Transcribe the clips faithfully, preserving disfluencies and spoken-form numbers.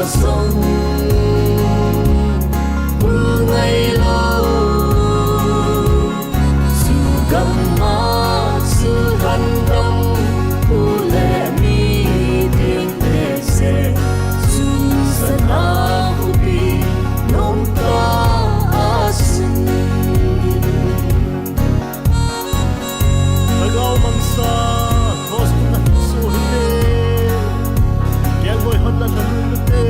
Song, bu ngai lo, su gam ma, su han dam, bu le mi ding le se, su sana bu pi, nom ta a sin. Lhagao mangsa, cross na su hite, gel goi hon na hite.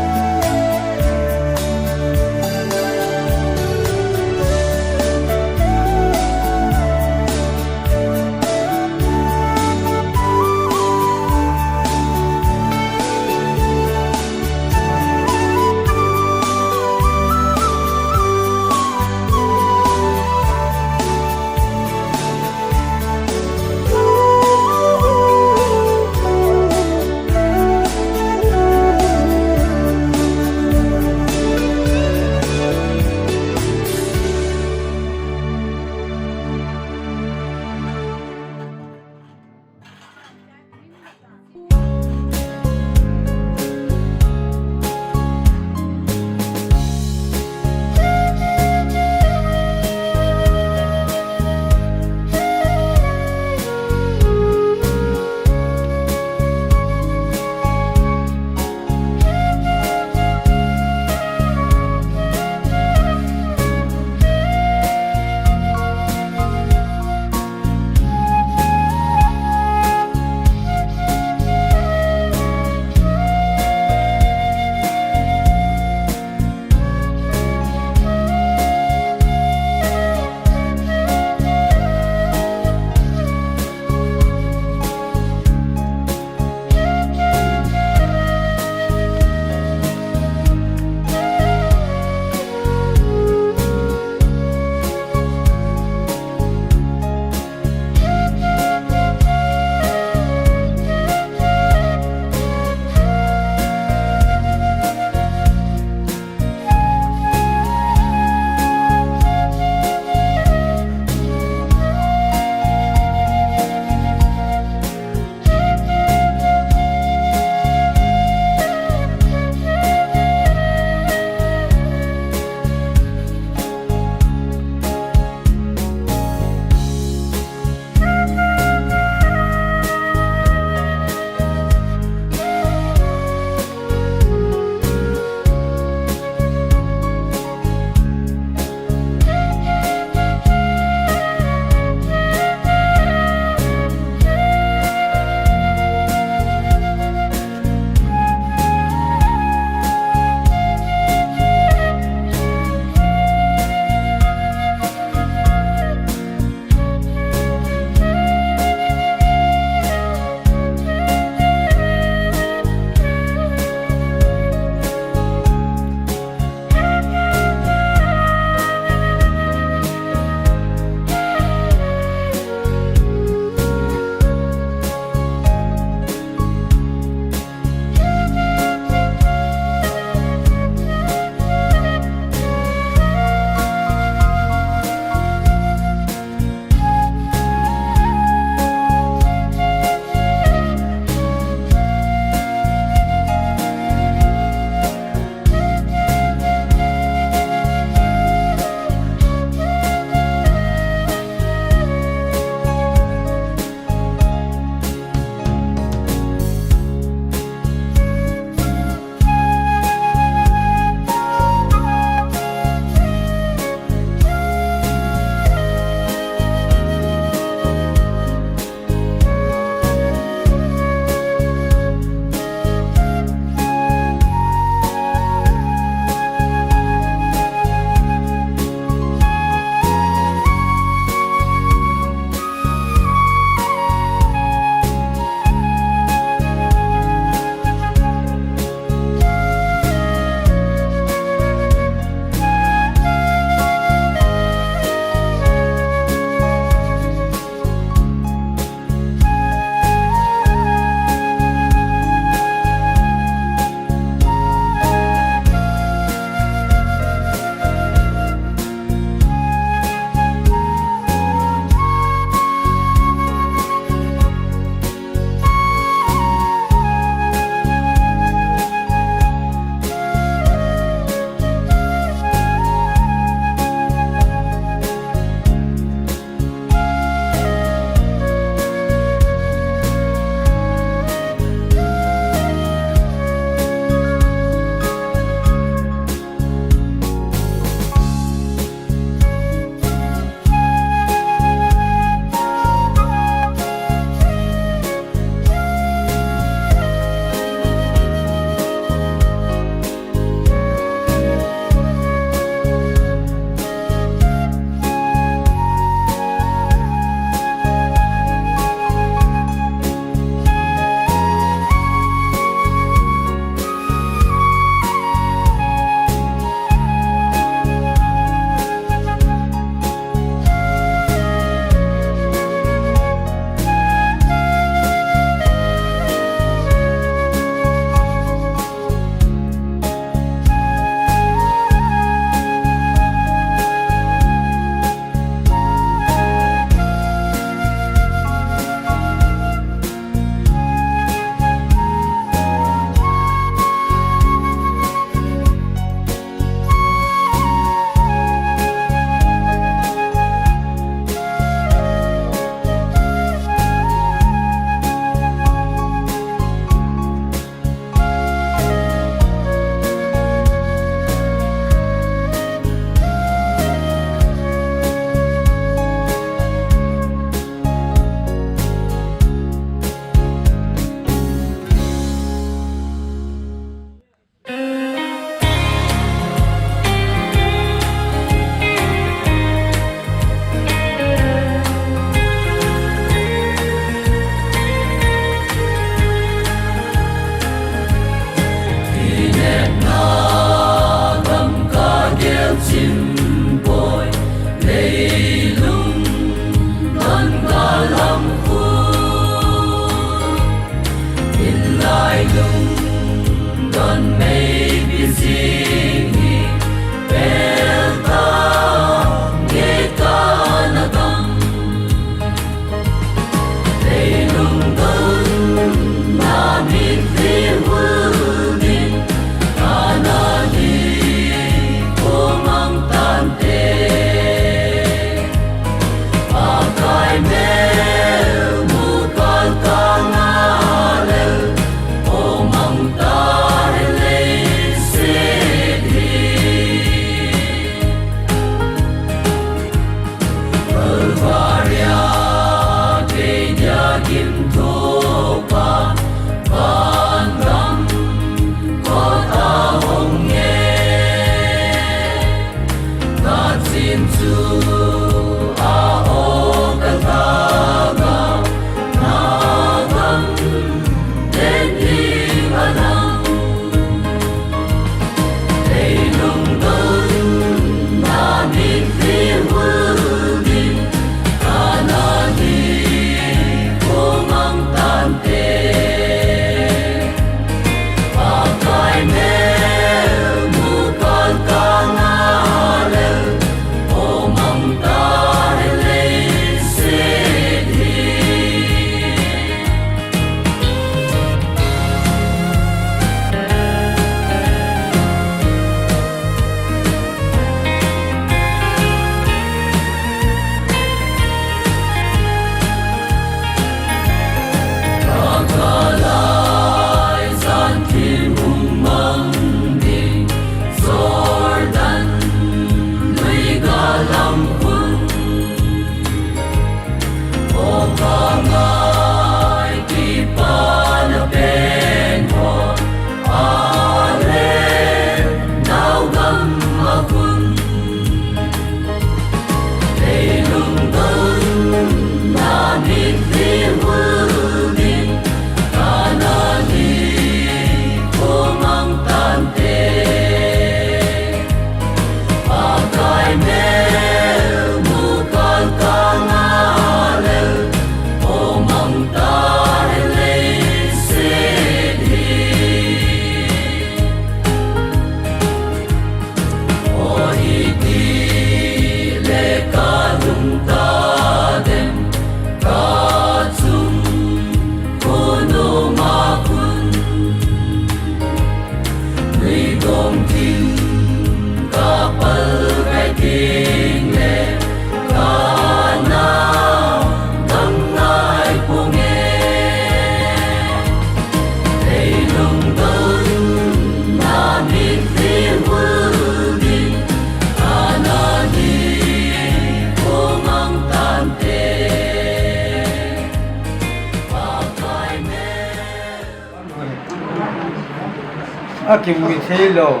Akimui theilou,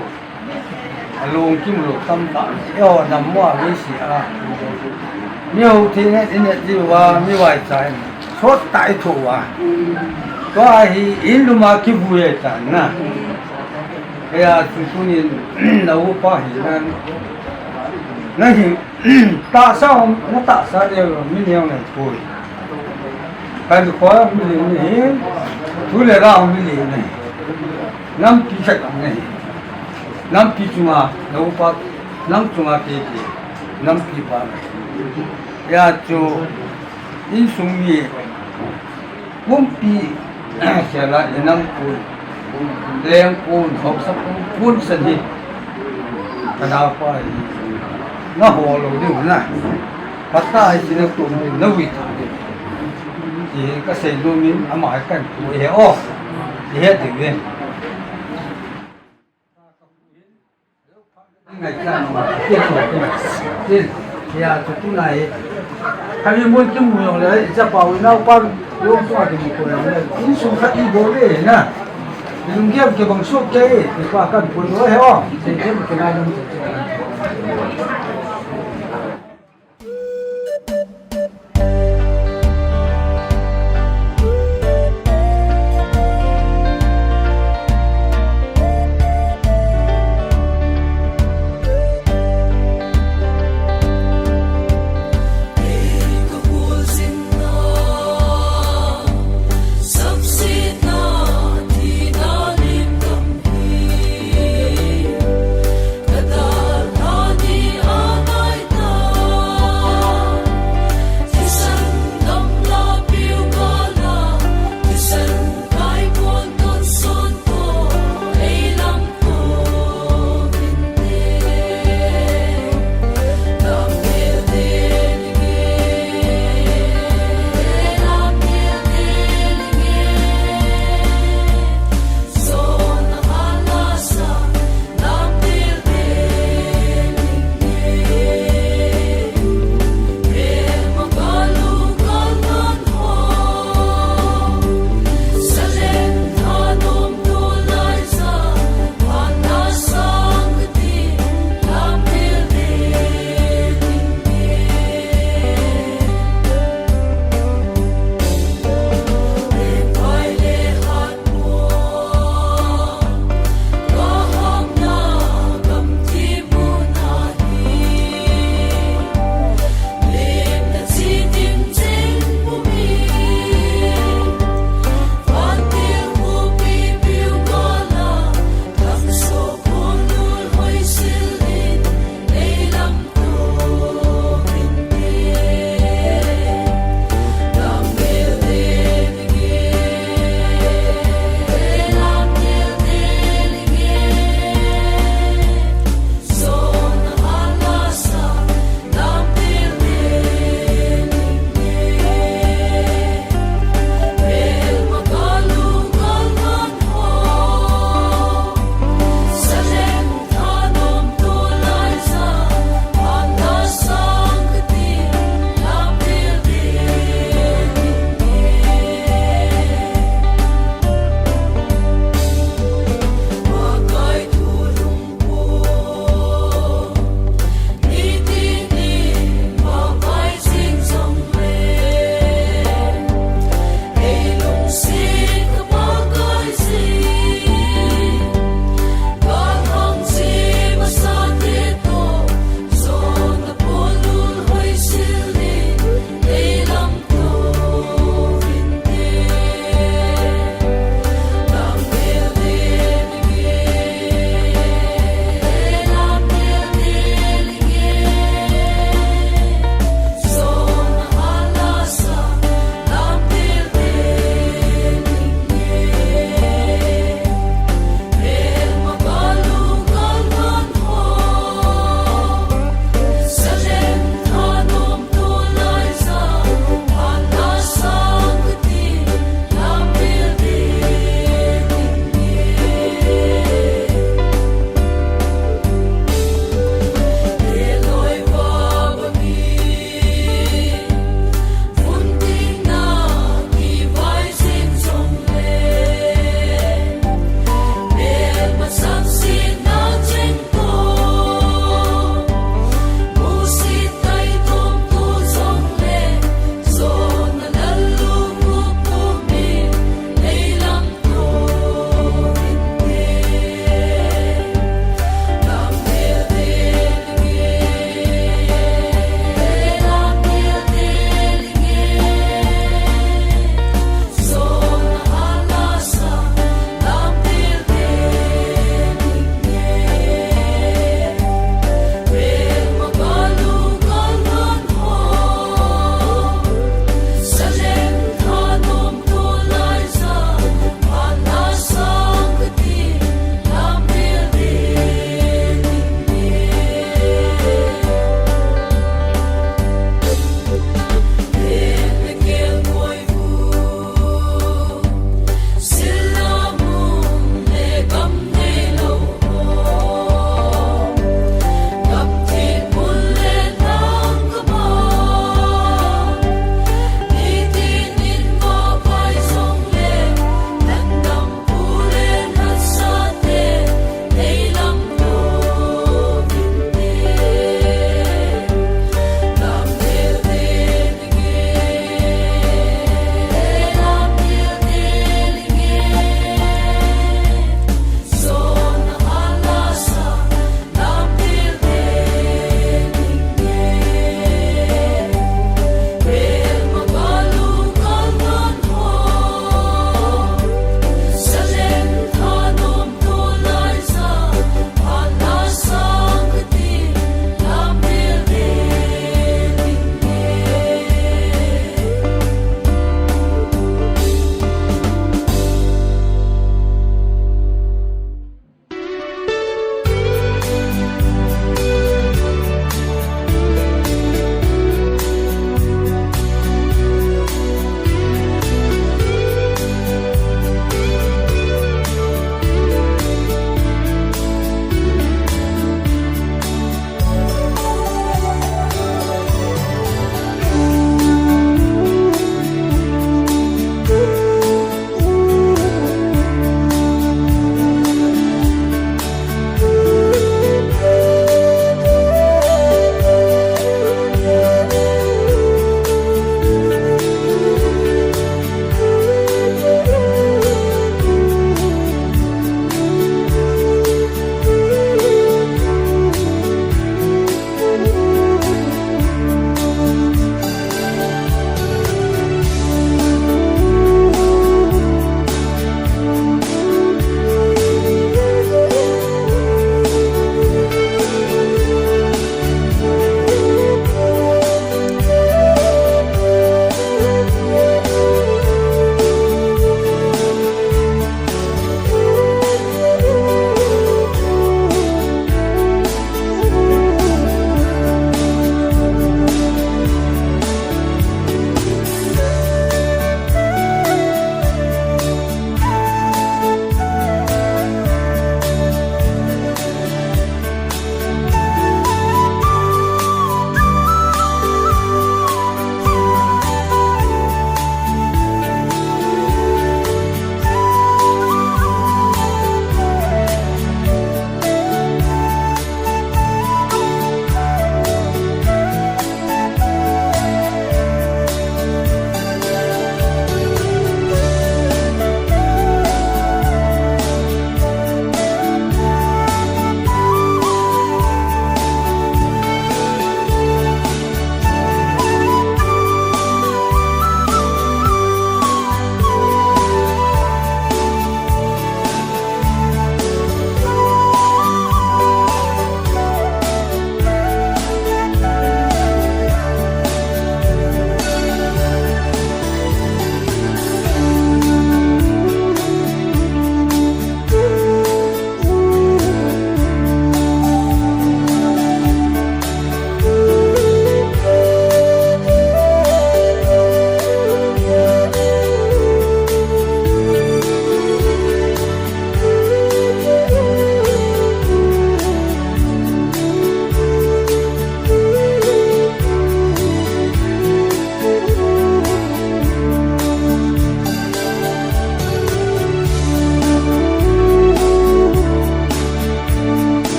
alung kimlou tamtah, eiho nam mo a veisi a. Mi hou thei ne, ine diuva, mi vaicha in. Sot tah ithoh uva. Tua hi in lum a kivui ahitan na. Hijeh chun tunin, na upa hinan. Nang hi, tahsa um, na tahsa leu, mi neo nei poi. Kailukhoa mi leu nahi, thu le la mi leu nahi. Nampi khat nahi. Nampi chunga, na upa, nang chunga kei kei. Nampi pa nahi. Hijeh chun, insung mi, pumpi, sela, inam pun, leng pun, haosa pun, pun san hi. Ka napa hi. Na hol lou diu na. Phatah a hiche na tum na ui tha diu. Ti kasei nom in ama hi kan pu he o. Ti he diu ve. Hijeh chun tuna hi. Kami mun kimu jong le, chapa u naopa u jong tua kimu ko jong le. Insung khat ibol le na. Lunggel kibang soh kei, kipa kan pun lo he o. Sei kem kinai dam.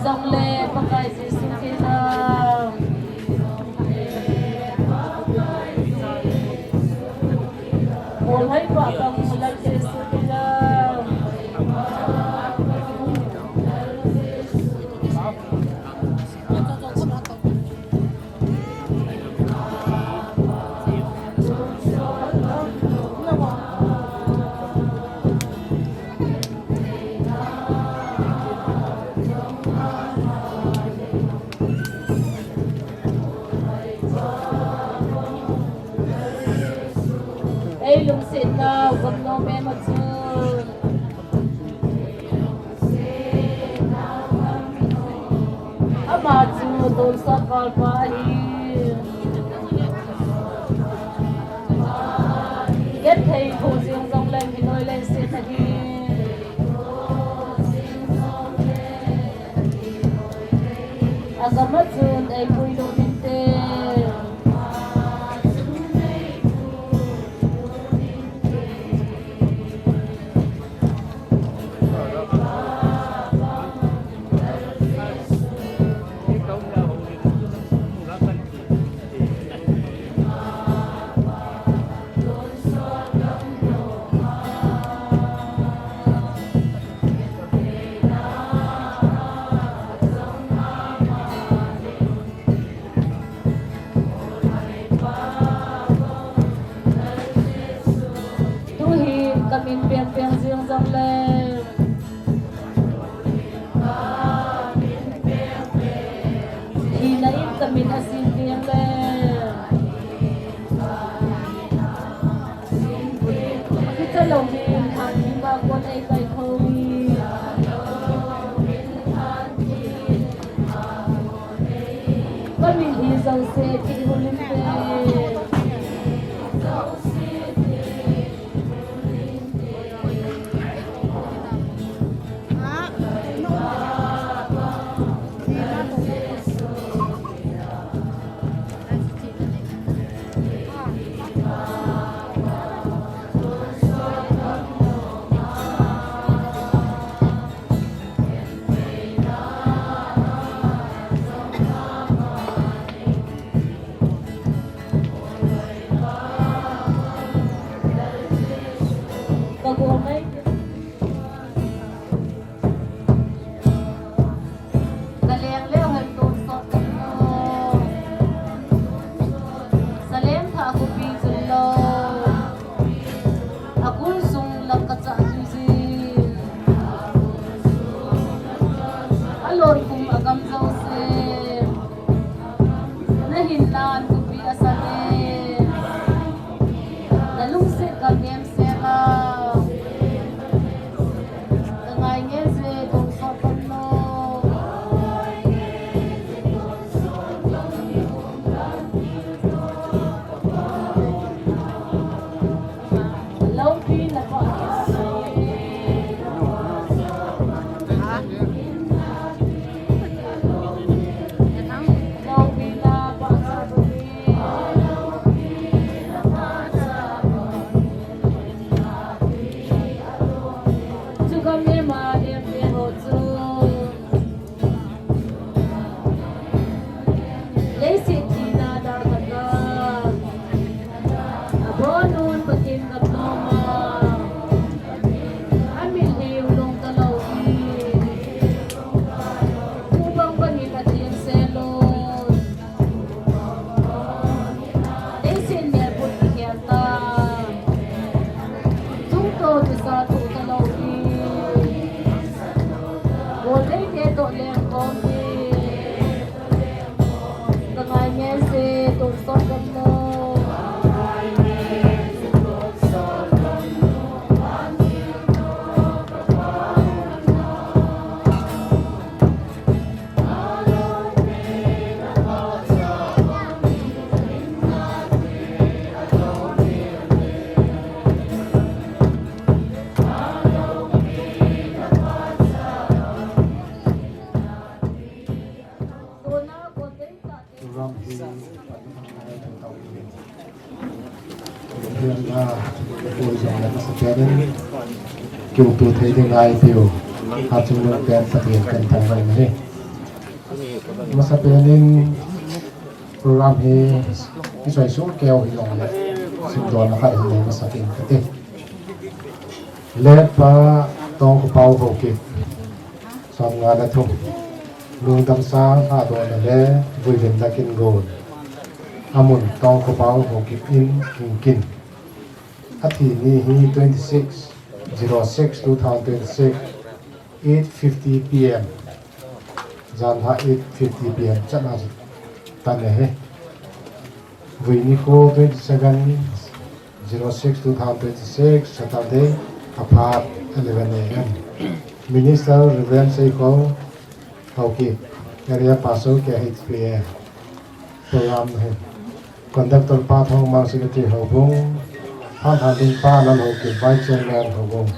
Jong le Pakai Jesu Christa. Bol hai pa ka mu Lal Jesu Christa. Ei lungsetnau gam nom em a chu. Ama chu tonsot valpa ahi. Gethei kho jing jongleng hinoi leiset ahi. Agam a chun eipui lou inte. Tuhin kamin pengpeng jing jongle, hina in kamin asin jing le, kicha louvin hanhi ma kon ei kai khou hi. Kamin hi jouse thihul inte. Ka gol mai. Ka leng leu hen tonsot kan lo. Salem thah khopi chun lo. Akul sung lam ka chah tu jin. Alon kum agam jouse. Na hinnan khopi asat e. Na lungset gam em sela. Ka ngai nge je tonsot kan lo. Lopi na pa. Lopi na pa. Chugam ema em em ho chu. Leiset thina dalhatna. Abonun Pathen gam nom a. Amilhei u long talou hi. Tubang bangin atheng selou. Leiset melput kikhel ta. Tungto kisa thoh talou hi. Golhei te toh lengkhom hi. Ka ngai nge se tonsot kan lo. Kiutu thei ding ai piu. Achung lung pen Pathen pen thangvah in ahi. Masapen in program hi kisai su keu hi jong le simdon na khat hi masapen kati. Late Pa Tongkhopao Haokip, som nga le thum. Lungdam sa lhadon na le vuilimna kin gon. Amun Tongkhopao Haokip in hing kin. Athi ni hi twenty six zero six two thousand twenty six, eight fifty P M. Jan ha eight fifty P M chana tan e he. Vui ni ko twenty seven zero six two thousand twenty six, Saturday, aphat eleven A M. Minister Reverend Seiko Haokip, Area Pastor K H P A. Program he. Conductor Pa Thongmang, Secretary Houbung, Phan Thanding Pa Lal Haokip, Vice Chairman Houbung.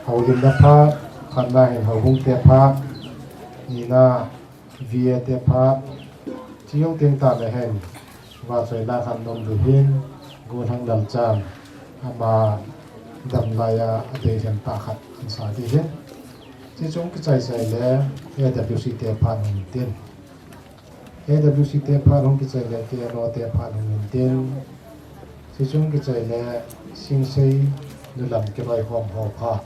Houlimna phat, khatna hin Houbung te phat, nina V A te phat, chiu ting ta le hen, va choi la khan nom du hin, gu thang dal chan, ama dam lai a, a te hen ta khat, an sa di hin. Chi chung kichai chai le, A W C te phat hung tin. A W C te phat hung kichai le K N O te phat hung in tin. Sichung kichai le Singsei nulam kiloi hom ho phat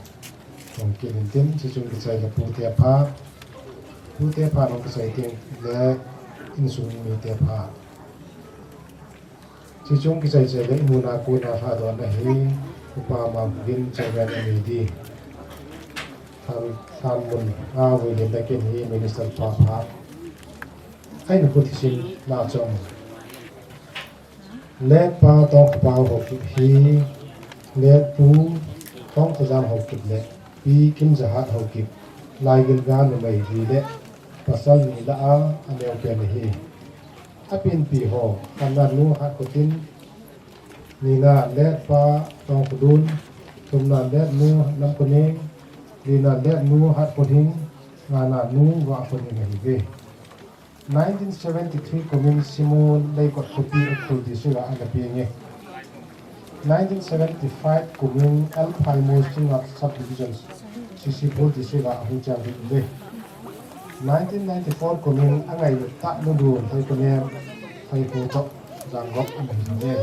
hung kin in tin. Sichung kichai le Pu te phat. Pu te phat hung kichai tin le insung mi te phat. Sichung kichai chai le imuna kuna lhadon na hi Upa Mangvin Chairman M E D. Tham, tham mun a vui le na kin hi Minister Pa phat. Ai na pu thisim na chong. Late Pa Tongkhopao Haokip hi, Late Pu Tongkhojam Haokip le Pi Kimjahat Haokip, Laigilga numei li le pasal ni lah a, aneo pen ahi. Apinpi ho, khatna nu Hatkhotin, nina Late Pa Tongkhodun, thumna Late Nu Namkhoning, lina Late Nu Hatkholhing, ngana Nu Vahkhoning ahiuve. Nineteen seventy-three kumin Simon Leikot Khopi, Ukhrul District a ana peng e. Nineteen seventy-five kumin L Phaimol Singngat Subdivision, Sisipur District a ahung cheng uve. Nineteen ninety-four kumin angailut tah Nudun Hoikonem, Hoikho toh Jangop ana hi uve.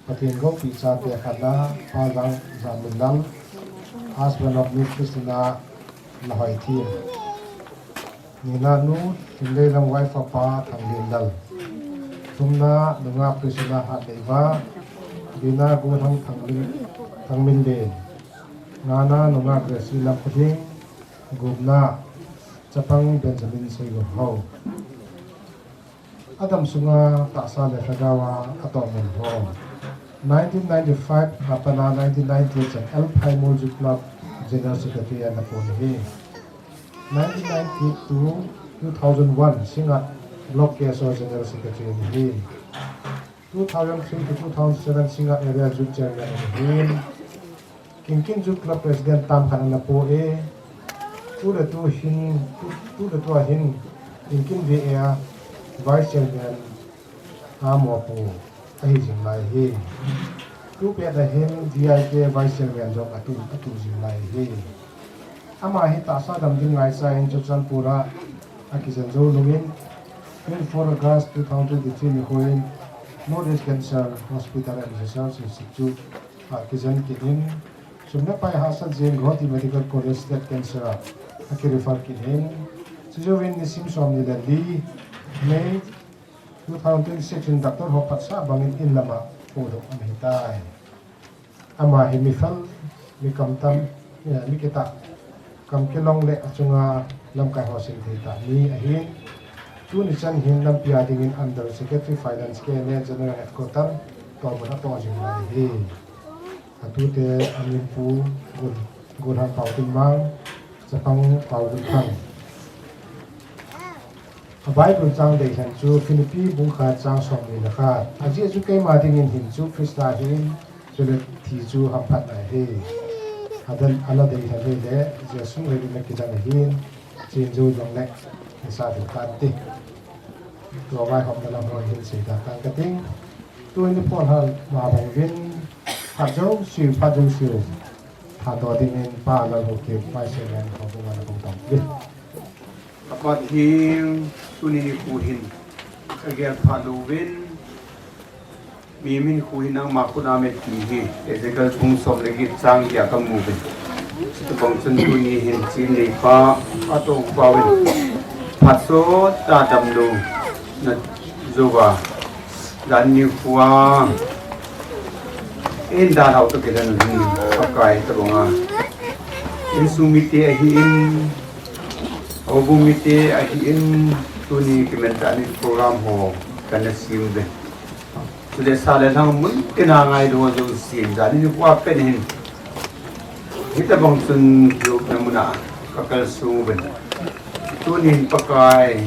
Pathen gopina chate khatna, Pa Jang Jaminlal, husband of Miss Christina Lahoithim. Nina nu, Himleilam wife of Pa Thanglinlal. Thumna, nungah Priscilla Hatleiva, lina Gunhang Thangmin, Thangminlen. Ngana, nungah Gracie Lamkhothing, gupna, chapang Benjamin Seigomhao. Adam sunga tahsa le lhagao a atoh mun ho. Nineteen ninety-five a pat a nineteen ninety-eight chan L Phaimol Youth Club General Secretary ana pon ahi. Nineteen ninety-two, two thousand one Singngat Block K S O General Secretary ana hi. Two thousand three to two thousand seven Singngat Area Youth Chairman ana hi. Kingkin Youth Club President tam khat ana pu e, tu le tu hin, tu, tu le tu a hin, Kingkin V A a Vice Chairman a mo pu ahi jing lai hi. Tu pet a hin V I K Vice Chairman jong atu, atu jing lai hi. Ama hi tahsa dam ding ngaichat in Churachandpur a akijen jou nungin, twenty-four August two thousand twenty-three nikho in North East Cancer Hospital and Research Institute a kijen kit in, sum le pai hahsat jeng Guwahati Medical College State Cancer a akirefer kit in, chujouvin nisim somni le li, May two thousand twenty-six in doctor ho phatsah bangin in lama podoh ana hitai. Ama hi mi fel, mi kamtam, eh, mi kitah, kam kilong le achunga lamkai ho sim thei tah mi ahin. Tuni chan hin lampi a dingin Under Secretary Finance K N A General Headquarter toh mun a toh jing lai hi. Atute amin Pu Gun, Gunhang Paotinmang, chapang Paogunthang. A Bible chang deilhen chu Philippi bung khat chang somni le khat. Ajeh chu keima dingin hin chu Christa ahin, chule thi chu hamphatna ahi. Adan ala deilhen hile, Jesu le na kidang ahin, chen jou jong le, nisa ding tan ti. Tua vaihomna lam ho hin seida tan kating. Tuni ni pon hal ma bang uvin, phat jouse, phat jouse. Phat to dingin Pa Lalhaokip, Vice Chairman, ho bung ana bung tong uvin. Pathen, tuni nikho hin kagel phat louvin, mihem hinkho hi nangma khut a um e ti hi Ezekiel bung som le get chang get a kamu uve. Chutobang chun tuni hin Chinneipa, Patong Pauvin phat sot tah a damlouna jouva, jan nikho a in dalhau toh kilhon u hin Pakai, tobang a insung mite ahin, houbung mite ahin, tuni kimentah ni program ho kana sem uve. Chule sa le lhang mun tina ngailu ho jouse, jan nikho a pen hin hitobang chun kiupna mun a kakalsong uvin, tunin Pakai,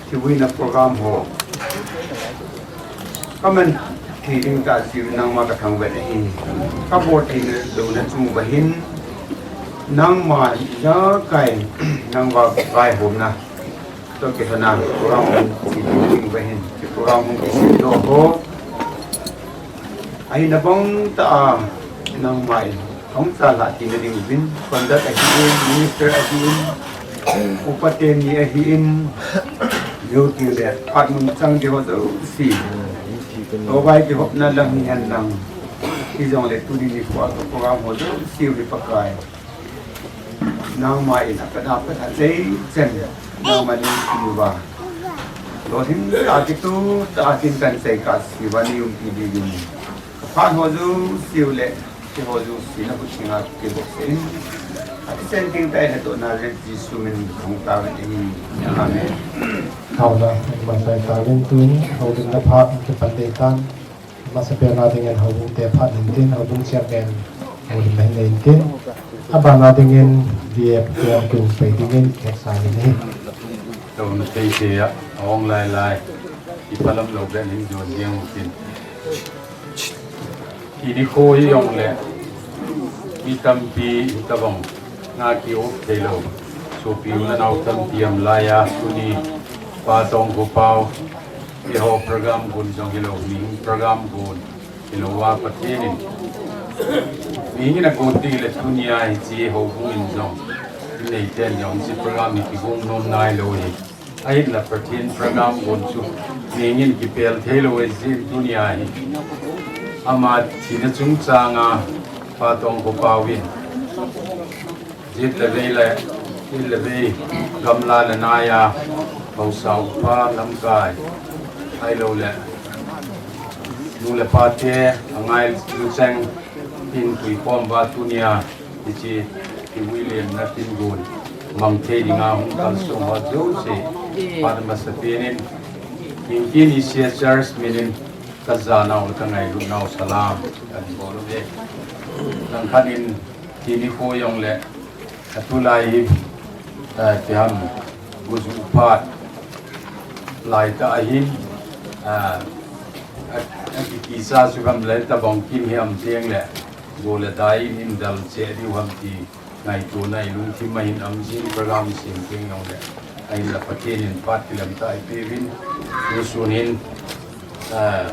kivuina program ho kaman thei ding tah jeh uvin nangma kathangvah in ahi. Kabol theina louna chung uva hin nangma ijakai, nangma vaihomna toh kilhona program hung kichai ding uva hin, program hung kisemdoh ho ahina bang tah a nangma in hung chalhah theina ding uvin, conductor ahin, minister ahin, upa teni ahin, youth le phat mun chang ding ho jouse, tovai kihopna lang hihen lang, hijongle tuni nikho a program ho jouse u hi Pakai, nangma in apat apat a cheichen nangma in neipe uva, lolhing tah a kitoh tah a kin kahin chai kahse uva, neiumpi dingin kaphat ho jouse u le keiho jouse nakhutinga kibol in, athisan ding tah in hatona le Jesu min in kahung taovin ahi. Amen. Taona, masang taovin, tun houlimna phat kipan ding tan. Amasapen a dingin houbung te phat nei intin, houbung chairman houlimna hin nei intin. Aban a dingin V F K M kum pai dingin kihetsah in ahi. Taona, thei thei a ahung lai lai, iphalam lou ben hin jon jeng utin. Tuni nikho hi jongle mi tampi hitobang a kiop theilou, sopi u le nao tampi aum laiya, tuni Patong Khopao, eiho program gon jong hilou, mihing program gon hilouva, Pathen in mihing in agon teng le tunia hiche houbung in jong, inneiten jong hiche program hi kigong nom nailou ahi. Ahinla Pathen program gon chu mihing in kipel theilou ahi jeh in tunia hi ama thina chungchang a Patong Khopao in jet le vei le, thil le vei, gamla le naiya, haosa upa lamkai, ahilouleh nu le pa te angailu cheng in puikhom uva, tunia hiche kivui lenna tin gon mang thei dinga hung kalsong ho jouse, phat amasapen in Ingti Nisia Church min in kajanau le kangailutnau salam kahin bol uve. Langkhat in tuni nikho jongle atulai hi, eh, ipi ham, gojuh phat laitah ahin, eh, a, akikisa chu ham le, itobang kin hi um teng le go le dai in indal cheh diu ham ti ngaitona ilungthim a hin um jin, program sem teng jongle ahinla Pathen in phat kilemtah eipeuvin, tusun in, eh,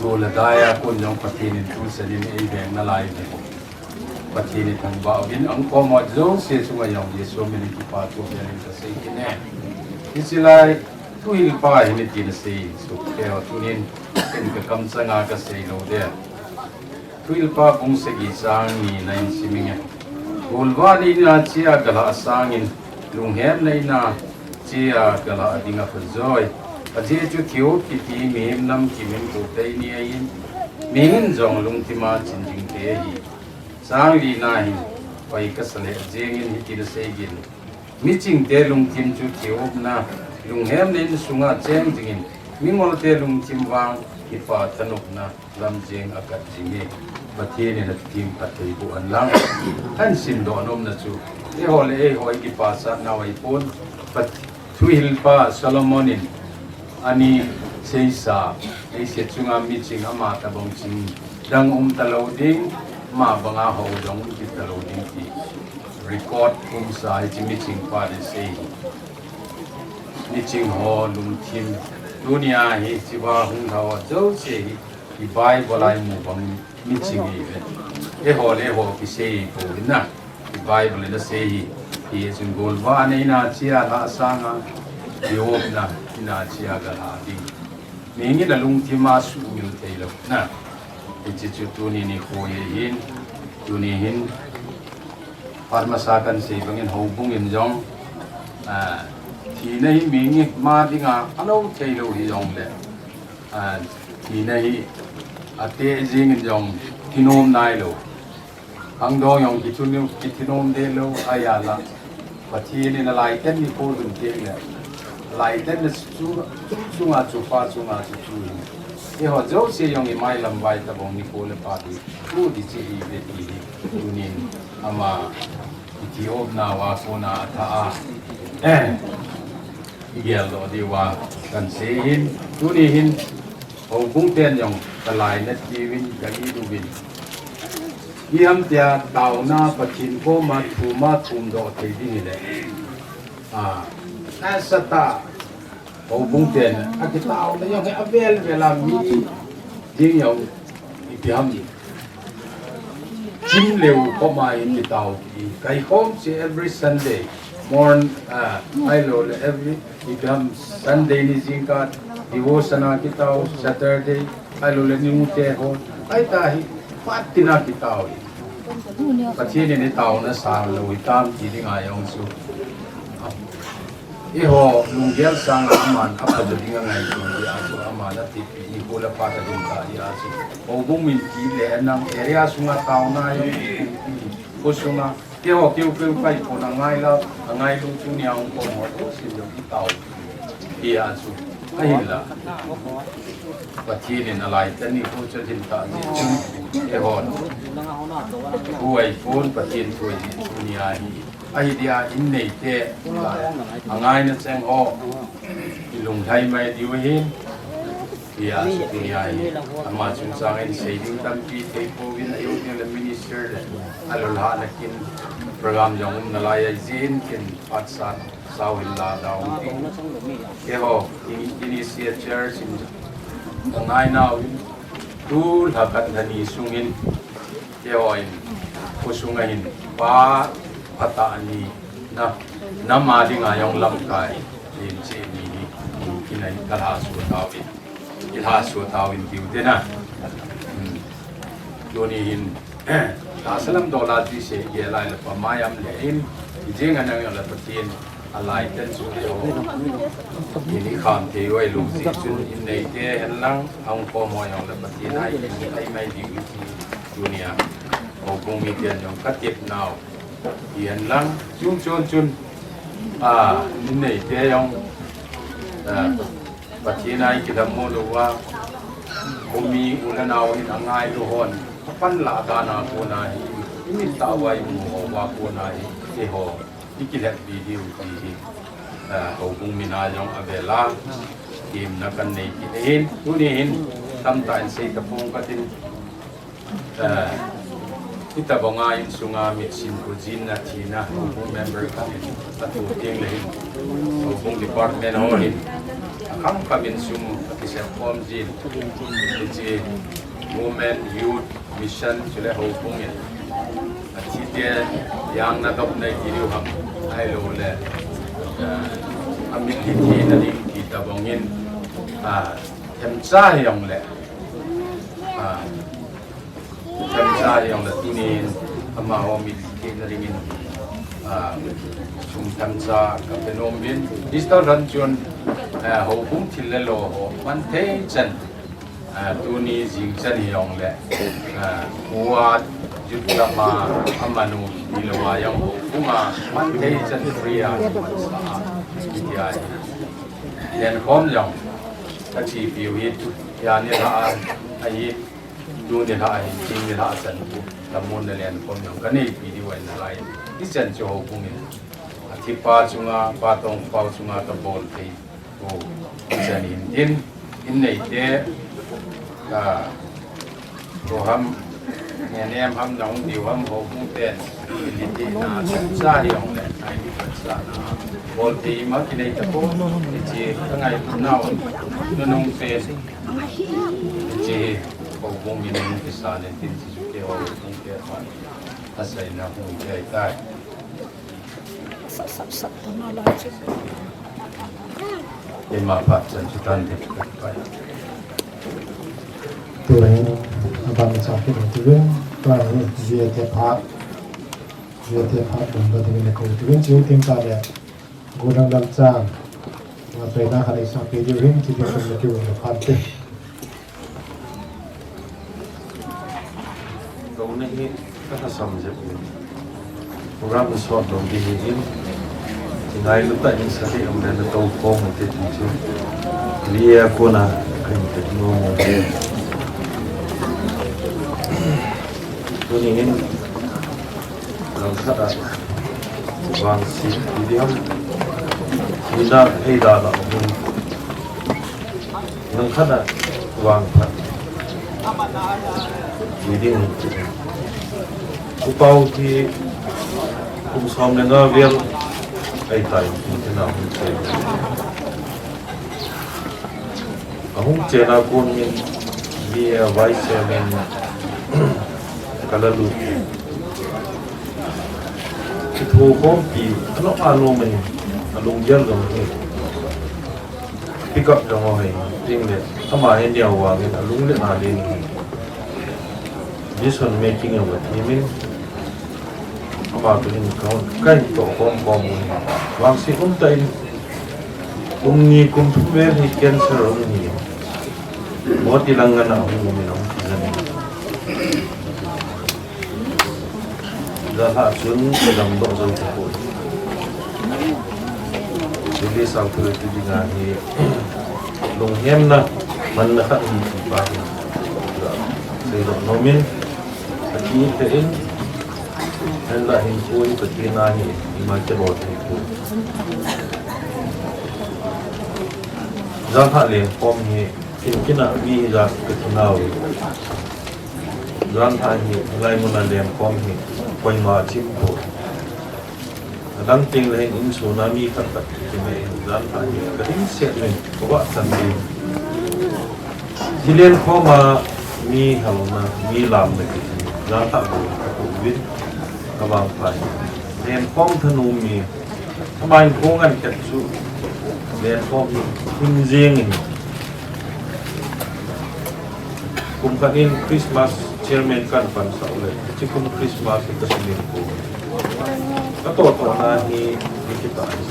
go le dai a kon jong Pathen in tusan in eiveng nalai uve. Pathen ithangvah uvin, angkhom ho jouse chunga jong Jesu min in kipathu velin kasei kit e. Hichelai thuhilpa hin hitin asei, sukte ho tunin, ken kakamchanga kasei lou ding. Thuhilpa bung sagi chang ni na in sim inge. Golvah neina chea galhah sangin, lunghem neina chea galhah ding apha joi. Ajeh chu thihop kiti mihem namkim in kohtei ni ahin, mihem in jong lungthima chin ding te ahi. Chang li na hin, pai kasa lheh jengin hitin asei in, miching te lungthim chu thihopna, lunghem neina sunga cheng dingin, mingol te lungthim vang kipa thanopna lam jeng akat jing e. Pathen in athutheng phatthei boh hen lang. Ahin simdoh nomna chu, eiho le eiho i kipasatnau ahipon, Pat-, thuhilpa Solomon in ana seisa, leiset chunga miching ama tobang ching dang um talou ding, ama banga hou jong um kit talou ding ti record umsa hiche miching pa in asei. Miching ho lungthim, tunia hichea hung lhau jouse hi, i Bible a imu bang miching ahiuve. Eiho le eiho kisei pouvin na, i Bible in asei hi. Hichun golvah a ina chia lhah sanga, i-opna ina chia galha ding. Mihing in alungthim a sumil thei lou na. Hiche chu tuni nikho hi hin, tuni hin, phat masa kahin sei bangin houbung in jong, ah, thina hi mihing ma dinga alou thei lou hijongle, ah, thina hi ateh jing in jong thinom nailou. Khangdong jong kithinom, kithinom deh lou, ahia la. Pathen in alaiten nikho lhun teng le, alaiten na chu, chu chunga chu pha chunga chu chu hin. Eiho jouse jong imai lam vai tabang nikho le pha di, tu di che ive ti hi. Tunin ama i-op nauva kona atha a, eh, i geldoh diuva kahin sei hin, tuni hin, houbung ten jong ka lainat uvin, ka it uvin. Ipi ham tia taona Pathen koma thum a thumdoh thei ding hile. Ah, nasatah a houbung ten akitaona jong hi avel vel a mi ding jong ipi ham chim leu khoma i kitao ti. Kaikhom chu every Sunday morn, ah, ahilou le every, ipi ham Sunday ni jingkah devotion a kitao, Saturday, ahilou le nute ho, ahita hi, phat tina kitao hi. Pathen in i taona sang lou hitam ti dinga jong chu. Eiho lunggel sanga aman apha ding angai ti a chu, aman atipi nikho le phat a ding ta hi a chu. Houbung min ti le nang area sunga taona hi, kho sunga Keiho keu keu kai pon angai la, angai lou tunia hung kon ho jouse jong i tao. Tia chu. Ahinla. Pathen in alaiten nikho chu lhin tah jeh chun. Eiho. Huai pon Pathen thu ahi tunia hi. Ahi dia in neite. Angaina cheng ho. I lunglhai mai diu ahin. Tia chu tunia hi, ama chungchang in sei ding tampi thei pouvin, a youth le minister le, alolhahna kin program jong um nalai ahi jeh in kin phatsah sao hin la dau ding. Keiho, in, initiator sin, ka ngai nau in, tu lha khat lha ni sung in, Keiho in, kho sunga hin, pa, phatah ni, na, nam a dinga jong lamkai, lim che ni ni, kinai ka lhasuh tauvin, i lhasuh tauvin tiu te na. Hmm. Tuni hin, tahsa lam dola ti se, i lai la pa mai am le in, i jing anang la Pathen, Alaiten chu eiho. Ini kham thei uai lou jeh chun in neite hen lang, ahung khom ho jong le Pathen a i, i mai ding i ti tunia. Houbung miten jong ka tep nau. Ti hen lang, chung chun chun. A, in neite jong. A, Pathen a i kidam mo lou a. Khomi u le nao in angai lou hon. Apan la dan a kona hi. I mit tah uva i mu ho uva kona hi. Eiho. I kilhep video ti hi, ah, houbung min a jong avel a, temna kan nei kit ahin, tuni hin, tamtah in sei tapong katin, ah, hitabanga insunga mitsim kojin na thina, houbung member khat in, atu teng le hin, houbung department ho hin, akham kham in sum, akisem khom jin, hiche, women, youth, mission, chule houbung in, Athite jang na dop nei ti diu ham, ahilou le, eh, amit hi thina ding ti tabang in, ah, themcha hi jong le, ah, themcha hi jong le tunin, amaho mit hi thina ding in, ah, sum themcha ka pe nom in, Mister Ranchun, eh, houbung thil le lo ho, man thei chan, Ah, tuni jing chan hi jong le, ah, kua jut lama amanu ni lo a jong kua man thei chan free a man sa a, tia hi. Len khom jong, ka chi piu hi tu, ya ni la a, a hi, tu ni la a hi, jing ni la a chan ku, la mun le len khom jong, ka nei pi di wai na lai. Hi chan chu houbung in. A thipa chunga, pa tong pau chunga ka bol thei. Ko, chanin din, in neite, ah, ko ham, ne nem ham na hung diu ham houbung ten, in di ti na, sa hi hung le, ai di sa na, bol ti ma ki nei ta ko, ti chi, ka ngai tu nau, nu nung te, ti chi, houbung min nung ki sa ne, tin chi su ke houbung ke pa, a sai na hung ke tai. Sap sap ta na la chu. Ima phat chan chu tan de. Tuhin, abang cha ki tuhin, tuhin, jia te phat, jia te phat dum ba tuhin ko tuhin, chiu ting ta le, gu dang dang chang, wa pe na kha le sa pe tuhin, ki tuhin, ki tuhin, phat te. Kona hi ka lhasam jep in. Program hi sot lou ding ahin. Kingailu tah in sa thei um le na tou khom u te ti chu. Lia kona ka hin tet nom u ahi. Tuni hin langkhat a vangset ti ding ham. Hinna ei dan a um. Langkhat a vangphat ti ding. U Pau hi kum som le nga vel ahi tai, kum thina hung chen. Ahung chen a kon in mi a vice chairman ka la lut. Kithokhompi anom anom in alunggel jong hi. Pick up jong ahi, tin le, ama hi neo vangin alung le na ding hi. Decision making a va thimin, ama tu hin ka, ka hin toh khom khom u hi. Vangset um tah in, kum ni kum thum vel hi cancer um hi. Moti lang ngan a hung um in a hung thi jeng in. Jalhah chun ka damdoh jou tapoi. Village Authority dinga hi lunghemna manna khat ahi ti pa hi seidoh nomin, athi thei in, hinlah hinkho hi Pathen a ahi, ima kilo thei poi. Jalhah lenkhom hi kin kin a mi hijat ka thi nau. Jalhah hi, hilai mun a lenkhom hi, koima chim poi. Adang teng le hin insung a mi khat khat kiti me in, jalhah hi, ka ding set in, ka vah chan ding. Hi lenkhom a mi halna, mi lamna kiti, jalhah bou ka tou vin, ka vangpha hi. Lenkhom thanom mi, ama in khongan ket chu, lenkhom hi, hing jeng in. Kum khat in Christmas chairman kan pansah u le, hiche kum Christmas hi ka sum in ko. Ka toh toh na hi, hi kita hi.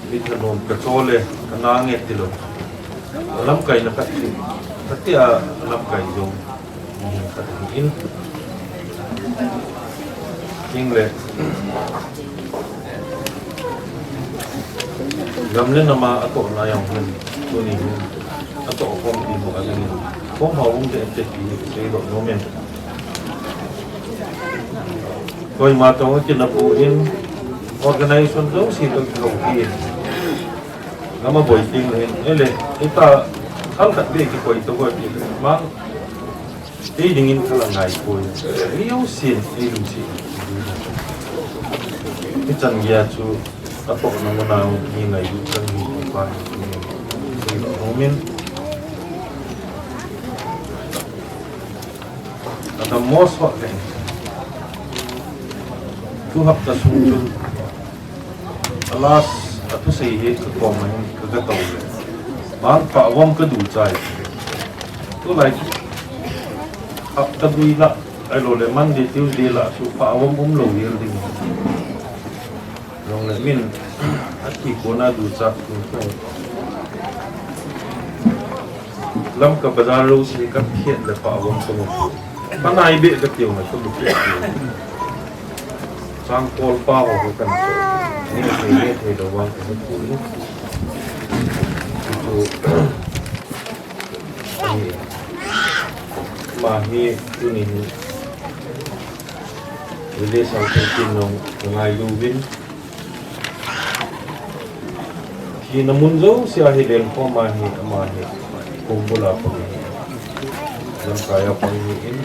Mi thanom ka cho le, ka na nge ti lou. Lamkai na khat hi, khat tia lamkai jong. Ni khat hi in. King le. Gam le nam a atohna jong hin, tuni hin, atoh khompi ho a ding in, khom hao um te te ti hi seidoh nom in. Koima toh kinah poi in, organization jouse toh kihoupi in. Gam a boi teng le hin, ele, ita, kal khat beh kikoi toh koi ti le, mang, Kei dingin kal angai poi. Ei jousen, ei lungset. Hichan geiya chu, atohna mun a mi ngailut chan hi pa hi. Ei lo nomin. Adammo sot le. Two hapta sung chun. A last, athusei hi ka koma hin ka, ka tou le. Bang pahvom ka duchai. Tulai, hapta bui la, ahilou le Monday, Tuesday la, chu pahvom umlou hel ding. Jong le min, athi kona ducha kum kum. Lamka bazar jouse ka khet le pahvom ka mu. Ka nai beh ka tiu na ka bu khet tiu. Changkol pa ho ho kan. Ni thei, ni thei lou vang ka bu. Chu. Ni. Ama hi tuni hi. Village Housing Team nong ka ngailu vin. Hina mun jouse a hi lenkhom a hi ama hi. Kumbul a pang hi. Lamkai a pang hi in.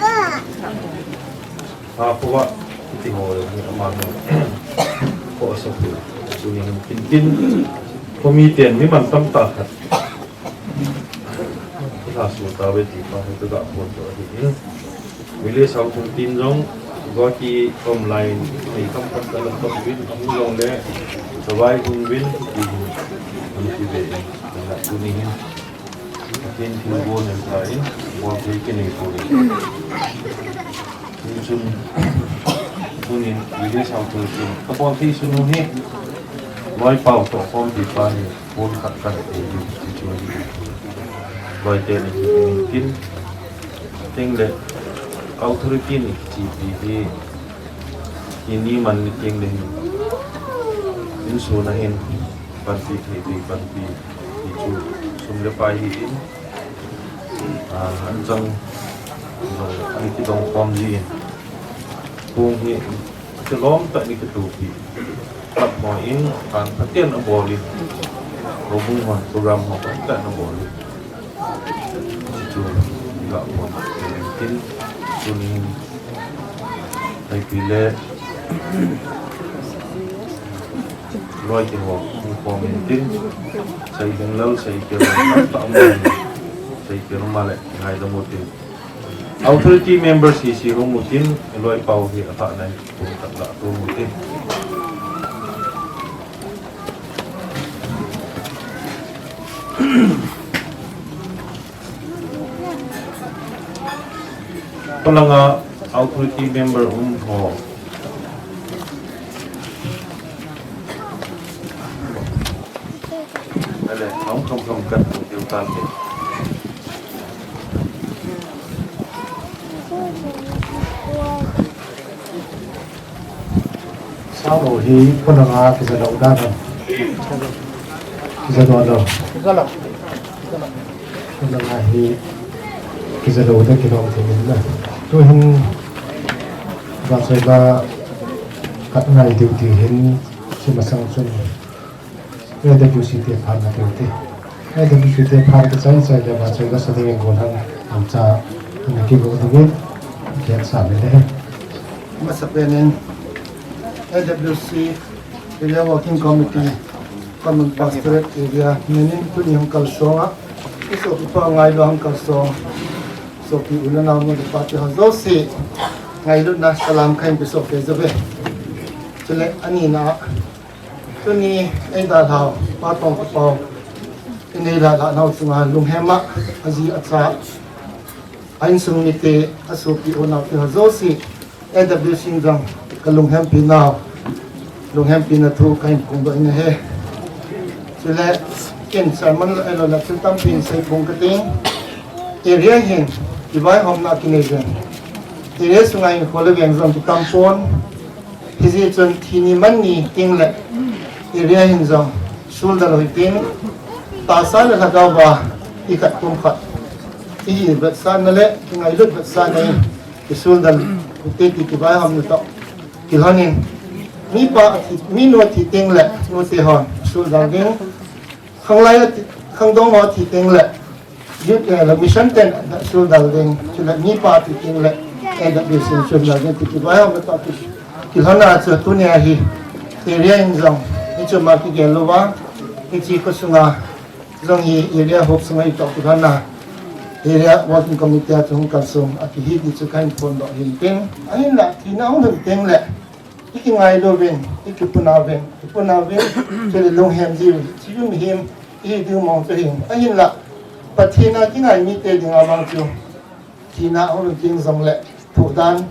Ha khovah kiti ho hi ama hi. Ko sa phu. Tuni hin tin tin. Khomi ten mi mantam tah khat. Ka lhasam tauve ti pa hi ka ga phondoh ahi in. Village Housing Team jong, Tua kiom lai in, hei kam kam ka lam ka uvin, ahung jong le, ka vai hung vin, ti hin, am ti ve in, ka la tu ni hin. Pathen thilbol in ta in, bol thei kinei poi. Tuchun, tunin, village authority, ka bol thei sunu hi, Loipao toh khompi pa hi, pon khat kan thei diu, ti chu hi. Loite ni, tin, tin le, authority ni, ti, ti, ti, Tuni man ni teng le hin, insung a hin, panpi thei ding, panpi, ti chu, sum le pai hi in, ah, an chang, jong, ani kidong khom ji in. Kong hi, kilom tah ni kitupi. Kap mo in, kan patien a bol in. Houbung hon, program ho, kan tah na bol in. Chu, ga pon, tin, tunin, ai pi le, Loite ho, hung khom in tin, Seilinglal, Seikeu, tam tam, Seikeu ma le, ngaidam u tin. Authority members hi si hung u tin, Loipao hi a tha nai, hung tak la, hung u tin. Palanga authority member um ho. Ale, hung khom khom kan tiu tan ni. Sao lo hi, khonung a kija lo dan ham. Kija lo lo. Khonung a hi, kija lo dan kilom thei in na. Tuhin, vachoi la, khat ngai diu ti hin, si masang chun. A W C te phan na diu ti. A W C te phan ka chai chai le vachoi la sa ding in gollhang, am cha, ana kigo ding in, kiat sa le le. Masa pen in, A W C, Area Working Committee, Common Pastorate Area, min in tuni hung kalsong a, i sopi pa ngailu hung kalsong, sopi u le nao nu le pa te ho jouse, ngailutna salam kahin pe soh kei jeh uve. Chule ani na, tuni ei dalhau, Pa Tongkapao, i nei dalhau chunga lunghem a, aji acha, a insung mite, a sopi u nao te ho jouse, A W C in jong ka lunghempi nau, lunghempi na thu kahin phongdoh in ahi. Chule, ken sermon lo, elo la thil tampi in seiphong ka ting. Area hin, kivaihomna kinei jeng. Area sunga hinkho le veng jong kitam pon. Hijeh chun thi ni man ni teng le, area hin jong, sul dal u hitin, tahsa le lhagao va, i khat kum khat. I hi vetsahna le, i ngailut vetsahna in, i sul dal u te ti kivaihomna toh kilhon in, mipa athi, minu athi teng le, nute hon sul dal ding, khanglai athi, khangdong ho athi teng le, youth, eh, le mission ten sul dal ding, chule mipa athi teng le, A W C sul dal ding ti kivaihomna toh ki, kilhon a chu tunia hi, area in jong, hiche ma kigel louva, hiche kho sunga, jong hi area hop sunga i toh kilhon a, Area Working Committee a chu hung kalsong a kihi ti chu kahin phongdoh hin tin. Ahinla, thina hung lhun teng le, i kingailu vin, i kipuna vin, kipuna vin, chule lunghem jiu, chi u mihem, i hi diu mong chu hin. Ahinla, Pathen a kingai mite dinga vang chu, thina hung lhun teng jong le, thoh dan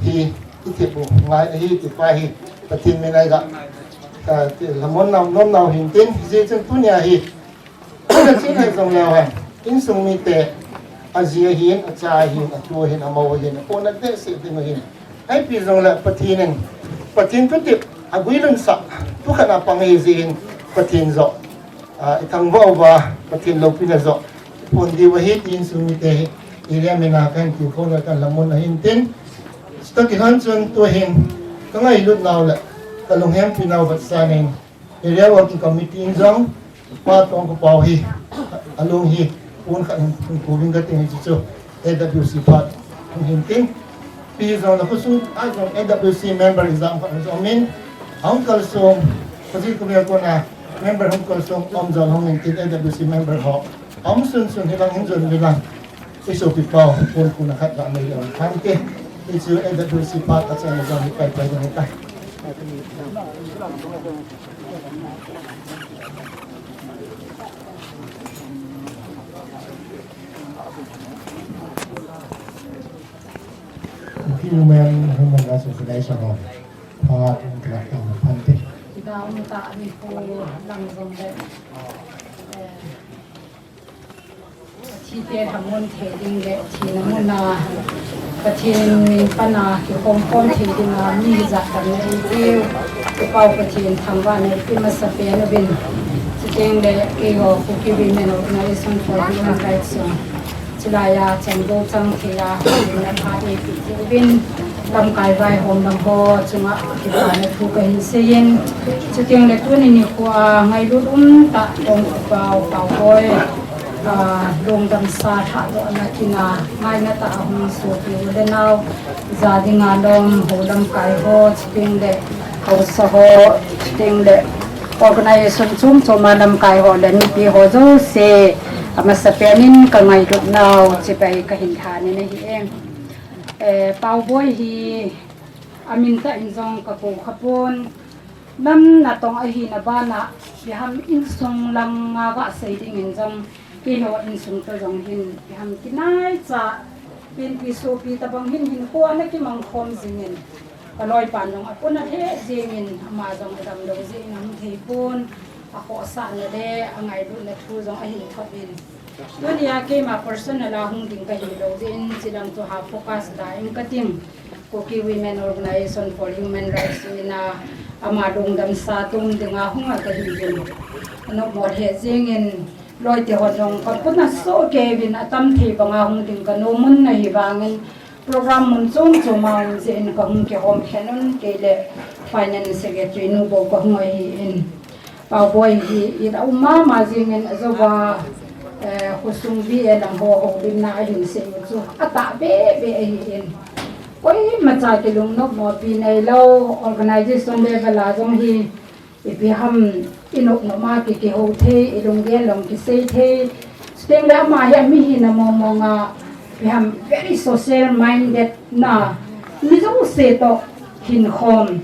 hi, i thep u ngai ahi ti pa hi, Pathen min a i ga, ah, ti lhamon nau, nom nau hin tin, hijeh chun tunia hi, Ina chin hai jong leu hen, insung mite, aji ahin, acha ahin, atu ahin, amau ahin, apona behseh ding ahin. Ipi jong le Pathen in, Pathen thutep, aguilhun sah, thu khat a pang ahi jeh in, Pathen joh, ah, i thangvah uva, Pathen loupina joh, i phon diu ahi, ti insung mite hi, area min a kahin ti khom le kan lhamon ahin tin. Chutoh kilhon chun tuhin, ka ngailut nau le, ka lunghempi nau vetsahna in, Area Working Committee in jong, Pa Tongkapao hi, alung hi, pon khat hin, hin pu ving ka ting hi chu chu, A W C phat, hin tin. Pi jong le khosung, a jong A W C member ijat khat jong min, ahung kalsong, khosung kumel kona, member hung kalsong, um jong hung in tin A W C member ho. Um sun sun hi lang hin jun mi lang. I sopi pau, pon kuna khat la nei le um khan ke. Hichu A W C Park a cheng jong hi pai pai ding ahitai. Kuki Women Human Rights Organization ho phat in ka la tang phante. Ida um ta ni ko lang jong le. Eh, Thi te lhamon thei ding le thina muna Pathen min pana kikhom khom thei dinga mi hijat tamna eipe u, i Pau Pathen thangvahna eipe masa pen uvin. Chuteng le keiho Kuki Women Organization for Human Rights jong chulaiya chengdoh chang theiya, na pha eipe uvin. Lamkai vaihom lang ho chunga kipana thu kahin seiyin. Chuteng le tuni nikho a ngailut umtah Tongkhupau Pauboi, ah, lungdamsa lhadohna kin a ngaina tah a hung sopi u le nao, ja dinga lom ho lamkai ho, chuteng le haosa ho, chuteng le organization chom chom a lamkai ho le mipi ho jouse, amasa pen in ka ngailut nau chibai kahin lhanin ahi e. Eh, Pauboi hi amin tah in jong ka kou khapon. Nam natong ahina bana, ipi ham insung langa gasei dingin jong, keiho insung toh jong hin, ipi ham kinaicha, penpi sopi tabang hin hinkho ana kimang khom jingin, ka loipan jong apuna lheh jingin, ama jong adamlou jeh in ahung thei pon, akhohsahna le angailutna thu jong ahin thot in. Tunia keima personal a hung ding kahi lou jeh in, chilang chu ha focus ta in kating. Kuki Women Organization for Human Rights mina ama lungdamsa tum dinga hunga kahi ding. Anommo lheh jingin loite hon jong kapuna soh kei uvin atam thei banga hung ding kanom un ahi vangin program mun chom chom a um jeh in kahung kihom khen un kei le Finance Secretary nu bou kahung ahi in. Pauboi hi, i la um mama jingin ajouva, eh, khosung V A lang ho houlimna ahin sei u chu atah bebe ahi in. Koimacha kilungnopmopi neilou, organization level a jong hi, ipi ham i nopnop a ki, kihou thei, i lunggel jong kisei thei. Chuteng le ama hi ami hina mong mong a, ipi ham very social minded na, mi jouse toh hin khom,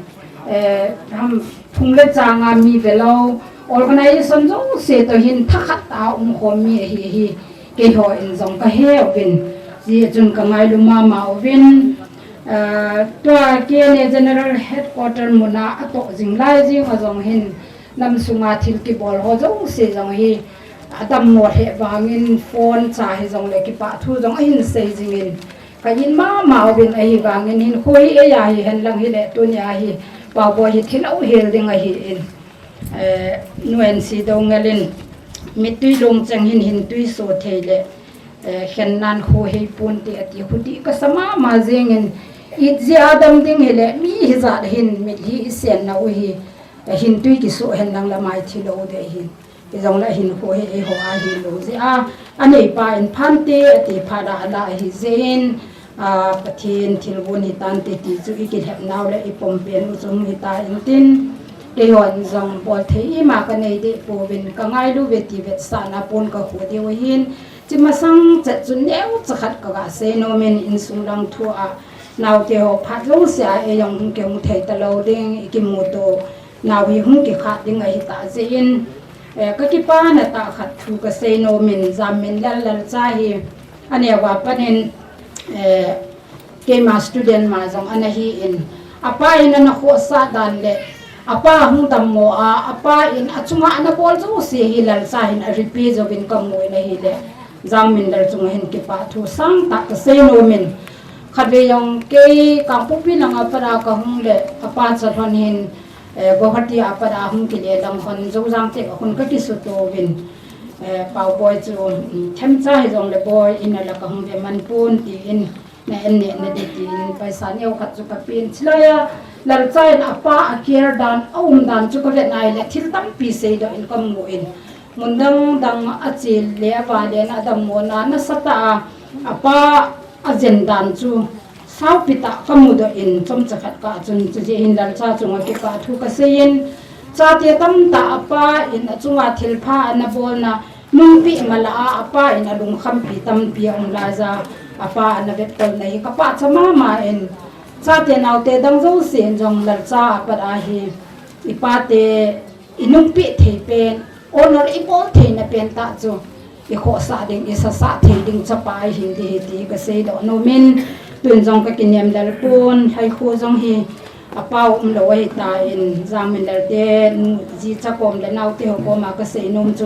eh, ham phung le chang a mi velou, organization jouse toh hin thakhat a um khom mi ahi hi, keiho in jong kahe uvin, hijeh chun ka ngailu mama uvin, eh, tua K N A General Headquarter muna atoh jing lai jing a jong hin, nam sunga thil kibol ho jouse jong hi, adammo lheh vangin phone cha hijongle kipah thu jong ahin sei jingin, ka in mama uvin ahi vangin hinkho hi eia hihen lang hile tunia hi Pauboi hi thilou hel ding ahi in, eh, nu N C Doungel in mittui lungcheng hin hintui so thei le, eh, khennan kho hei ponte ati khu ti kasa mama jingin, it jeh a dam ding hile mi hijat hin mitlhi i senna u hi, eh, hintui kiso hen lang le mai thilou ding ahin. Hijongle hinkho hi eiho a hilou jeh a, aneipa in phante ati phat a ala ahi jeh in, ah, Pathen thilgon hitante ti chu i kilhep nau le i pom pen u chu hung hita intin, keihon jong bol thei ima kanei deh pouvin ka ngailu ve ti vetsahna pon ka khu diu ahin, chi masang chet chu neocha khat ka ga sei nom in, insung lang thu a naote ho phat jouse a ei jong hung kihung thei talou ding, i kimuto nau hi hung kikhat ding ahi tah jeh in, eh, ka kipana tah khat thu ka sei nom in, Jamminlal Lalcha hi aneo a pat in, eh, keima student ma jong ana hi in, apa in ana khohsah dan le apa hung dammo a, apa in achunga ana bol jouse hi Lalcha hin a repay jouvin ka mu in ahile, Jamminlal chunga hin kipah thu sangtah ka sei nom in, khatvei jong kei Kangpokpi langa pat a ka hung le apa Chalhon hin, eh, Guwahati a pat a hung kile lang hon Joujang te ka khun ka kisuto uvin, eh, Pauboi chu, um, themcha hijongle Boi in a la ka hung ve man pon tin, na en neh na ding tin paisa neo khat chu ka pen. Chulai a Lalcha in apa a care dan, a um dan chu ka vet nai le thil tampi seidoh in ka mu in, mun dang dang a chel le a vale na a dammo na nasatah a apa a jen dan chu saupi tah ka mudoh in, chomcha khat kah chun, chujeh hin Lalcha chunga kipah thu ka sei in, chate tamtah apa in achunga thilpha ana bolna nungpeh mala a, apa in alungkhampi tampi a um laiya, Apa ana vetkolna hi kapahcha mama in, chate naote dang jousen jong lalcha apat ahi, ipate inungpeh thei pen, honour ibol theina pen tah chu ikhohsah ding, isasah thei ding chapa ihin ding ahi ti kaseidoh nomin, tun jong kakinem lel pon, Haikhu jong hi apa umlou ahitan, Jangminlal te nu, jicha kom le naote ho koma kaseinom chu,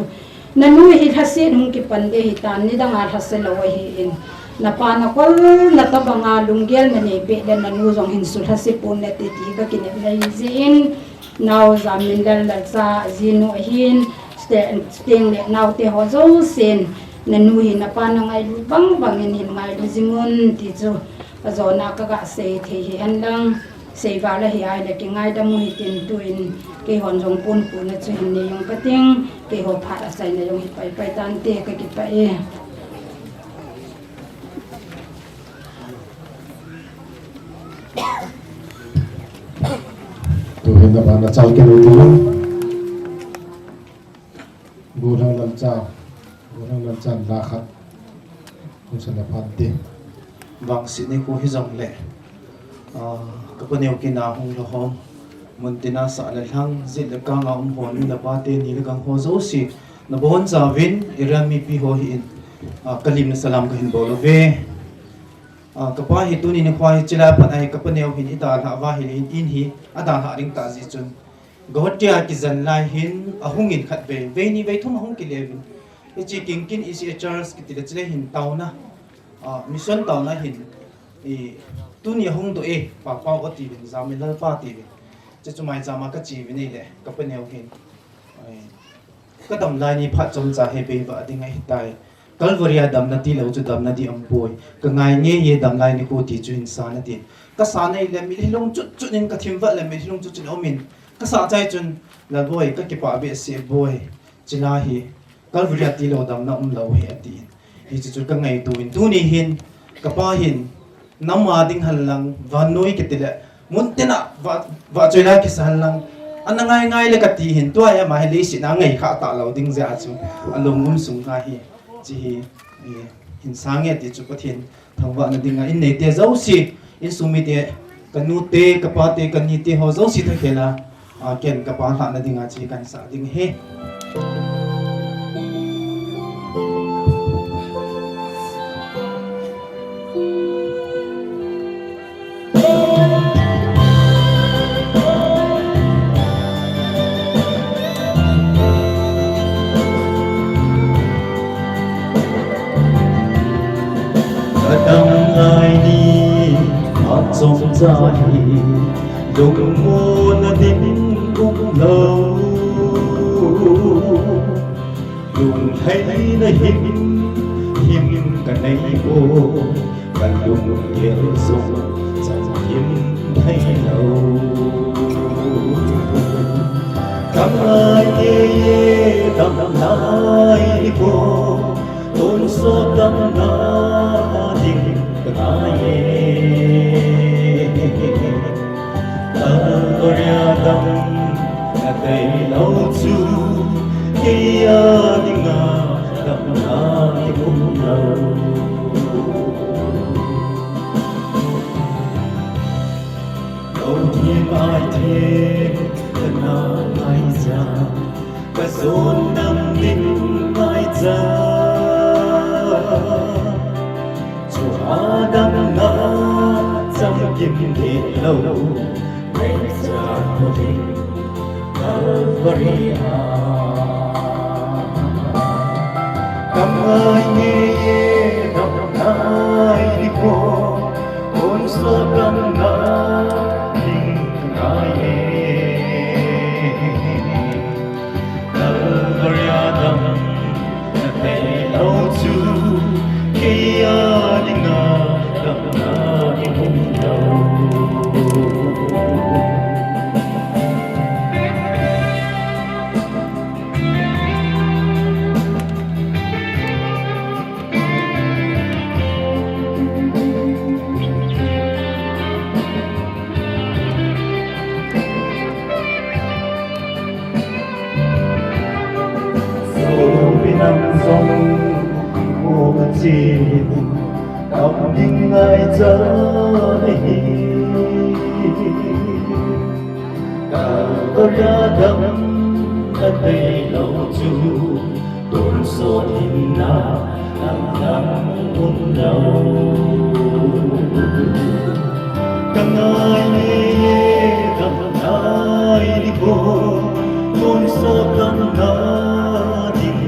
nanu hi lhaset hung kipan ding ahitan, nidanga lhase lou ahin, napa nakol na tobanga lunggel naneipeh le nanu jong hin sulhase pon nate ti kakinepna ahijeh in, nao Jangminlal lalcha jinu ahin, chuteng le naote ho jousen, nanu hi napa nangailut bangbang in hin ngailu jingun ti chu ajona kagasei thei hihen lang, seival ahi ahile kingaidam u hitin, tun keihon jong ponkhuna chu hin nei jong kating, keiho phat achaina jong hi paipai tante, kakipah e. Tuhin abana chal kit u hitin, Gollhang Lalcha, Gollhang Lalcha la khat hung sana phante. Vangset nikho hijongle, ah, kapaneo kina hung lhahom, muntina sah le lhang, jet le kanga um ho, nu le pa teni le gangho jouse nabonchauvin, Iran mipi ho hin, ah, kalimna salam kahin bol uve. Ah, kapa hi tuni nikho hi chilai apat ahi, kapaneo hin eidalhah uva ahile in hi adalhah ding tah jeh chun, Guwahati a kijen lai hin ahungin khatvei, vei ni vei thum ahung kileuvin, hiche Kingkin E C A Church kitile chule hin taona, ah, mission taona hin, tuni ahungdoh e, Papa o tiuvin, Jangminlal pa tiuvin. Chuchu maicham a kacheuvin ahile, kapaneo hin, kadam lai ni phat chomcha hi beivah ding ahitai. Calvary a damna tilou chu damna ding aumpoi. Kangai ngei e damlai nikho ti chu hin san atin. Kasan ahile mitlhi lung chutchut in kathim vat le mitlhi lung chutchut in aumin, kasah chai chun, Lalboi, kakipah behseh boi. Chila hi Calvary a tilou damna umlou ahi atin. Hiche chu kangaito in, tuni hin kapa hin nam a ding henlang, vannoi kitile, muntina vah, vahchoila kisa henlang, ana ngai ngai le kati hin, tua hi ama hi leiset a ngaikhah talou ding jeh a chu, alung um sung ahi, hiche hi, eh, hin sange ti chu Pathen thangvahna dinga in neite jouse, insung mite, kanute, kapate, kanite ho jouse thakhel a, ah, ken kapa lhahna dinga hiche kahin sah ding ahi. Kadam lai ni phat chomcha hi lungmonna ding umlou, lunglhaina himhim kanei poi, kalunggel jong chamkim theilou. Kangai ngei e damlai nikho, tonsot damna ding kangai e. Calvary a damna tailou chu, keia dinga damna ding umlou. Lungthim a itheng kana ngaicha, kajon dam ding ngaicha. Chua damna chamkim theilou, ngaicha poi Calvary a. Kangai ngei e damlai nikho, tonsot damna ding kangai e. Calvary a damna tailou chu, keia dinga damna ding umlou. Sopi nang jong koma chen, Kam ding ngai cha na hi. Kalvaria dam na tei lo chu. Tun so hin na dam dam un lo. Ka ngai le dam ngai di ko. Tun so dam na ding.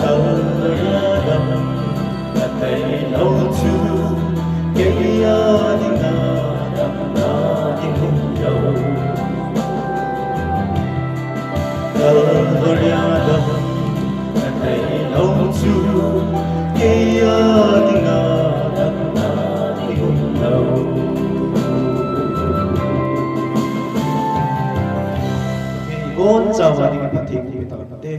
Kalvaria dam na tei lo chu, kei a dinga dam na ding um lo. Kalvaria dam na tei lo chu, kei a dinga dam na ding um lo. Bon chawa ding Pathen ki ta te.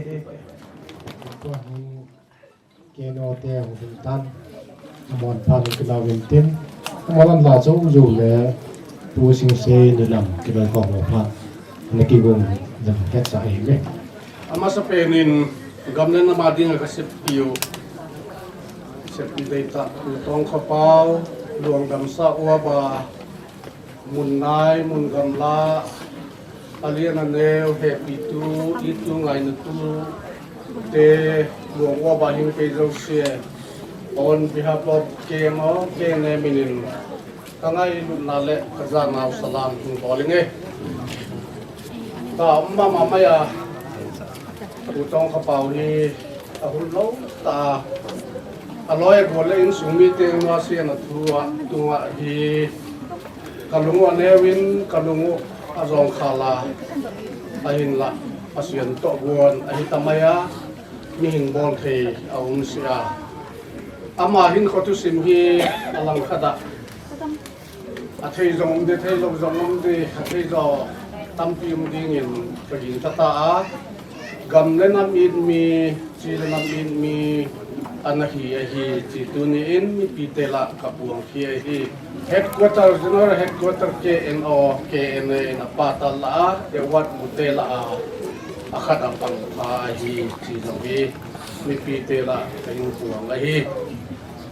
Keno te hung tan. Amon phan kina win tin. Amon an la cho u jo le. Pu sing se ni lam kina ko mo phan. Na ki gong lam ket sa ai me. Amasa penin gam le nam a dinga ka sepi u. Sepi dei ta. Tongkha pau. Luang gam sa ua ba. Mun nai, mun gamla, a lian a neo, hepitu, itu ngainatu te, luang ua ba hing pei jouse. On behalf of K N O, K N A minin, ka ngailutna le ka janau salam hung bol inge. Ka um mama mai a, Pu Tongkha pau hi a hun lou ta. A loi a gol le insung mite nua sian a thu a tunga hi ka lung u a neo in ka lung u a jong kha la. A hin la a sian to guan a hi ta mai a mi hin bol thei a um si a. Ama hin kho thusim hi a lang khat a. A thei jong um de, thei lou jong um de, a thei jo tampi um dingin ka gingta ta a. Gam le nam it mi, chi le nam it mi, ana hi ahi, chi tuni in mipi te la ka puang hi ahi. Headquarter, General Headquarter K N O, K N A in a pa ta la a, te wat mu te la a, a khat a pang pha ahi, chi jong hi, mipi te la ka hing puang ahi.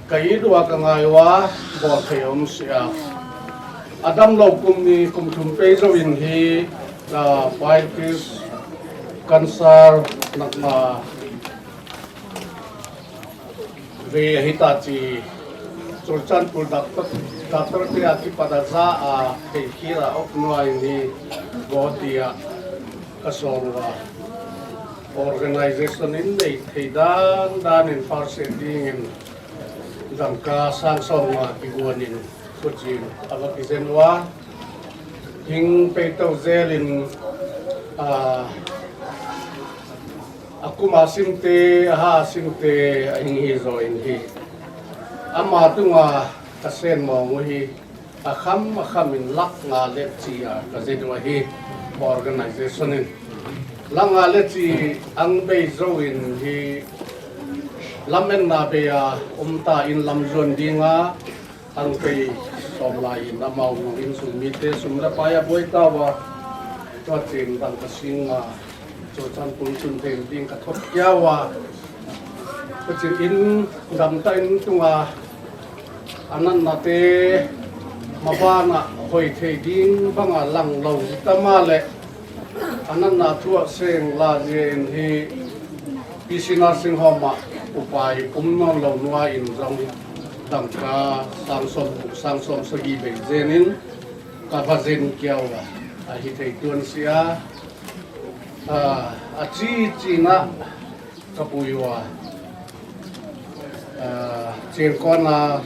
Ka it ua ka ngai ua, bol thei um si a. A dam lou kum ni kum thum pei jo in hi, a, pancreas cancer nakma ve ahi ta chi. Churachandpur doctor, doctor te a kipat a ja a thei khel a ok nua in hi Guwahati a ka sol ua. Organization in nei thei dan dan in first aid ding in Dangka sang som nga kiguan in khuchin a va kijen ua. Hing pei to jel in, a, a kum a sim te, a ha a sim te, a hing hi jo in hi. Ama tunga ka sen mong u hi. A kham, a kham in lakh nga le chi a ka jet u ahi organization in. Lakh nga le chi ang bei jo in hi lam en na bei a um ta in lam jon ding a ang bei som lai in amau insung mite sum le pai a boi ta ua tua chin dang ka sing a. Churachandpur chun thei ding ka thot kia ua. Ka chin in dam ta in tunga a natna te ma bana hoi thei ding banga lang lou ta ma le a natna thu a seng la je in hi P C nursing home a upai um non lou nua in jong dangka sang som, sang som sagi bei jen in ka va jen kia ua. A hi thei tuan si a. A, a chi chi na ka pui ua. A, Chiengkon a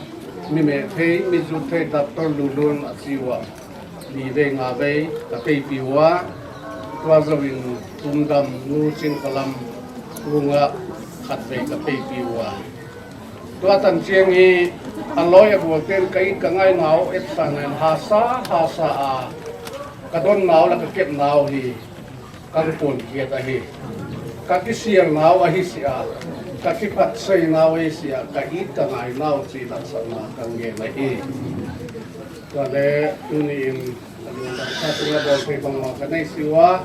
mi me thei, mi ju thei Doctor Lulun a chi ua. Ni vei nga vei ka pei pi ua. Tua jo in Tumdam nu Chingkalam u nga khat vei ka pei pi ua. Tua tan chiang hi aloi agol ten ka it ka ngai nau et sa nan hasa hasa a ka don nau le ka kep nau hi ka pon kiat ahi. Ka kisial nau ahi sia, ka kiphat sei nau ahi sia, ka it ka ngai nau chi laksana ka ngen ahi. Tua le tuni in a lungdam sa tunga bol thei bang ma ka nei siu a.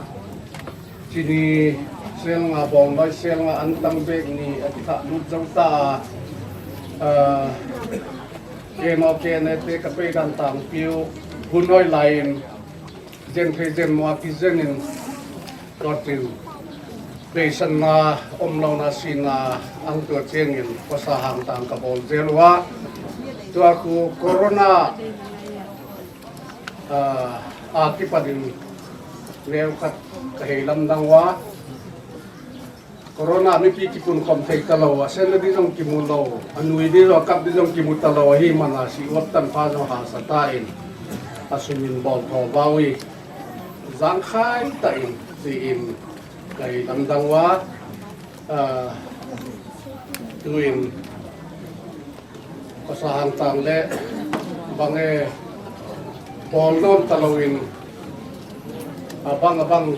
Chini sel nga bong noi sel nga an tang bek ni a kitha lut zong ta a. Ke no ke ne te ka pe dan tang piu hun noi lai in zen thei zen mo a ki zen in tua tin beisan na om lo na si na ang tua chiang in pasa hang tang ka bol zel ua. Tua ku corona a, a kipat in neu khat ka hei lamdang ua. Corona mipi kipun khom thei ta lo, a sen na di zong kimu lo, a nui di zong, a kap di zong kimu ta lo, ahi mana si uap tan pha zong hasa ta in, a sum in bol tho bau i, zang khai ta in, si in, ka hei lamdang ua, a, tu in, Ka sa hang tang le bang e bol nom ta lo in, a bang a bang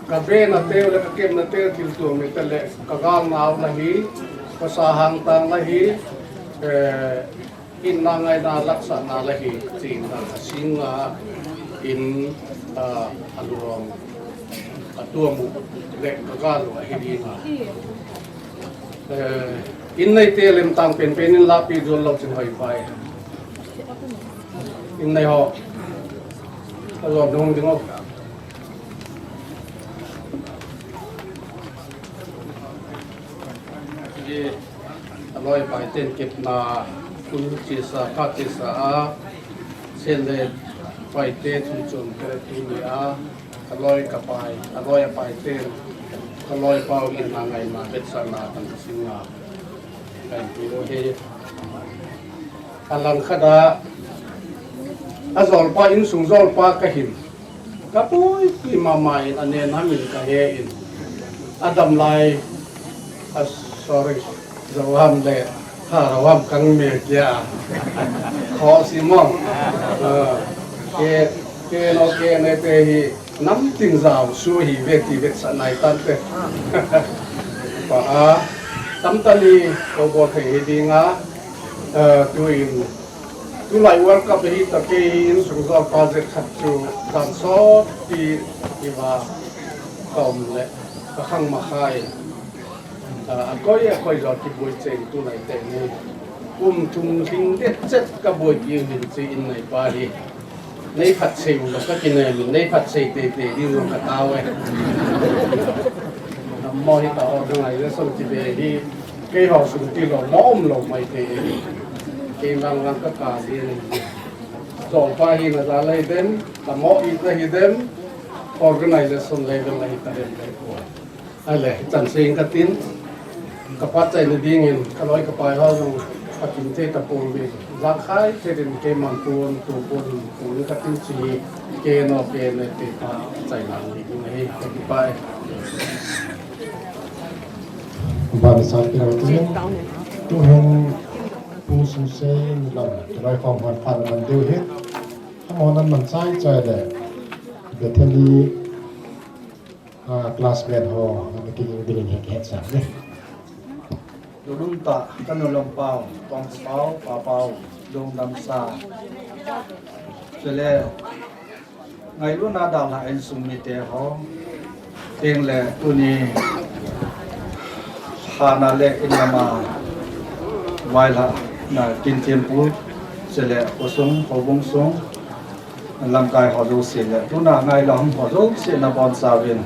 ka ve na teu le ka kem na teu thil tuang mi te le ka gal nau la hi, ka sa hang tang la hi, eh, in na ngai na laksa na la hi, chin na ka sing a in, a, a luang ka tuam u le ka gal u a hi ding a. Eh, in nei te lem tang pen pen in lapi zual lo chin hoi pai. In nei ho. A zual nung ding o. Ye, a loi pai ten kep na kun chi sa, pha chi sa a, sen le pai te chun chun kere tu ni a. Ka loi ka pai, ka loi a pai ten, ka loi pau in na ngai na bet sa na kan ka sing na. Kan ti lo he. A lang khat a, a zol pa in sung zol pa ka hin. Ka pui pui ma ma in a ne na min ka he in. A dam lai, a sorry. Zoham le Haroham kang me kia. Kho si mo. Ke, ke no ke ne te hi nam tin zau su hi ve ti ve sa nai tan te. Pa a tam ta ni ko bo thei hi ding a. Tu in tu lai World Cup hi ta ke hi in sung zo pa zet khat chu dan so ti i va ka um le ka khang ma khai. A, a koi, a koi zo kiboi cheng tu lai te ni. Kum thum hling det chet ka boi ki hin chi in nei pa hi. Nei phat sei u lo ka ki nei min, nei phat sei te te di u ka ta we. Mo hi ta o ngai le so ti be hi. Kei ho sung ti lo mo um lo mai te. Kei lang lang ka ka di ni. Zo pa hi na za lai den, ta mo i ta hi den. Organization level lai ta den le ko. Ahile, chan seng ka tin, ka phat chaina dingin, ka loi ka pai ho jong, ka tin thei ta pon ve. Jang khai thei din keiman pon, tu pon, pon ka tin chi, ke no ke ne te pa chaina ding ahi, ka kipai. Ban sa pi ro tu, tu hin, pu su se ni lam, ka loi khom hon phan man deu hi, ka mo nan man chai chai le, Bethany, Ah, classmate ho, na ki ding ding he he sa ne. Lulung ta, ka nu lom pau, tong pau, pa pau, lung dam sa. Chule, ngai lu na da la en sung mi te ho. Ting le tu ni, ha na le in na ma, vai la na kin tien pu, chule, ko sung, ko bung sung. Lamkai ho jouse le, tuna ngai lam ho jouse na bon sa vin.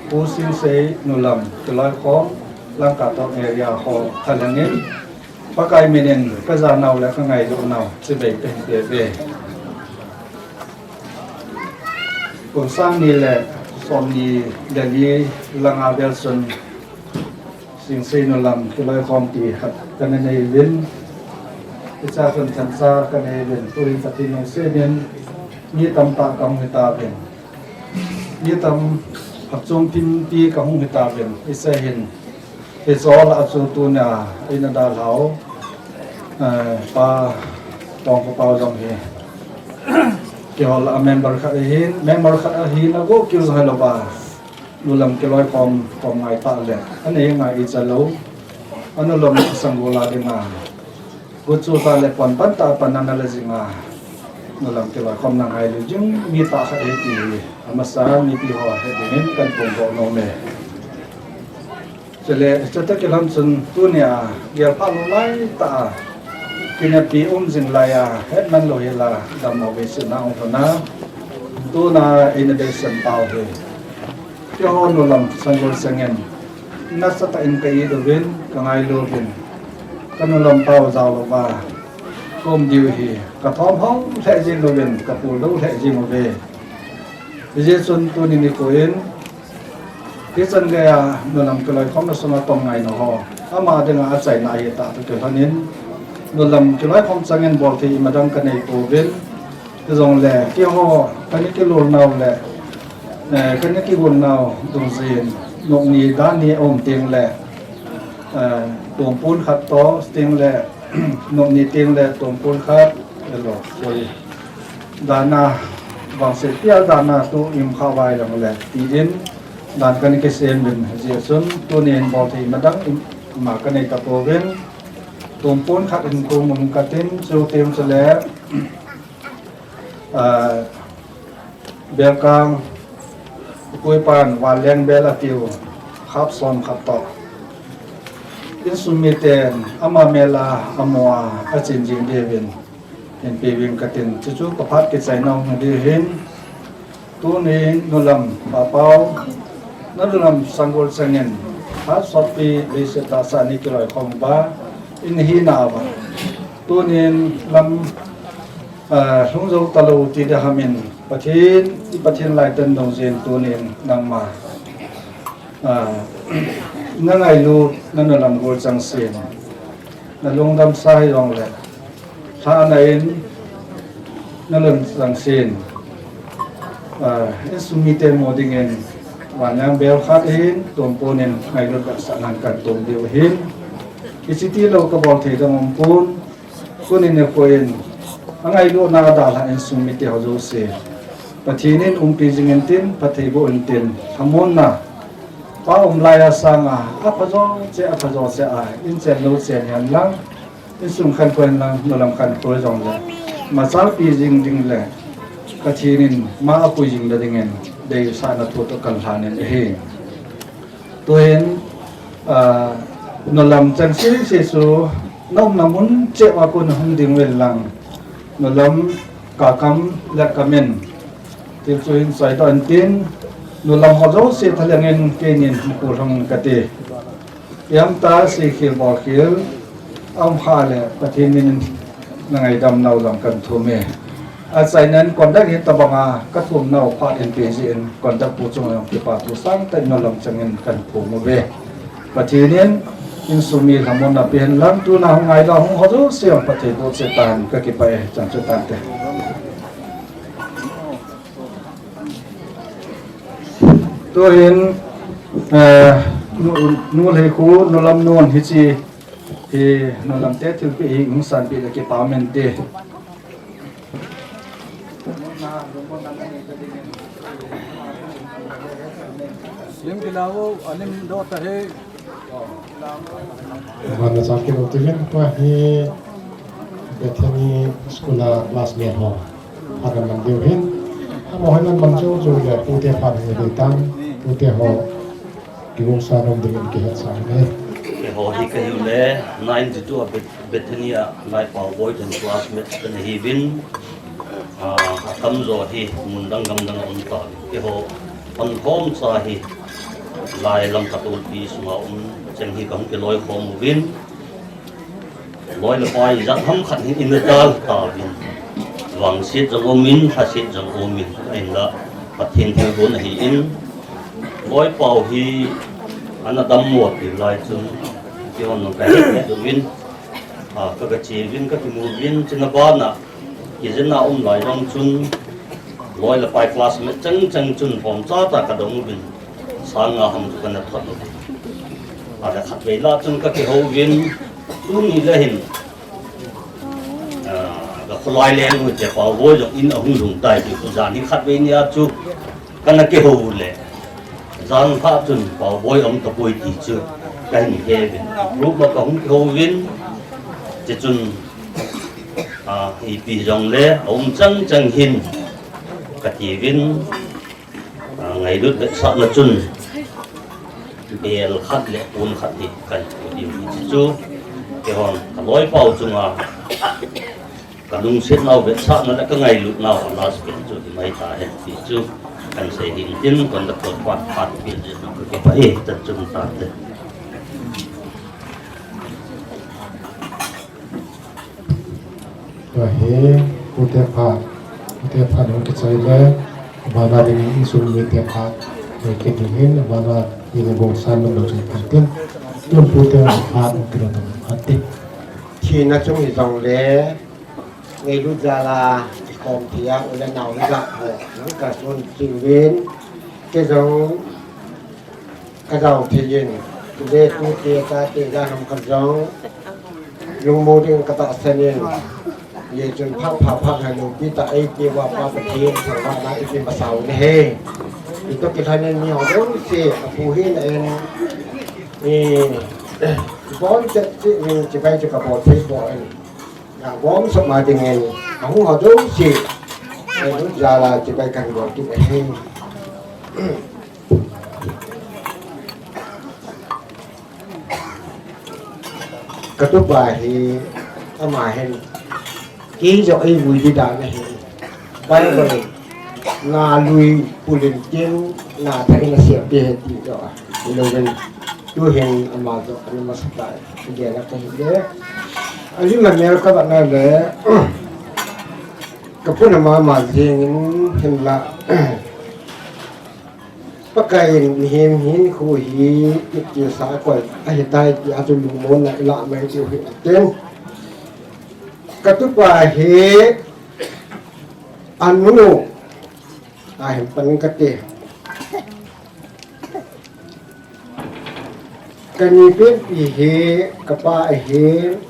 Pu Sing Sei nu lam, Kiloi Khom, Lamka Town area ho, thalangin, Pakai minin, ka ja nau le ka ngai lo nau, chi bei pen pe ve. Kum sang ni le, som ni le ni, langa bel sun, Sing Sei nu lam, Kiloi Khom ti khat ka na nei vin. Icha chun khansa ka nei vin. Tuin Pathen nung sinin, mi tam ta ka hung hita vin. Mi tam phat chung tin ti ka hung hita vin. Isa hin. Icha la chu tuna, ina da lau. Eh, Pa Tongkhopau jong hi kihol a member khat ahin, member khat ahin ago kil jong hilou pa. Nulam kiloikhom khom ngai tah le, anei ngai i chalou. Anulam sanggol a dinga, guchu tah le pon pan tah pan ana le jinga, nulam kiloikhom na ngailu jing mi tah khat ahi ti hi amasa mipi ho he dingin kan pon bo nom e. Chule, chutah kilhon chun tunia, gel pha lou lai tah a, kinapi um jing lai a, hetman lou hi la, dammo vei sina ong lhona, tuna ina dei sem pau hi. Keiho nulam sanggol sangin, nasatah in ka it uvin, ka ngailu uvin, ka nulam pau jao louva, ka um diu hi, ka thom hou lheh jing uvin, ka pul lou lheh jing uve. Hijeh chun tuni nikho in, hichan geiya nulam kiloikhomna sunga tong ngaina ho, ama dinga achaina ahi tah toh kilhonin, nulam kiloikhom changin bolthei imadang ka nei pouvin, hijongle keiho kana kilolnau le, eh, kana kigolnau dungjui in, nopni dan ni aum teng le, eh, tumpun khat toh teng le, nopni teng le tumpun khat, hello, sorry. Dana, vangset pia dana tu im kha vai lang le, tin, dan kana kisem uvin, hijeh chun, tunin bolthei imadang im, ima ka nei tapouvin, tumpun khat in kum um katin, chuteng chule, ah, belkang, puipan, vanleng bel atiu, khap som khat toh. Insung miten, ama mel a, amo a, achin jing diuvin. Hinpe uvin katin, chuchu ka phat kichaina hung diu hin, tunin nulam, Papau, na nulam sanggol changin, phat sotpi, leiset tahsa a nei kiloikhom uva, in hina uva. Tunin lam, ah, lhung jou talou ti ding ham in, Pathen, i Pathen lai tah in dong jin tunin nangma, ah, na ngailut, na nulam gol chang sen, na lungdam sa hijongle, lhahna in, na lungdam chang sen, ah, insung mite mo dingin, vanleng bel khat ahin, tumpun in ngailut vetsahnan kan tom diu ahin, hiche tilou ka bol thei ding um pon, tuni nikho in, angailutna a dalha insung mite ho jouse, Pathen in umpi jing intin, phatthei boh intin, lhamonna, Pa um lai a sanga, apha jo cheh, apha jo cheh a, in chen lou chen hen lang, insung khankho hen lang, nulam khankho jongle, machal pi jing ding le, Pathen in ma apui jing na dingin, deisahna thu toh kan lhanin ahi. Tuhin, ah, nulam chang sese chu, na umna mun cheh uva kon hung ding uvin lang, nulam kakam le kamin, til chu hin soi doh intin, nulam ho jouse thalheng in keinin hukul hung kati. Ihamtah seikhel bolkhel aum kha le Pathen min in na ngaidam nau lam kan thum e. Achaina in contact hitobanga ka thum nau phat in pe jeh in contact pu chunga jong kipa thu sangtah in nulam changin kan thum uve. Pathen in insung mi lhamonna pe hen lang, tuna hung ngailou hung ho jouse jong phatthei boh cheh tan, ka kipah e, chan chu tante. Tuhin, eh, nu, nu Lheikhu, nulam nun hiche, hi nulam te thilpeh hi hung sanpeh le kipa um inte. Lim kilau, alim doh tahi. Mana sakit utivin pa hi Bethany School a classmate ho. Phat ana man diu hin. Amo hin ana man chu chu le pute phat hi dei tan, pute ho. Kigongsa nom dingin kihetsa ne. Keiho hi kahiu le, ninety-two a Beth-, Bethany a Laipau Boy ten classmate kana hiuvin. Ah, atamjo hi mun dang gam dang a um tauvin. Keiho pankhom cha hi lai lam katulpi sunga um cheng hi kahung kiloikhom uvin. Loi le pai jat ham khat hi ina dal tauvin. Vangset jong umin, lhaset jong umin, ahinla Pathen thilgon ahin. Loipau hi ana dammo ti lai chun, keihon jong kahet het uvin, ah, ka, kache uvin, kakimu uvin, chuna bana kijina um lai jong chun, loi le pai classmate cheng cheng chun, hom cha cha kadong uvin, sang nga ham chu kana thot uvin. Ahile khatvei lah chun kakihou uvin, tuni le hin, Lai leng u te Paoboi jong in ahung lhung tai ti, jan hi khatvei nia chu kana kihou le, jan kha chun Paoboi aum tapoi ti chu kahin he uvin, group ma kahung kihou uvin, ti chun, a, ipi jong le aum chang chang hin kati uvin, a, ngailut vetsahna chun bel khat le pon khat hi kahin pe ding ti chu, keihon kaloipa u chunga kalungsetnau vetsahna le kangailutnau a last pen chu himai tahen ti chu kahin sei hin tin, conductor pa, pa ti pil jin kakipah e, chan chun tate. Ahi, pute pha, pute pha ni kichai le, bana ding insung mite pha, ni kiding hin, bana ding bol san lo chun pha tin, tun pute pha ni kilo pha tin. Thina chung hi jong le, ngailut jal a, ikhom thei a, u le nau hi jong ho, nang kasun chiuvin, kei jong, kajao thei in, le tute chate jan hom khat jong, lungmong ding katahsan in, hijeh chun phat pha phat ha loupi tah eipeuva Pa Pathen thangvahna ipe masa u ahi. Itoh kilhon in miho jouse, apu hin a-in, i, ibon chet cheh in chibai chu kabol thei poi. Nabom sop ma dingin, ahung ho jouse, ngailut jal a chibai kahin bol kit ahi. Katupa hi, ama hin, kei jong eivui ding dan ahi. Bible, na lui pul in tin, na thah in asem ding ahi ti jong ahi. Hilouvin, tuhin ama jong ana masa tai. Gel a kahi le. Alim a mel kavetna le, kapuna mama jengin hinla, Pakai in mihem hinkho hi, itilsa koi ahitai tia chu lungmonna ilah mai diu ahi tin. Katupa hi, anu, ahin pan kati. Kani penpi hi, kapa ahin,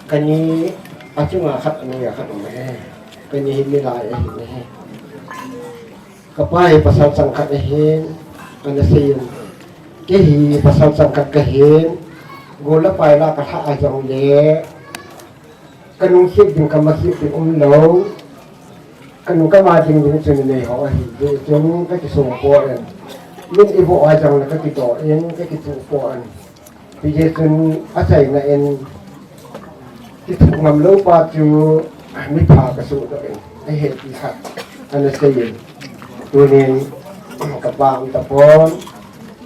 kani achunga khat, anoiya khat um ahi. Kani hi milai ahin ahi. Kapa hi pasal changkhat ahin, ana seiyin. Kei hi pasal changkhat kahin, gol le pai la kalhah a jongle, kanung khet ding, kama khet ding umlou. Kanu kama ding ding chun nei ho ahi, hijeh chun kakisong poi. Min eivoh a jongle kakitoh in, kakituh poi. Hijeh chun achaina in, kithuh ngam lou pa chu mipha kasuhdoh in, ahi ti khat ana seiyin. Tunin kapa um tapon,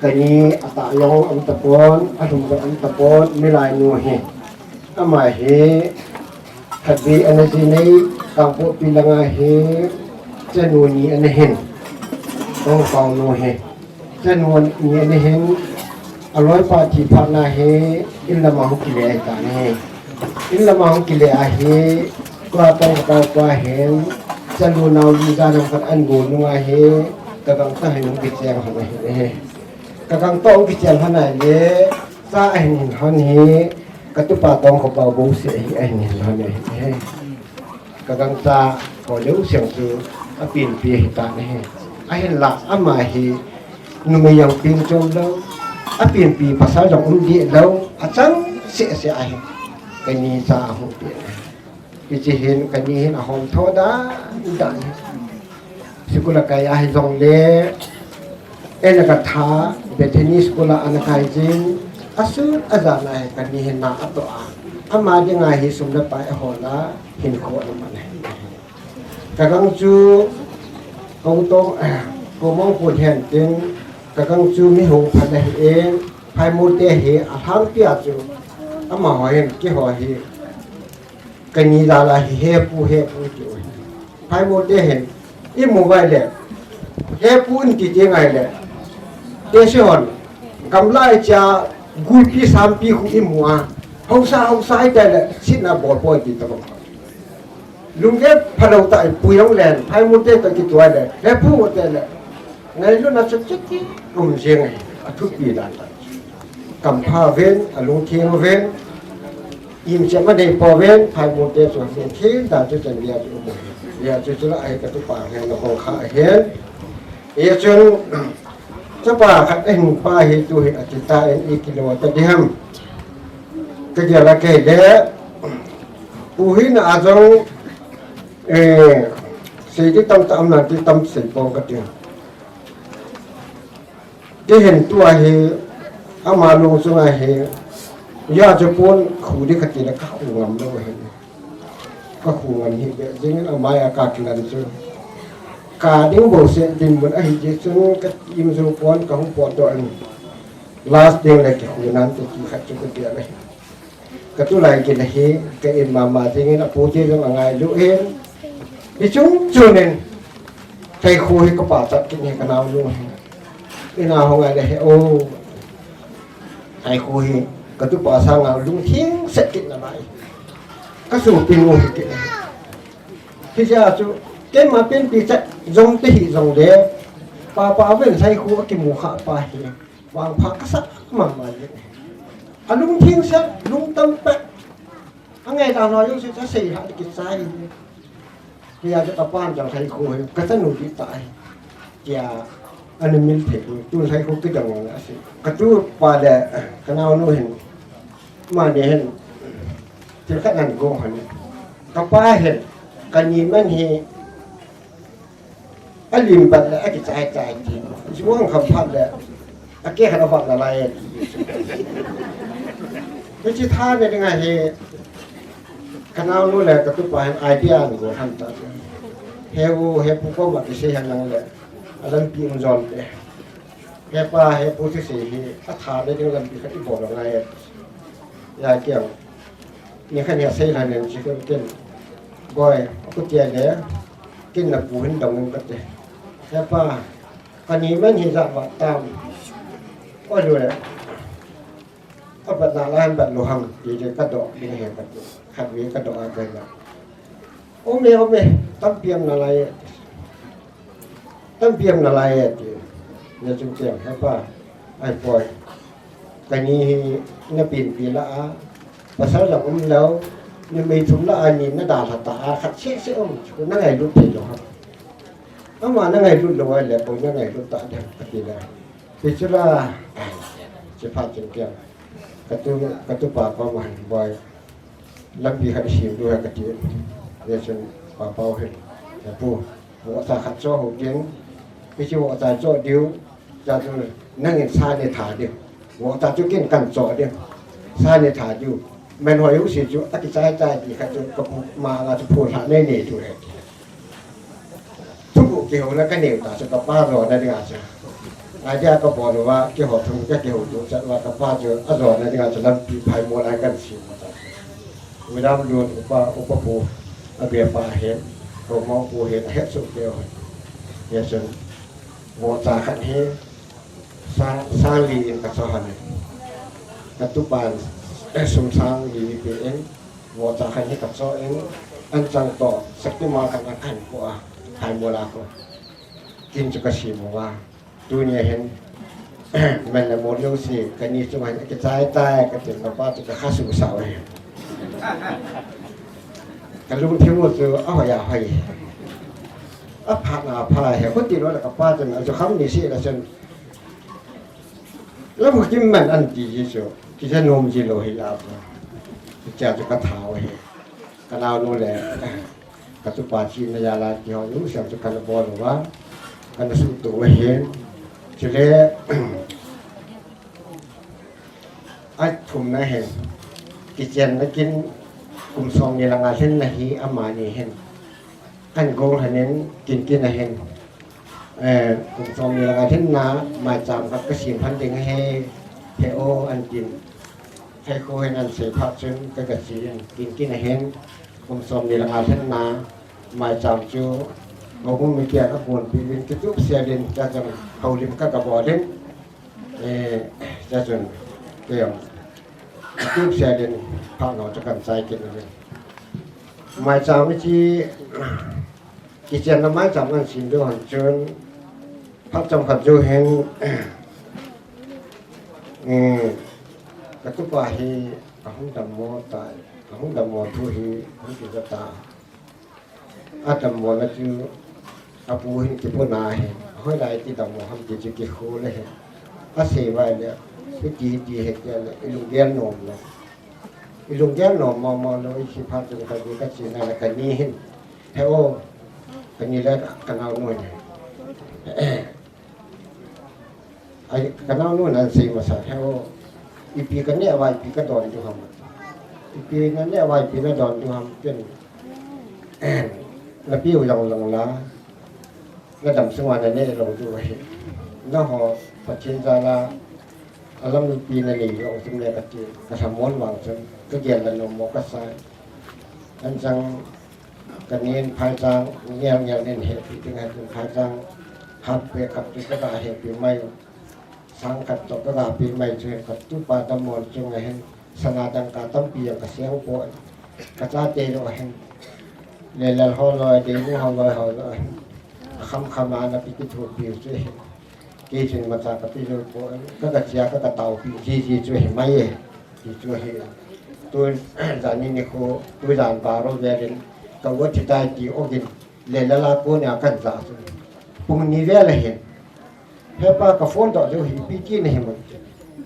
kani atah jong um tapon, alhum jong um tapon, milainu hi. Ama hi, khatvei ana jinei, Kangpokpi langa hi, chanu ni ana hin. Tongkhopau nu hi, chanu ni ana hin, aloipa thi phatna hi, in lama hung kile ahitan ahi. In lama hung kile ahi, tua Tongkhopau pa hin, chanu naonu jan hung khat ahin go nunga hi, kagangtah hin hung kicheng lhon ahi. Kagangtah hung kicheng lhon ahile, cha ahin hin lhon hi, katupa Tongkhopau bouseh hi ahin hin lhon ahi. Kagangtah ho leu seng chu apenpi ahitan ahi. Ahinla ama hi numei jong peng chom lou, apenpi pasal jong um deh lou, achang seh seh ahi. Kani cha ahung pen ahi. Hiche hin kani hin ahom tho dan dan ahi. School a kai ahi jongle, eina katha, Bethany School a ana kai jin, asun ajan a hi kani hin na atoh a. Ama dinga hi sum le pai ahol a, hinkho ana man ahi. Kagang chu, kou tong, kou mong kun hen tin, kagang chu mi hung phat ahi in, phaimol te hi alhangpi a chu, amaho hin, keiho hi, kani jal a hi hepu, hepu ti u hi. Phaimol te hin, imu vai le, hepu in ti ti ngai le. Teshihon, gamlai cha, guipi sampi khu imu a. Haosa, haosa ite le, sitna bol poi ti tabang. Lunggel phalou tah ipu jong le, phaimol te toh kituh le, hepu te le. Ngailutna chu chuti um jeng ahi, athupi dan tah. Kampha uvin, alungthim uvin, Him siam anei pouvin, phaibung te chu him thim dan chu chan dia chu um. Dia chu chu la ahi ka tupa hen na kong kha hen. Ia chun, chapa khat ahin pa hi tu hi ati ta en i kilo ta di ham. Ka dia la kei le, u hi na a jong, eh, sei di tam ta am na di tam sei pong ka ti. Ti hin tua hi, ama lung sunga hi, ya chu pon khu di ka ti le ka khu ngam lo hi. Ka khu ngam hi be jing in ama ya ka kilan chu. Ka ding bo se din mun ahi ji chun ka im zo pon ka hung pon to an. Last ding le ki khu nan te ki khat chu ka ti le. Ka tulai kin hi, ka in mama jing in, a pu te jong a ngailu in. Hi chung chung in, Thaikhu hi ka pachat kin hi ka naonu hi. Ina hung ngai le hi, o. Thaikhu hi, ka tupa sanga lungthim set kin nalai. Ka sopinu hi kin. Hijeh a chu, keima penpi chat jong te hi jong le, papa ven Thaikhu a kimu kha pa hi. Vangpha kasa mama le. Alungthim set, lungtam pet. Angai dan ho jouse chu asei lha kichai. Hia chu kapan jong Thaikhu hi, ka chanu hi tai. Tia, ana mil thei, tun Thaikhu kidang ase. Ka tupa le, ka naonu hin. Mani hin. Thil khat nan go han. Ka pa hin. Ka ni man hi. A lim bat le, a kichai chai ti. Chuang kham phat le, a ke khat a vat la lai e. Hichi tha ne ding ahi, ka naonu le ka tupa hin idea an go han ta. He u, he pu ko ma kisei han lang le, a lampi um jom te. He pa, he pu kisei hi, a tha ne ding lampi khat i bol ngai e. Ya kiang. Ni khat ni a sei lha nen chi ken ken. Boi, a kutia le, ken na pu hin dong in kate. He pa, ka ni man hi ja va tam. O lu le. A bat na la han bat lu ham, ti le ka do, ding he kate. Khat ve ka do a kai la. Ome, ome, tampi am na lai e. Tampi am na lai e ti. Nia chun kiang, he pa, ai poi. Ka ni hi na pinpi la a, pasal la um lo, ni mei thum la a ni na da la ta a, khat se se um, chu na ngailut thei lo ha. Ama na ngailut lo a le, ko na ngailut ta de, ka ti la. Ti chu la, ai, chi pha chin kiang. Ka tu, ka tupa pa man, boi. Lampi khat i sim diu ahi ka ti. Ve chun pa pa hin. He pu. Vohcha khat cho ho kin. Hichi vohcha cho diu. Cha chu nangin sa nei tha diu. Vohcha chu kin kan cho diu. Sa nei tha diu. Men hoi u si chu a kichai chai ti khat chu ka pu ma la chu phu lha nei nei diu ahi. Thuguh kihouna ka neiu ta chu ka pa jona dinga chu. Idea ka bol uva, keiho thum ka kihou tu chat uva ka pa chu a jona dinga chu lampi phaimol a kan sim u ta. Madam Lun upa, upa pu, a be pa hin, Roma pu hin, a het suh kei u hin. Hia chun, vohcha khat hi, Sang, sang li in ka cho hon in. Ka tupan, eh, sum sang li pe in, vohcha khat hi ka cho in, an chang to, Shaktiman khat na kan ko a, hai mo la ko. Kin chu ka sim uva. Tunia hin, men le mo lou si, ka ni chu man, ka chai tai, ka tin ka pa chu ka kha su sa uve. Ka lungthim u chu, a hoi a hoi. A pha na pha he, ko ti lo la ka pa chu, a chu kham ni si la chun, Lam kim man an ti ji chu, kija nom ji lou hi la pa. Cha chu ka tha u ahi. Ka naonu le, ka tupa chi na ya la ti ho nu siam chu ka na bol uva. Ka na su tu u ahi. Chule, a thum na hin. Kichen na kin kum som ni langa hin na hi amani hin. Kan gong hanin kin kin ahin. Eh, kum som ni langa hin na, maicham khat ka sim han ding ahi, he o an tin. He ko hin an sei phat chun ka ka chi in, kin kin ahin. Kum som ni langa hin na, maicham chu, ko hum mi kian a kun pi vin ki tup sia din, ka jong ko lim ka ka bol in. Eh, cha chun, kei jong. Tup sia din, pha no cha kan chai kin din. Maicham chi, kichen na maicham an sim diu han chun, phat chom khat chu hin, eh, ka tupa hi, Ahung dammo ta, ahung dammo thu hi, hung kija ta. Adammo na chu, apu hin kipuna hin, hoilai kidammo ham ti chu kikhol ahi. Asei vai le, hiti hiti ahi tia le, ilunggel nom lo. Ilunggel nom mama lo, ichi phat chun kani kachena le kani hin. He o, kani le kanaonu hin. Ai, kanaonu nan sei masa, he o. Ipi kaneh uva, ipi kadon diu ham. Ipi naneh uva, ipi nadon diu ham, ken. Napiu jong jong la. Nadam sunga naneh lou diu ahi. Naho, Pathen jal a. Alam ipi nanei jong chun le kati, kalhamon vang chun, kagel le nommo kasai. Anchang kanin phaichang, ngel ngel nin hepi ding ahi chun phaichang, half pay khat chu kaga hepi mai, sang khat toh kaga pe mai chu hin katupa dammon chunga hin, sana dangka tampi jong kaseng poi, kachate jong ahin, le lal ho loi, deinu ho loi ho jong ahin, akham kham a napi kithopi u chu ahin. Kei chun imacha kape jou poi, ka, kachea ka, kataopi jiji chu ahi mai e, ti chu ahi. Tun, jan ni nikho, tujan baro velin, ka u athi tai ti ogin, le lal a kona kahin ja chu. Pung ni vel ahin. Hepa ka phone doh jou hi, ipi ti nahi ham.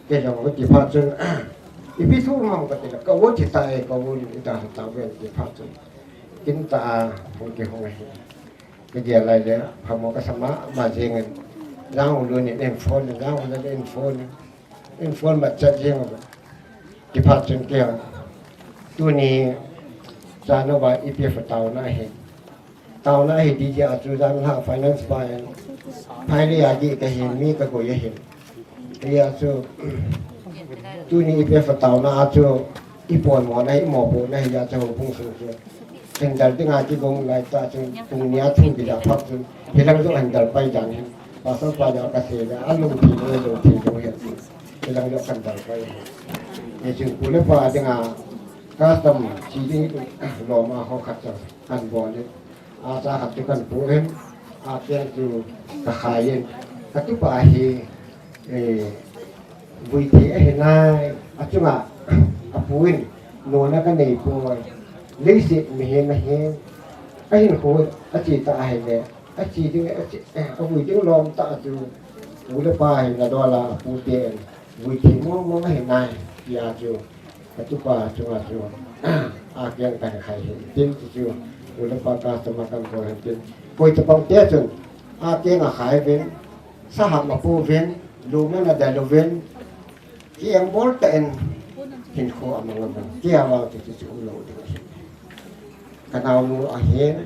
Kei jong kati phat chun, ipi thu ham kati le, ka u athi tai, ka u athi tai ven ti phat chun. Kin ta a, hung kihung ahi. Kagel lai le, phamo kasam mama jengin. Jang u lun in phone, jang u lun in phone. In phone ma chat jeng u. Ti phat chun kei a. Tuni, jana uva E P F taona ahi. Taona ahi D J a chu jana finance pa in. Phai le a gi kahin mi kagoi ahin. Hia chu, tuni E P F taona a chu, ipoimo na, imopo na hia chu houbung sung chu. Handle dinga kigong lai ta chu, pung ni a thum kija phat chu, hilang chu handle pai dan hin. Pastor pa jong kasei le, alung thi le, lung thi le, hilang chu handle pai hin. Hichun pu le pa dinga, custom, chi ding, lom a ho khat chu, kan bol le. Acha khat chu kan pu in, akeng chu kakhai in, katupa hi, eh, vui thei ahi nai, achunga, apu in, nona kanei poi, leiset mihem ahin, ahinkho, ache ta ahile, ache ding, ache, eh, avui ding lom ta chu, pu le pa hi nadol a, apu ten, vui thei mong mong ahi nai, tia chu. Katupa chunga chu, akeng kahin khai hin tin ti chu, pu le pa custom a kan bol hin tin. Koi tabang te chun, akeng akhai uvin, saham apo uvin, lum ana del uvin, kieng bol tah in, hinkho amang amang, tia vang ti chu chu umlou ding ahi. Kanaonu ahin,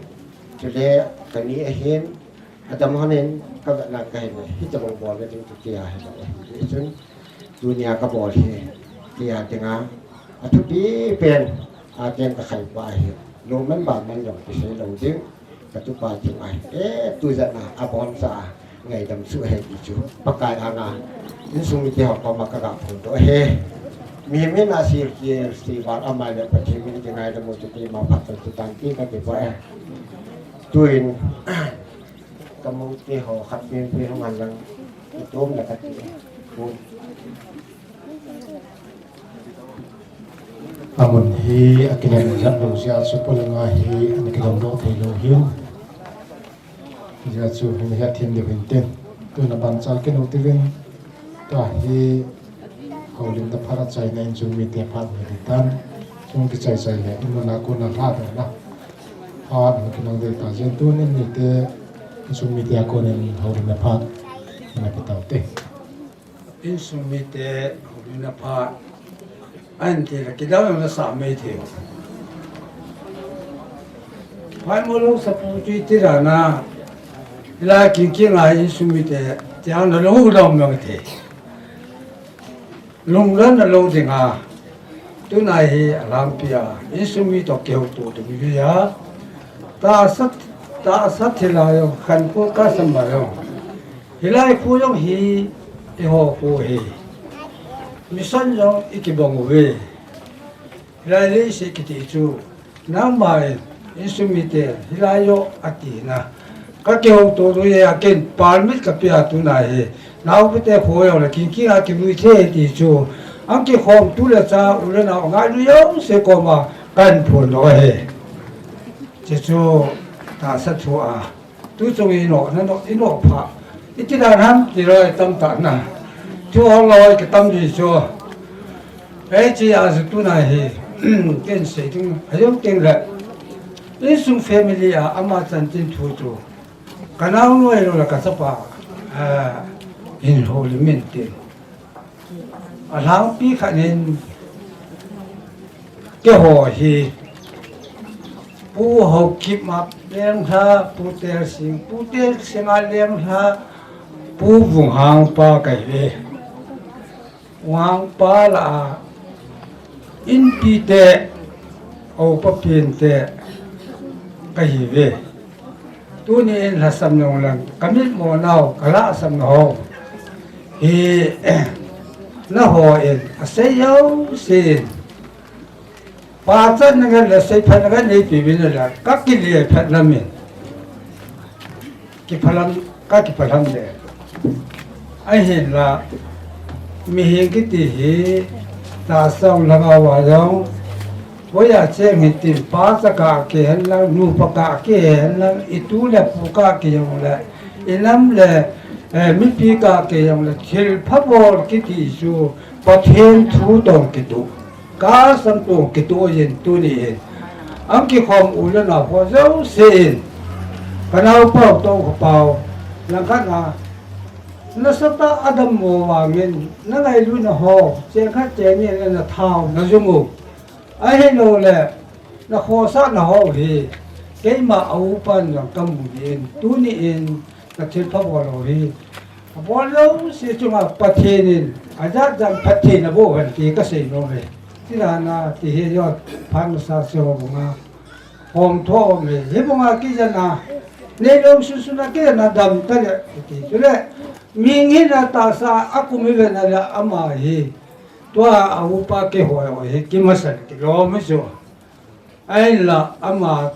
chule kani ahin, adam hon in, kavetna kahin, hitabang bol le ding chu tia hilou ahi. Hichun, Tunia kabol hi, tia dinga, athupi pen, akeng kakhai pa hi, lom man bam man jong kisei lou ding, katupa chunga hi, eh, tujan a, aboncha, ngaidam suh ahi ti chu, Pakai anga, insung mite ho koma kaga phongdoh ahi. Mihem in asil ki, si val amai le Pathen min kingaidam u chu keima phat chu tan ti kati poi. Tuin, Kamu te ho khat pen pen ho ngan lang, itom la kati. Amun hi akilem jat lou jeh a chu polanga hi ana kilem doh thei lou hin. Jeh a chu hin hethem deu hin tin. Tuna ban chal kit lou tivin. Tua hi Houlimna phat achaina insung mite phat ni ding tan. Chung kichai chai le, imun a kon a lha doh na. Phat hung kimang ding ta jeng tun in mite, insung mite a kon in houlimna phat. Ina pe tau te. Insung mite houlimna phat. Ahin ti le kidang na sa mai thei. Phaimol lou sapu chu iti dan a. Ila king king a insung mite, tia na lou dong mong thei. Lungdon na lou ding a, tuna hi a lampi a, insung mi toh kihouto ding hi a, tahsa, tahsa thilha jong, khankho custom jong, hilai khu jong hi, eiho khu hi, mission jong i kibang uve. Hilai leiset kiti chu, nangma in, insung mite, hilai joh ati na. Ka kihouto ding e, a ken permit ka pe a tuna hi. Naote kho jong le, king king a kivui thei ti chu, Ang kikhom tu le cha u le nau ngailu jouse koma kahin phon doh ahi. Chuchu tahsa thu a. Tu chung inoh, nanoh, inoh pha. Iti dan ham ti loi tamtah na. Thu hong loi kitam di chu. Hiche a chu tuna hi. Ken sei ding, ajong teng le. Insung family a ama chanchin thu chu. Ka naonu ahilou le ka chapa, ah, hin houlim in tin. Alhangpi khat in keiho hi Pu Haokip a lenglha, Pu Telsing, Pu Telsing a lenglha, Pu Vunghang pa kahi ve. Vunghang pa lah a, inpi te, upa pen te, kahi ve. Tuni in lhasam nung lang, ka mitmo nau, ka lhasam na ho. Hi, nahon, asei jouse in. Pachatna ngen le seiphatna ngen neipe uvin le, ka kile phat lam in. Kiphalam, ka kiphalam le. Ahinla, mihem kiti hi, tahsa lhagao a jong, hoiya cheng hitin, pacha kah kihen lang, nupa kah kihen lang, itu le pu kah kihong le, inam le, eh, mipi kah kihong le, thilpha bol kiti chu, Pathen thu toh kitoh. Ka sam toh kitoh jin tuni in. Ang kikhom u le nau ho jouse in. Ka naopa u toh ka pau. Langkhat na. Nasatah a dammo vangin. Na ngailutna ho. Cheng khat cheng ni le na thao. Na jung u. Ahilou le. Na khosahna ho hi. Keima a upan jong ka mu in. Tuni in. Ka thilpha bol u hi. Abol jouse chunga Pathen in, ajat jat Pathen aboh hen ti kasei nom e. Ti dan a, ti hi jong, phat masa se ho bunga. Hom tho hom e. Hi bunga kijana, neilou sunsun a kijana dam tale, ti chule, mi ngin a tahsa a kum hi ven a le ama hi. Tua a upa kihoi hoi hi, kimasan kilom hi chu. Ahinla ama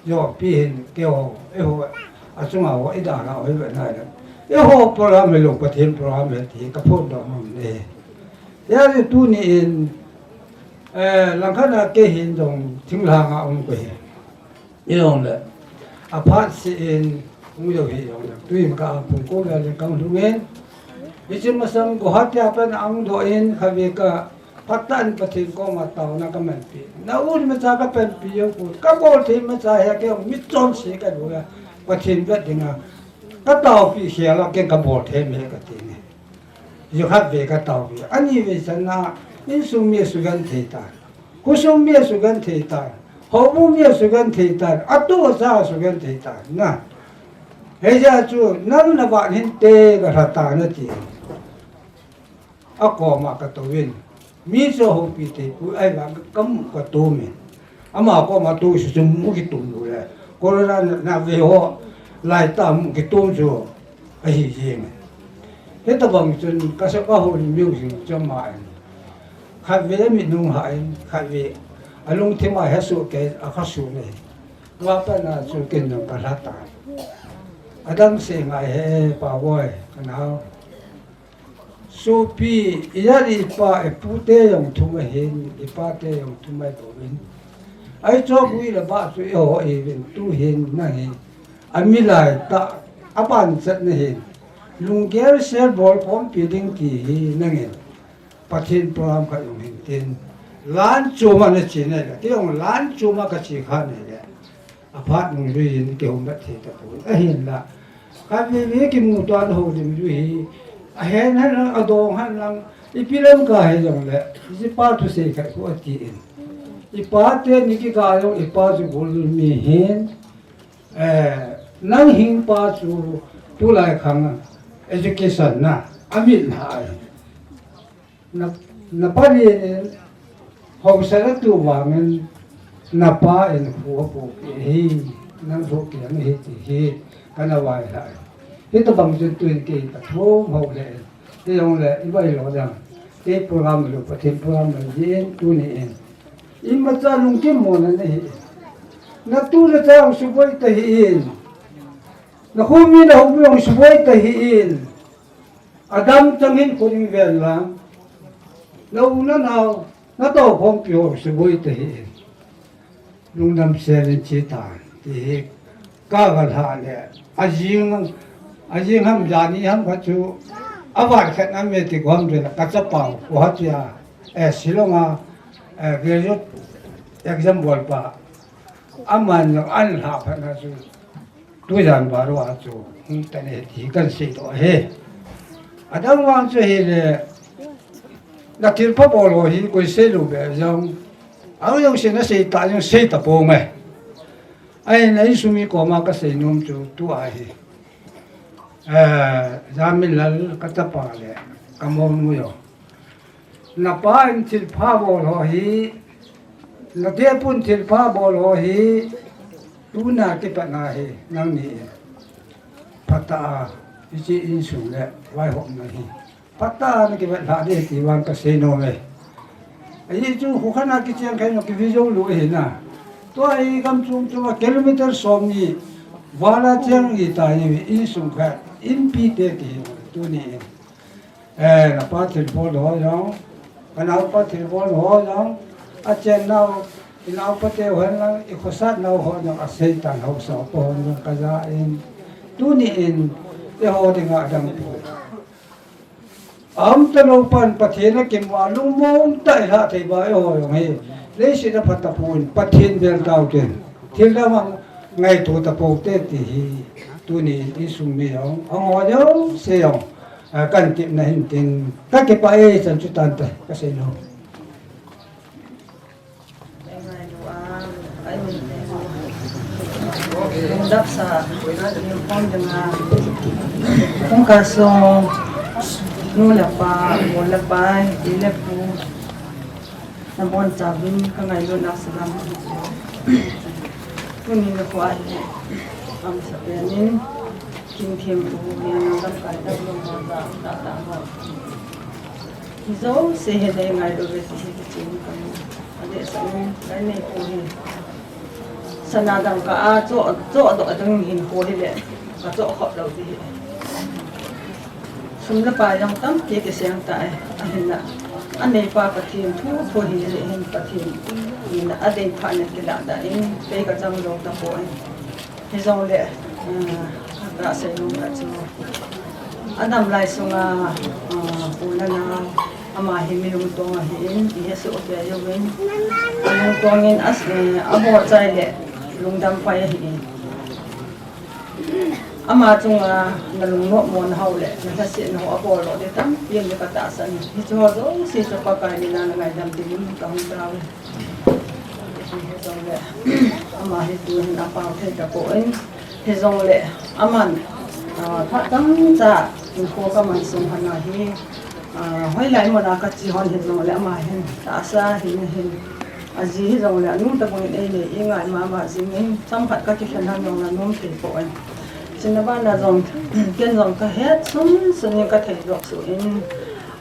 jopi hin keiho, eiho, achunga ho, idalha ho, ive nai le. Eiho program hilou, Pathen program ahi ti, ka phondoh nom e. Hijeh chun tuni in, eh, langkhat a kei hin jong thinglhang a um kahi. Ijong le, aphat seh in, Hung jou hi jong le, tuin ka ang phung ko le le kang lhung in. Hiche masang Guwahati a pat a hung doh in, khatvei ka, phat tah in Pathen koma taona ka manpi. Na u le imacha ka panpi jou pon. Ka bol thei imacha hi kei jong mitchom se ka bol a. Pathen vet dinga. Ka taopi khel a kei ka bol thei me ka ti ne. Ju khatvei ka taopi. Anivei channa, insung mi asugenthei tan. Khosung mi asugenthei tan. Houbung mi asugenthei tan. Atu acha asugenthei tan. Na. Hijeh chun, nang na vah hinte ka lha tan ati. Akoma ka touvin. Mi chu houpi thei poi, ahivang ka mu ka tum in. Ama koma tou chu chu mu kitum lou le. Corona na, na ve ho lai tah mu kitum chu ahi jeng. Hitabang chun ka sa ka houlim jing chu ama in. Khatvei amit nung hah in, khatvei alungthim a hesoh kei a khasoh nei. Tua pat na chu ken jong ka lha tan. Adang se ngai he pa boi, ka nao. Sopi, ijat ipa, ipu te jong thum ahin, ipa te jong thum ahi bouvin. Ahi chu gui le bah chu eiho ahiuvin, tu hin nang hi. Ami lai tah, aban chet na hin. Lunggel sel bol khompi ding ti hi nangin. Pathen program khat jong hin tin. Lan chom a na che nai le, kei jong lan chom a ka che kha nai le. Aphat nung lui in kihoumat thei tapon. Ahinla. Khatvei vei kimu tuan houlim lui hi. Ahen hen lang, adong hen lang. Ipi lam kahi jong le. Ipa thusei khat khu ati in. Ipa teni kikah jong, ipa chu gul mi hin. Eh, nang hing pa chu tulai khang education na. Amit na ai. Na, na pa ni, haosa na tu vangin, na pa in khu apoh pi hi, nang khu kiang hi ti hi, kana vailhah. Hitabang chun tuin kei ka thum ho le, kei jong le, i vai lo dang, kei program lo, Pathen program lo, jin tuni in. Imacha lungkim mona na hi. Na tu na cha hung suboi ta hi in. Na khu mi na hung mi hung suboi ta hi in. Adam chang hin khut in ven lang. Lou na nau, na to phong pi ho se boi te hi. Lungdam sel in chi ta, ti hi ka ga lha le. A jing, a jing ham jani ham kha chu, a var khat na me ti ko ham le ka chapa ko ha tia. Eh, Shillong a, eh, graduate exam bol pa. Aman lo an lha pha na chu. Tujan baru a chu, hmm, tani ti kan sei to he. Adang wang chu hi le, na thil pha bol ho hi koi sei lou be jong. Au jong sei na sei ta jong sei ta po me. Ai na insung mi koma ka sei nom chu tu a hi. Eh, Jaminlal ka chapa le, ka mo mu yo. Na pa in thil pha bol ho hi, na te pun thil pha bol ho hi, tuna kipat na hi, nang ni in. Phat a, i chi insung le, vai hom na hi. Phat a na kipat lha di ti vang ka sei nom e. Ahi chu khu khat na kicheng khai no ki video lu hi na. Tua hi gam chung chung a kilometer som ni, vala cheng ni ta ni insung kha, in pi te ti hi, tu ni in. Eh, na pa thil bol ho jong, ka nau pa thil bol ho jong, a chen nau, i nau pa te ho hen lang, i khosat nau ho jong, a sei tan ho sa pa ho jong ka ja in, tu ni in, i ho ding a dang pu. Am ta lo pan Pathen a kim wa lung mong ta i la thei ba i ho jong hi, le si na phat ta pu in, Pathen bel tau ken. Thil dang a ngaito ta po te ti hi, tu ni in insung mi jong, a ho jong, se jong. A, kan tip na hin tin, ka kipah e, chan chu tan ta, ka sei nom. Lungdap sa, lungpom ding a. Kong ka song, nu le pa, mo le pa, i le pu. Na bon chavin ka ngailut na salam. Tuni na khua hi, am sa penin, kin them u, ni na lam kai dak lo ma ta, ta, ta ma. Hi jo se he dei ngailut ve ti hi ki chin ka ni. A de sa ni, lai nei ko hi. Sana dang ka a cho, cho do dang hin ko hi le. Ka cho khop lo ti hi. Sum le pai jong tampi kiseng tai, ahinla. Aneipa Pathen thu, thu hi jeh hin Pathen in adei phat in kilah da in, kei kachang lou tapoi. Hijongle, ah, kasei nom khat chu. Adam lai sunga, ah, Pu Nana, ama hi mi lungtong ahin, ihesoh kei uvin. Alungtong in as-, eh, abol chai le, lungdam pai ahin. Ama chunga na lungnop mo na hao le, na lhasetna ho abol lou ding tampi um ding ka tahsan. Hiche ho jouse chu Pakai mina na ngaidam dingin ka hung tao e. Hijongle, ama hi tuhin apao thei tapon. Hijongle, aman, ah, phat chomcha, hinkho ka man sung hana hi, ah, hoilai muna ka che hon hijongle, ama hin, tahsa hin, hin. Aji hijongle, anu tabang in einei, eingai mama jingin, chomkhat ka kikhen hon jong na nom thei poi. Chuna bana jong, ken jong ka het sunsun in ka thei doh suh in,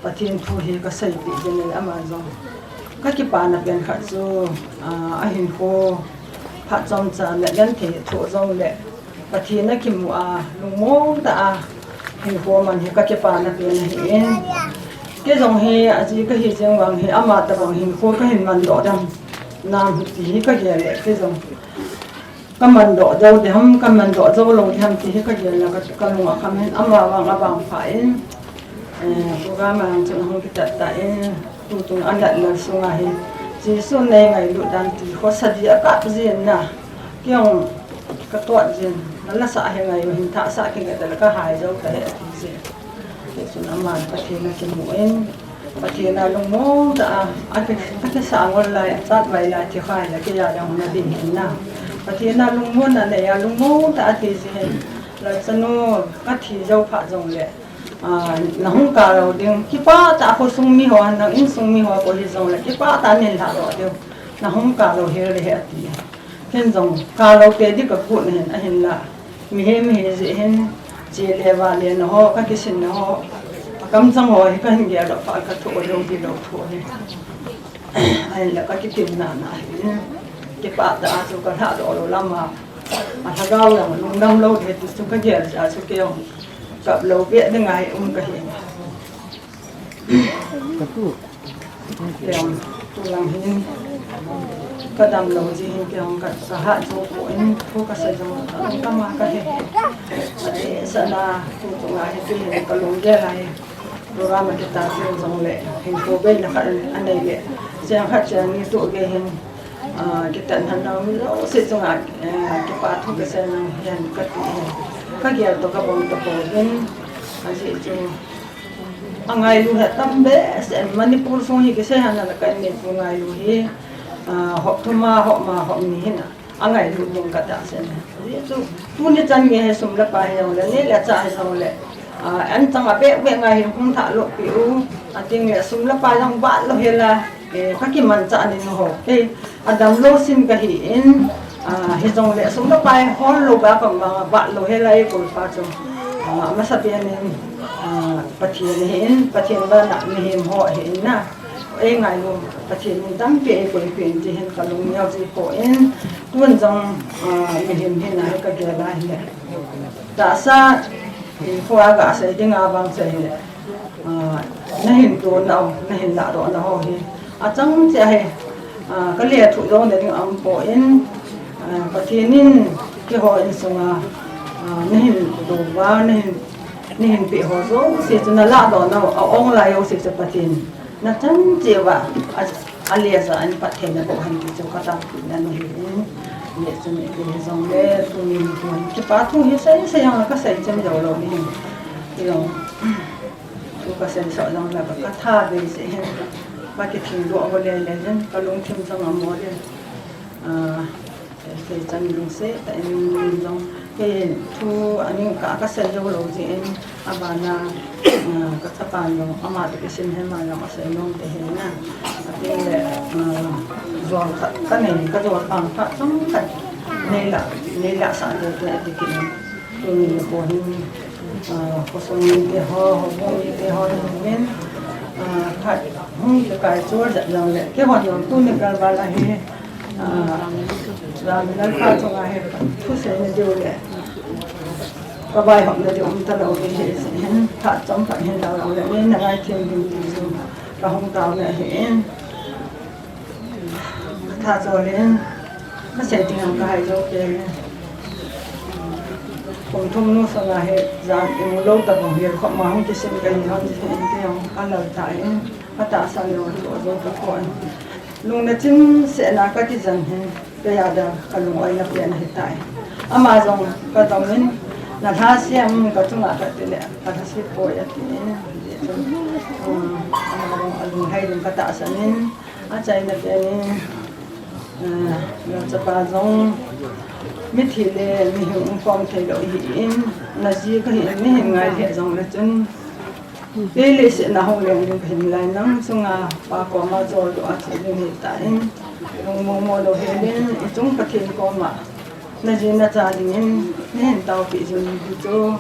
Pathen thu hi ka seipeh jing in ama jong. Ka kipana pen khat chu, ah, ahinkho phat chomcha le genthei thoh jongle, Pathen a kimu a, lungmong tah a hinkho man hi ka kipana pen ahin. Kei jong hi, aji ka hi jeng vang hi, ama tabang hinkho ka hin man doh dem nam ti hi ka gel e, kei jong ka man doh jou dem, ka man doh jou lou dem ti hi ka gel le ka, ka lung a kham in, ama vang a vangpha in, eh, program a jong chun hung kitat tan, tutung a natna sunga hi, Jesu nei ngailut dan ti ho sa dia ka jin na. Kei jong ka tot jin, na la sa hi ngai, hin thah sa kei ngai ta la ka hai jou ta he ti jin. Kei chun ama Pathen a kimu in, Pathen a lungmong tah a, a ki, a kisang ngol lai, a chat vai lai ti khai la kei a jong na ding hin na. Pathen a lungmong na nei a lungmong tah a ti jin. La chanu ka thi jou phat jongle. Ah, na hung kal lou ding, kipah tah a khosung mi ho, nang insung mi ho ko hijongle, kipah tah a nei lha lou ding. Na hung kal lou hel le he ati. Ken jong, kal lou te di ka kut na hin, ahinla. Mihem hi jeh hin, che le va le na ho, ka kisin na ho. Akam jong ho hi ka hin gel doh phat ka thoh lou di lou thoh hi. Ahinla ka kitin na na hi. Kipah tah a chu ka lha doh lou lam a. A lhagao jong lungdam lou di ti chu ka gel a chu kei jong. Kap lou be ding ngai um ka hi. Ka tu. Kei jong tulang hin kadam lou jeh hin kei jong ka, kahat jou poi, thu kasei jong tamtah kahe. Ati sana tu chunga hi tuhin kalunggel a hi program a kitat jong le hinkho beina khat anei le, cheng khat cheng ni toh gei hin, ah, kitat han nau mi jouse chunga, eh, kipa thu kasei nang hihen kati hi. Kagel toh kabang tapouvin, ajeh chu angailu hi atam behseh, Manipur sung hi kisei hana la ka Manipur ngailu hi, ah, hop thum a, hop nga, hop ni hin angailu ding katahsan. Ajeh chu tuni chan gei hi sum le pai hijongle, nei le chah hijongle, ah, anchang a beh beh ngai hin hung thah lou pi u, ating le sum le pai jong vat lou hela, eh, kakimanchah nin ho. Kei adam lou sim kahin, ah, hijongle sum le pai hol lou ba ka ma vat lou hela e kol pa chu. Ah, amasapen in, ah, Pathen ahin, Pathen vana mihem ho ahin na. Ei ngailu Pathen in tampi eikoipeh in ti hin kalung neo ji poi, tun jong, ah, mihem hina hi kagel a hile. Tahsa, eh, khua gasei dinga vang sei hile. Ah, nahin tona u, nahin lahdohna ho hi achang cheh ahi, ah, kalethuh jong na ding aumpoi, ah, Pathen in keiho insunga, ah, nahin tou uva, nahin, nahin peh ho jouse chu nalahdohna u, a-ong lai jouse chu Pathen nachan cheh uva, a, aleija in phatthei naboh hen ti chu katampina nahin, le chun ipi hijongle tuni nikho hin kipa thu hi sei sei jong le kasei chem jou lou nahin. Ti jong. Thu kasei soh jongle ka, katha bei jeh hin, kakithing doh ho le le jin, kalungthim jong amol in. Ah, kei chan lungset tah in jong, kei thu aning ka, kasei jou lou jeh in, abana, ah, kachapan jong, ama toh kisim hin ama jong asei nom te hin na. Atin le, ah, jol khat kanei, kajol pang khat chomkhat neilah, neilah sah le te ati kit in. Tuni nikho hin, ah, khosung mite ho, houbung mite ho nahin, ah, khat hung kikai chol jep jongle, keihon jong tuni kalval a hi, ah, Lalpa chunga hi thuseina diu le kavaihopna diu umtalou ding ahi jeh hin, phat chomkhat hin lau jongle, nei nangaithem ding ti chu kahung taona ahin. Katha chol in, kasei ding jong kahai jou pen in. Kum thum nu sanga hi jan imu lou tabang hi khop ma hung kisim kahi hon jeh in kei jong kalal tan, katahsan jong athoh jou tapon. Lungna chimsetna kati jan hin, kei a dia kalungoina pen ahitai. Ama jong kadong in, nalhase em kachunga kati le, kalhase poi atin, hijeh chun, um, ama jong alunghei ding katahsan in, achaina pen in, ah, nachapa jong mithi le mihing umkhom theilou ahin, naji kahin, nahin ngai lheh jongle chun, kei leiset a hung leng ding kahin lai, nang chunga pa koma choldo a che ding ahitan, lungmong mo lou hel in, ichung Pathen koma naji nacha dingin nahin taopeh jing ding chu,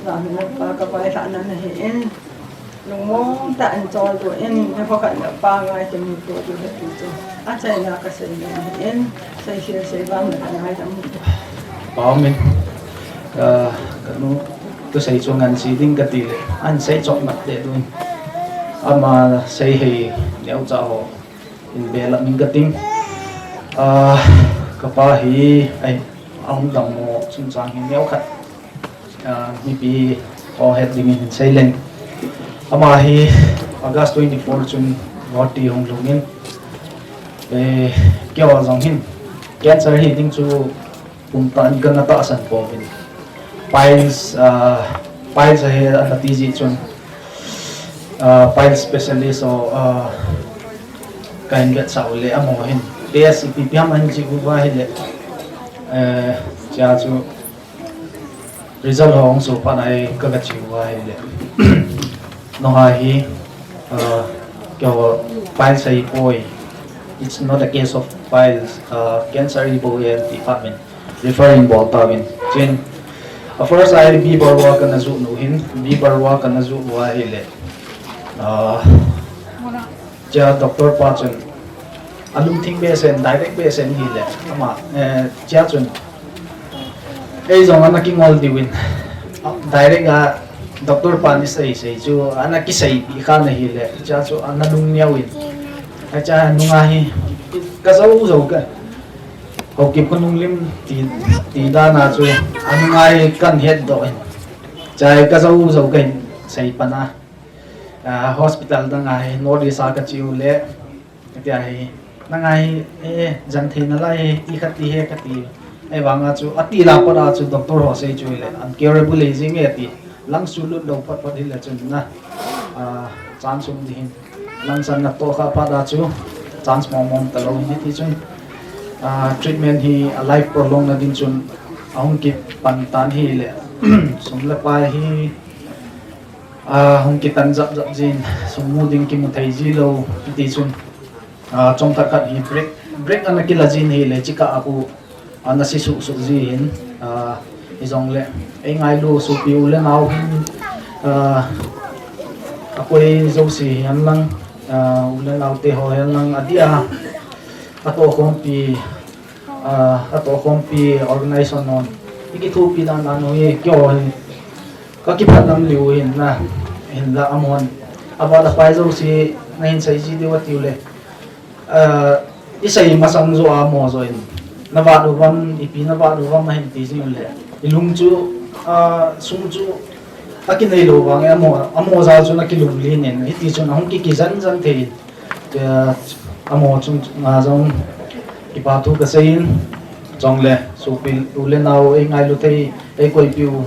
Lalpa kavailhahna ahin, lungmong tah in choldo in, nikho khat le pa ngai kit in tou diu ahi ti chu achaina kasei nom ahin, seikhel seivang le kangaidam. Pa um in, ka, kanu thusei chu ngan sei ding kati le, ahin sei chop mat leh ding, ama seihei neocha ho in belap ing kating. Ah, kapa hi, ai, ahung dammo chungchang hi neokhat, ah, mipi ho het dingin hin sei leng. Ama hi August twenty-four chun Guwahati hung lhung in, eh, keiho jong hin cancer hi ding chu pumtah in kana tahsan pouvin. Piles, ah, piles ahi ana ti jeh chun, ah, piles specialist ho, ah, kahin vetsah u le amaho hin test ipi ipi ham ahin cheh uva ahile, eh, chea chu result ho hung soh phat a hi kaga che uva ahile, nangho hi, ah, keiho piles ahipoi. It's not a case of piles, ah, cancer ahipoi ati phat in refer in bol tauvin. Chuin, a first a hi B Barua kana joh u hin, B Barua kana joh uva ahile, ah, chea doctor pa chun alungthim behseh in, direct behseh in ahile, ama, eh, chea chun ei jong ana kingol diuvin, ah, direct a doctor pan asei sei chu ana kiseipeh khan ahile, chea chu ana lungneo in, Cha nunga hi ka zo zo ka. Haokip ka nung lim ti, ti dan a chu a nunga hi kan het doh in. Cha ka zo zo ka hin sei pan a. Ah, hospital dang a hi North East a ka chiu le. Tia hi, nanga hi, eh, jan thei na lai hi, ti khat ti he ka ti. Ei vanga chu, a ti la pat a chu, doctor ho sei chu le, uncurable le jing e ti. Lang su lut lo pat pat hi le chun na. Ah, chance um di hin. Lang san na to kha pat a chu, chance mong mong ta lo hi ti chun. Ah, treatment hi, a life prolong na din chun, a hung ki pan tan hi le. Sum le pai hi, ah, hung kitan jap jap jin, sung mu ding kimu thei ji lo, ti chun, ah, chom khat khat hi break, break ana kila jin hi le chika a khu, ana si su su ji hin, ah, hi jong le, ei ngailu supi u le nau hin, ah, a koi jo si hian lang, ah, u le nau te ho hian lang, a dia, a to khom pi, ah, a to khom pi organization non. I kithupi dan dan hi, kyo hi. Ka kiphat lam liu hin na, hin la amon. A ba la pai jo si na hin sei ji diu a tiu le. Ah, i sei masang jo a mo jo in. Na va du vam, i pi na va du vam na hin ti ji le. I lung chu, ah, sung chu, a ki nei lo vang e amo, amo ja chu na ki lung li nen. Hi ti chun a hung ki ki jan jan thei. Tia, amo chung nga jong kipa thu ka sei in, chong le, supi u le nau ei ngailu thei, ei koi piu,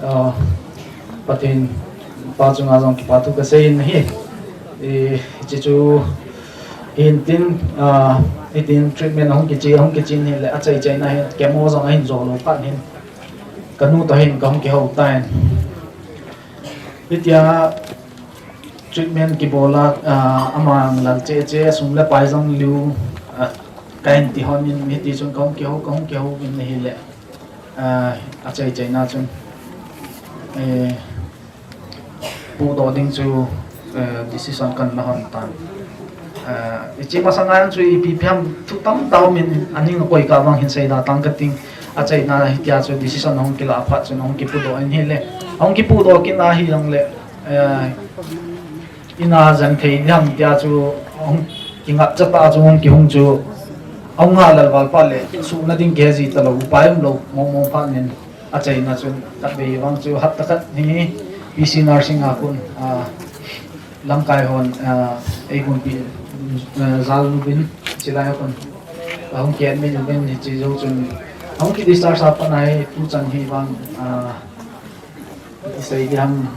ah, Pathen pa chunga jong kipa thu ka sei in hi. I, chi chu hin tin, ah, i tin treatment hung kichi, hung kichi ni le, a chai chai na hi, kemo jong a hin jo lo pan hin. Ka nu to hin ka hung ki ho ta in. Hi tia, treatment kibol a, ah, ama lal che che, sum le pai jong liu, ah, ka hin ti hon in, hi ti chun ka hung ki ho, ka hung ki ho in hi le, ah, a chai chai na chun, eh, pu do ding chu, eh, decision kan na hon tan. Eh, i chi masang a chu i pi piam thu tam tau min a ning koi ka vang hin sei da tang ka ting a chai na hi tia chu decision hung kila phat chun hung ki pu do in hi le. Hung ki pu do kin a hi jong le, eh, ina jan thei ni ham tia chu hung ki ngap cha ta chu hung ki hung chu hung ha lal val pa le su na ding ke ji ta lo upai um lo mo mo pa nen a chai na chun ta be vang chu hat ta khat ni P C nursing a kun a lamkai hon, ah, ei gun pi, ah, jal lu bin, chilai hon, ah, hung kiat mi lu bin, chi zo chun, hung ki discharge a panai, tu chan hi vang, ah, ki sei di ham,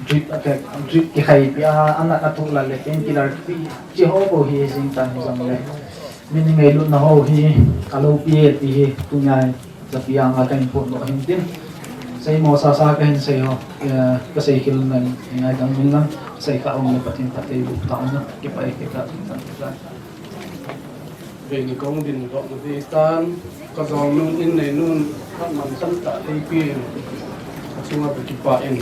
drip attack, drip ki khai pi a, ana ka tu la le, painkiller pi, chi ho ko hi jing tan hi jong le. Min ngailut na ho hi, a lo pi e ti hi, tu nyai. Japi anga ka input lo hin tin. Sei mo sa sa ka hin sei ho. Eh, ka sei khel nan, ngai dang min lang, sei ka ong le Pathen phatthei bu ta na, kipai ke ka tin tan ka. Ve ni kong din ro na ti tan, ka jong nun in nei nun, ka man tan ta ei pi. Ka chunga ka kipa in.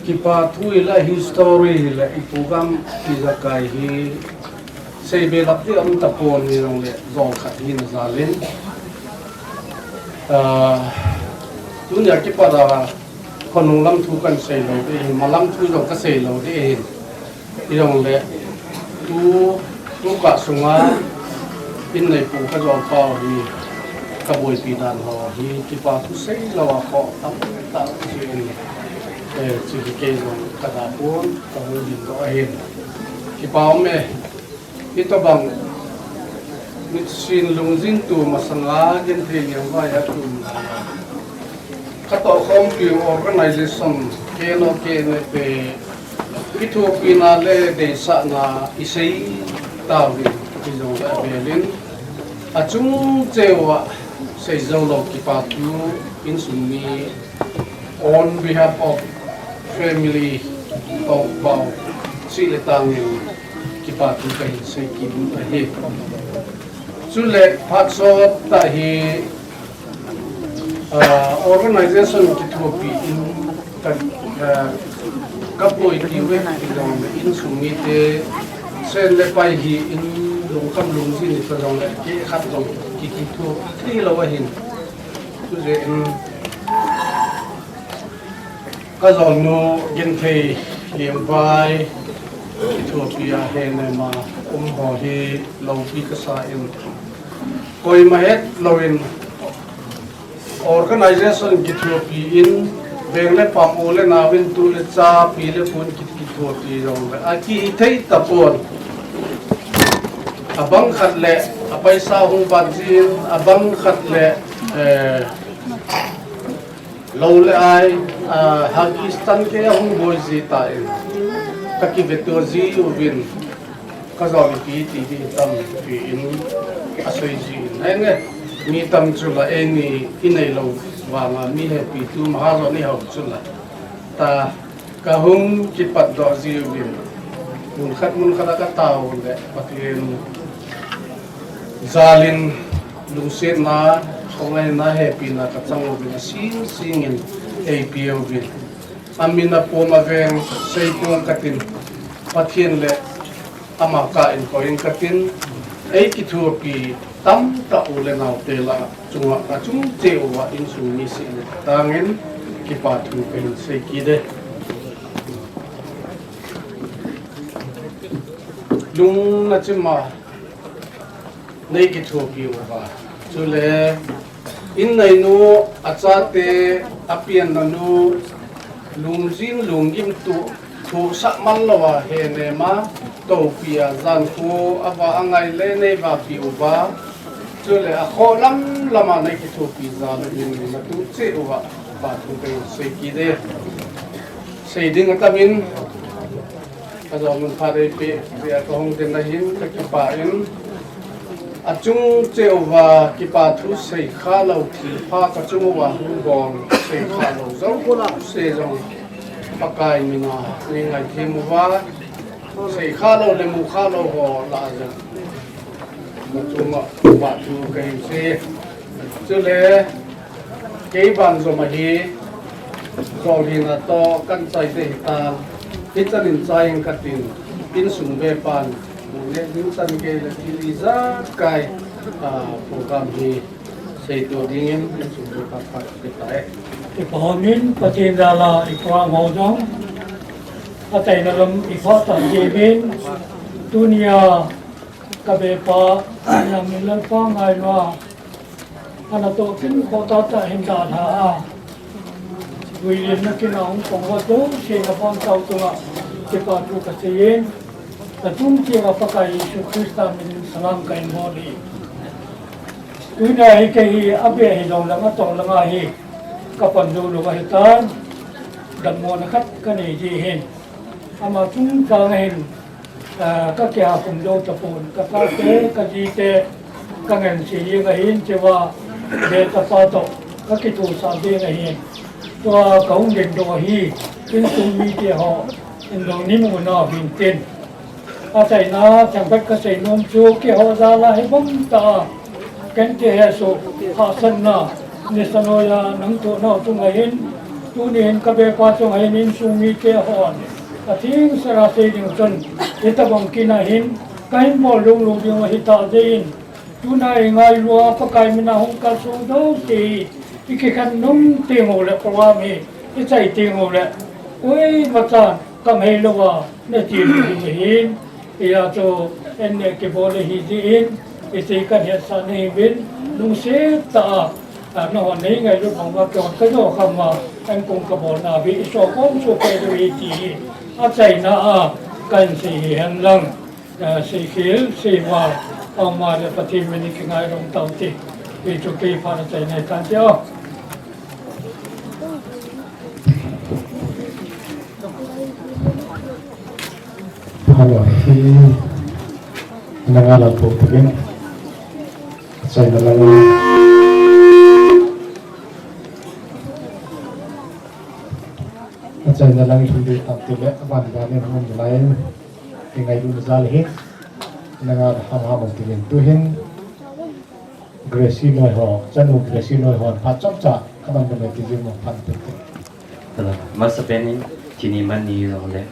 Kipa thu i la history hi la i program i jakai hi. Sei be lap di um ta pon ni jong le jong khat hin jal in. Ah, tunia kipat a khonung lam thu kan sei lo di hin, malam thu jong ka sei lo di hin. Hi jong le tu, tu ka sunga in nei pu ka jong pau hi ka boipi dan ho hi kipa thu sei lo a ko tam ta chi in. Eh, chi ki ke jong ka da pon ka hung din ko hin. Kipa um e. Hitobang mitsin lungjin tu masanga genthei liangvai a tum lai a. Ka tohkhompi organization K N O K N F A kithopina le deisahna i sei tauvin i jong le avelin. A chung cheu a sei jou lou kipa thu insung mi On behalf of family, Tongpau, Sih le Tang in kipa thu ka hin sei kit ahi. Chule phat sot tah hi, ah, organization kithopi in ka, ah, ka poi ti ve ti jong le insung mite sen le pai hi in lungkham lungjin ni ka jong le kei khat jong ki kitho thei lou ahin. Tujeh in ka jolnu Genthei Liangvai, Kithopi a he nema um ho hi loupi kasa in, koima het louvin organization kithopi in, veng le pam, u le nau in, tu le cha, pi le pu in kit-, kithopi jongle akithei tapon. Abang khat le apaisa hung vat jin, abang khat le, eh, lou le ai, ah, Huggies tan kei ahung boi ji tan, kakiveto jiuvin, kajol ipi ti ding tampi in asei jin. Henge, mi tam chu la eini inei lou vanga mi hepitu maha jong ni hou chu la. Ta Kahung kipatdoh jiuvin, mun khat mun khat a katao le Pathen jalin lungsetna, khongaina, hepina kachang uvin, asing singin eipeuvin. Amin apom aveng seipong katin, Pathen le ama kah in koi in katin, eikithopi tamtah u le naote lah chunga, achung cheh uva insung mi seh le tangin kipa thu kahin sei kit e. Lungna chima neikithopi uva, chule inneinu, achate, apianna nu, lungjin lunggim tu, thusah man louva he nema, toupia, jankho ava angai le neivapi uva, chule akhoh lam lama neikithopi jal uvin, natu cheh uva kipa thu kahin sei kit e. Sei ding atamin, kajol mun pha eipeh jeh a kahung dinna hin kakipah in, achung cheh uva kipa thu seikha lou, thilpha kachung uva hung bol seikha lou jouse jong Pakai mina neingaidam uva, seikha lou le mukha lou ho lah a jong nachunga kipa thu kahin sei. Chule kei banjom ahi, jolhinna toh kahin chai ding ahitan, hichan in chai ing katin, insung vepan, mu le ding chan gei le thil ijat kai, ah, program hi seito dingin insung vepa phat kape tai. Kipa umin, Pathen jal a i program ho jong achaina lam iphah tan jeh uvin, tunia kavepa Jamminlal pa ngailua, anatoh kin khoh tahtah hin dalha a, Guilhemna kin a hung pang uva jouse na vang tao chunga kipa thu kasei in, kachung cheh uva Pakai Jesu Christa minin salam kahin bol e. Tunia hi kei hi abeh hijongleng atong langa hi kapan jou lou ahitan, dammona khat kanei ji hin, ama chungchang a hin, ah, kakihakhum jou tapon, kachate, kajite, kangansei jeng ahin, chua, beh chapa toh kakithosa jeng ahin, tua kahung dingdoh ahi, insung mite ho, in lungnim u nauvin tin. Achaina themkhat kasei nom chu, keiho jal a hibang tah a kahin kihesoh, hahsatna, nisa noiya nang toh nau chunga hin, tuni hin kavepa chunga hin, insung mite hon atheng sel a sei ding chun, hitobang kin a hin kahin bol lunglou ding u ahitah jeh in, tuna i ngailua Pakai mina hung kalsong jouse hi, i kikhen nom teng uleh program hi i chai teng uleh, koimachan kamhei louva nache ding ahin, hijeh chun, en neh kibol ahi jeh in, hiche kahin hetsah nahiuvin, lungset tah a, a, nahon neingailut bang uva, keihon kajo kham uva, ankong kabolna uva, i sokom sohkei diu ahi ti hi, achaina a kahin sei hihen lang, a, seikhel, seival, aum a le Pathen min in kingailutna taute, hichu kei phat a achaina ahitan te o. Hello, hi, nanga la po pagin. Achaina lang. Achaina lang hi de tam te le, ban ban in hung lai. Kingailutna jal hi. Nanga ham ham pagin tu hin. Gracie loi ho, chanu Gracie loi ho, phat chomcha, kaman dam e ti jing mo phat te te. Hello, masapen in, tuni man ni jong le,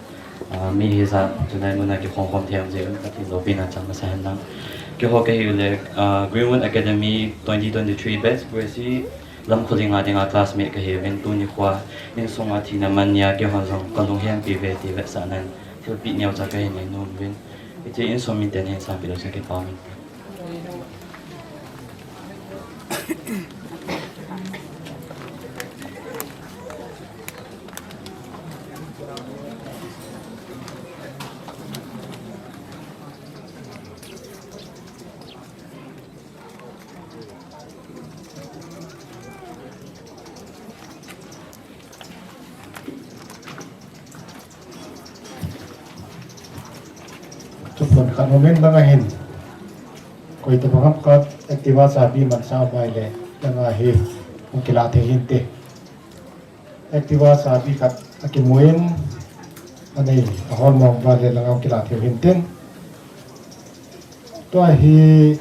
ah, mi hijat, tunai mun a kikhom khom thei jeh un, kati loupina chang masa hen lang. Keiho kahiu le, ah, Greenwood Academy twenty twenty-three batch, Gracie Lamkholing a dinga classmate kahiuvin, tuni khoa, insung a thina man nia, keihon jong kalunghem pi uve ti vetsahnan, Thilpeh neocha kahin nei nom uvin. Hiche insung miten hin sampi lou chun kipa umin. Thuphon khat umin, langa hin koitobang ham khat Activa chabi mansa um ahile langa hi hung kilah thei hinte. Activa chabi khat akimun, anei ahol mong uva le langa hung kilah thei u hintin. Tua hi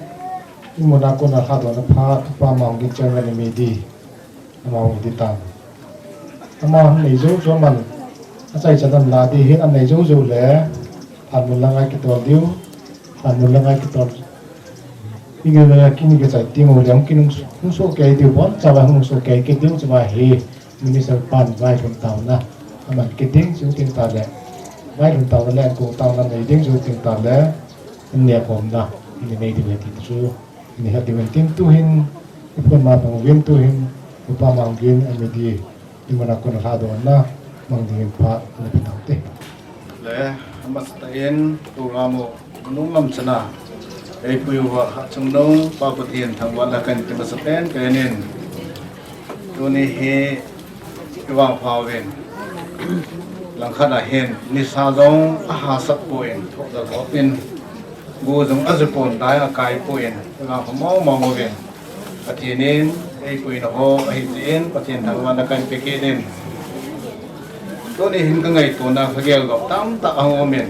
imuna kona lhadohna phat Upa Manggin Chairman M A D, ama hung hi tan. Ama hung nei jou jou man, achaichan alah ding hin, anei jou jou le, phat mun langa kitol diu, phat mun langa kitol. Inge le kin kichai ding u le, hung kin hung sohkei diu, boncha va hung sohkei kit diu, chuva hi Minister pan vailhun taona aman kit ding, chuteng tale vailhun taona le ankong taona nei ding, chuteng tale anneh khomna inei ding ahi ti chu inei het diu ahin tin, tuhin iphon ma bang uvin, tuhin Upa Manggin M A D imuna kona lhadohna mang dingin phat ana pe taute. Le, amasatah in program u nung lam chana eipui uva Hatchungnung Pa Pathen thangvahna kahin pe masapen kahin in. Tuni hi ivangpha uvin, langkhat a hin nisa jong ahasat poi, thohjal hop in, go jong ajupon, dai akai poi, ivangpha mong mong uvin. Pathen in eipuina ho ahi jeh in Pathen thangvahna kahin pe kit in. Tuni hin kangaitona kageldoh tamtah ahung umin.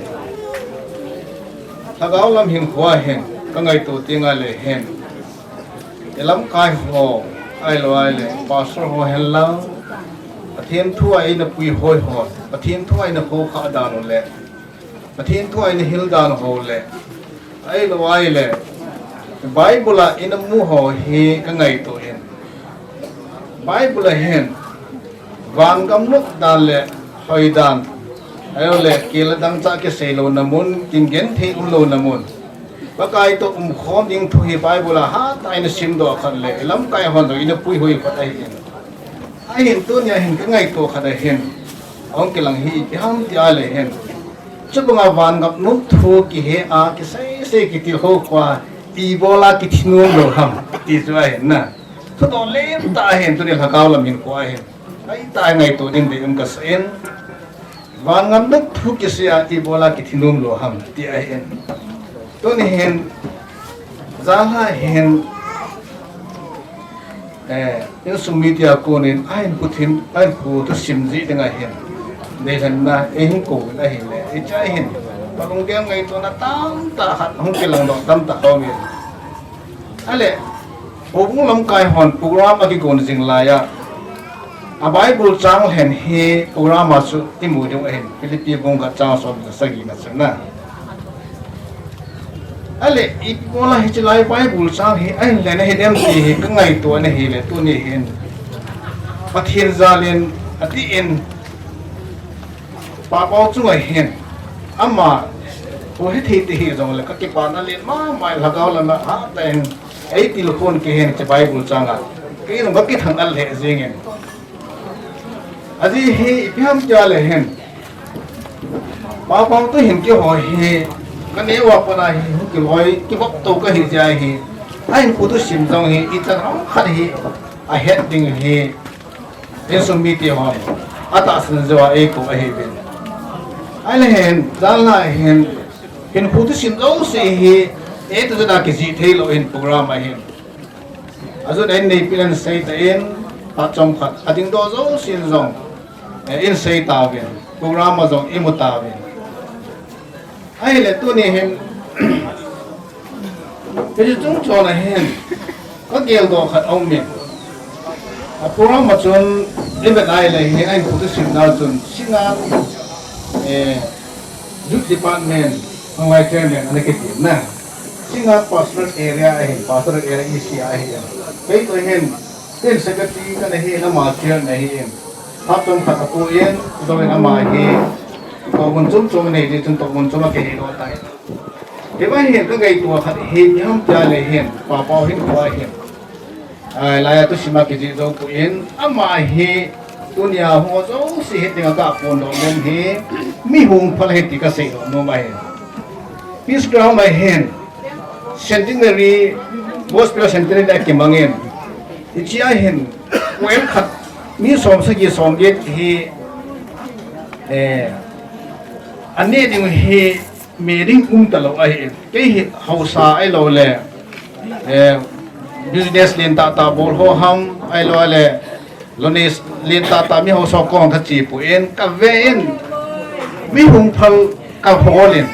Lhagao lam hinkhoa hin kangaito teng ahile hin, ilamkai ho, ahilou ahile pastor ho henlang, Pathen thua eina puihoi ho, Pathen thua eina khoukhah dan u le Pathen thua eina hil dan ho le, ahilou ahile Bible a ina mu ho hi kangaito in. Bible a hin vangam lut dan le hoi dan, ahilou le kel le dangchah kisei louna mun, kin genthei umlouna mun, Pakai toh umkhom ding thu hi Bible a hatah a ina simdoh khat le ilamkai hon jong ina puihoi khat ahi in. Ahin tunia hin kangaito khat a hin ahung kilang hi ipi ham ti ahile hin, chubanga vangam lut thu kihe a, kisei sei kitilkhou khoa, ibola kithi nom lou ham ti chu ahin na. Thudoh lentah ahin, tuni lhagao lam hinkhoa hin, aitah a ngaito ding dei um kasa in. Vangam lut thu kisei a, ibola kithi nom lou ham ti ahin. Tuni hin, janhi hin, eh, insung mite a kon in ahinkho thusim, ahinkho thusim jih ding ahin, deilhenna eihin kouvin ahile, hiche a hin palunggel ngaitona tamtah khat hung kilangdoh tamtah aumin. Ahile, houbung lamkai hon program akigon jing laiya, a Bible chang lhen hi program a chu imu diu ahin, Philippi bung khat chang som le sagi na chun na. Ahile, ibola hiche lai Bible chang hi ahin lhen ahidem ti hi kangaito ahile, tuni hin Pathen jal in, atin, Papao chunga hin, ama, hou hethei ti hijongle kakipana len mama e, lhagao lama hatah in eitilkhou kihen hiche Bible changa, kei jong kakithanal lheh jengin. Ajeh hi ipi ham ti ahile hin, Papao toh hin keiho hi kaneo a pat a hi hung kiloi kivop tou kahi jeh ahi, ahinkho thusim jong hi ichan ham khat hi ahet ding hi insung mite hon atahsan jou a eikou ahiuvin. Ahile hin, janhi hin, hinkho thusim jouse hi A to Z a kijih theilou hin program ahin, ajona in neipeh in seitah in, phat chomkhat adingdoh jousen jong, eh, in seitauvin, program a jong imu tauvin. Ahile tuni hin, hiche chungchona hin kageldoh khat aumin, a program a chun ivet ahile hin, ahinkho thusimna chun Singngat, eh, Youth Department, Khanglai Chairman ana kiti na. Singngat Pastoral Area ahin, Pastoral Area E C ahin. Kei toh hin, hin Secretary kana hin, ama Chair ana hin, phat chomkhat apui in, join ama hi Tohmun chom chom nei di chun tohmun chom a kihei lo tai. Hiva hin ka ngaito khat hi, iham tia le hin, Papa hin kua hin. Ai, laiya thusim a kijih jou poi, ama hi tunia ho jouse hi dinga ka phongdoh nom hi, mi hung phal hi ti ka seidoh nom ahi. Peace Ground a hin, Centenary, Gospel Centenary a kimangin, hichea hin, well khat, mi som sagi som get hi, eh, aneh ding hi, meeting um talou ahi. Kei hi haosa ahilou le, eh, business lentah tah bol ho ham ahilou le, Loni lentah tah mi haosa kong ka che poi, ka ve in, mi hung phal ka hol in.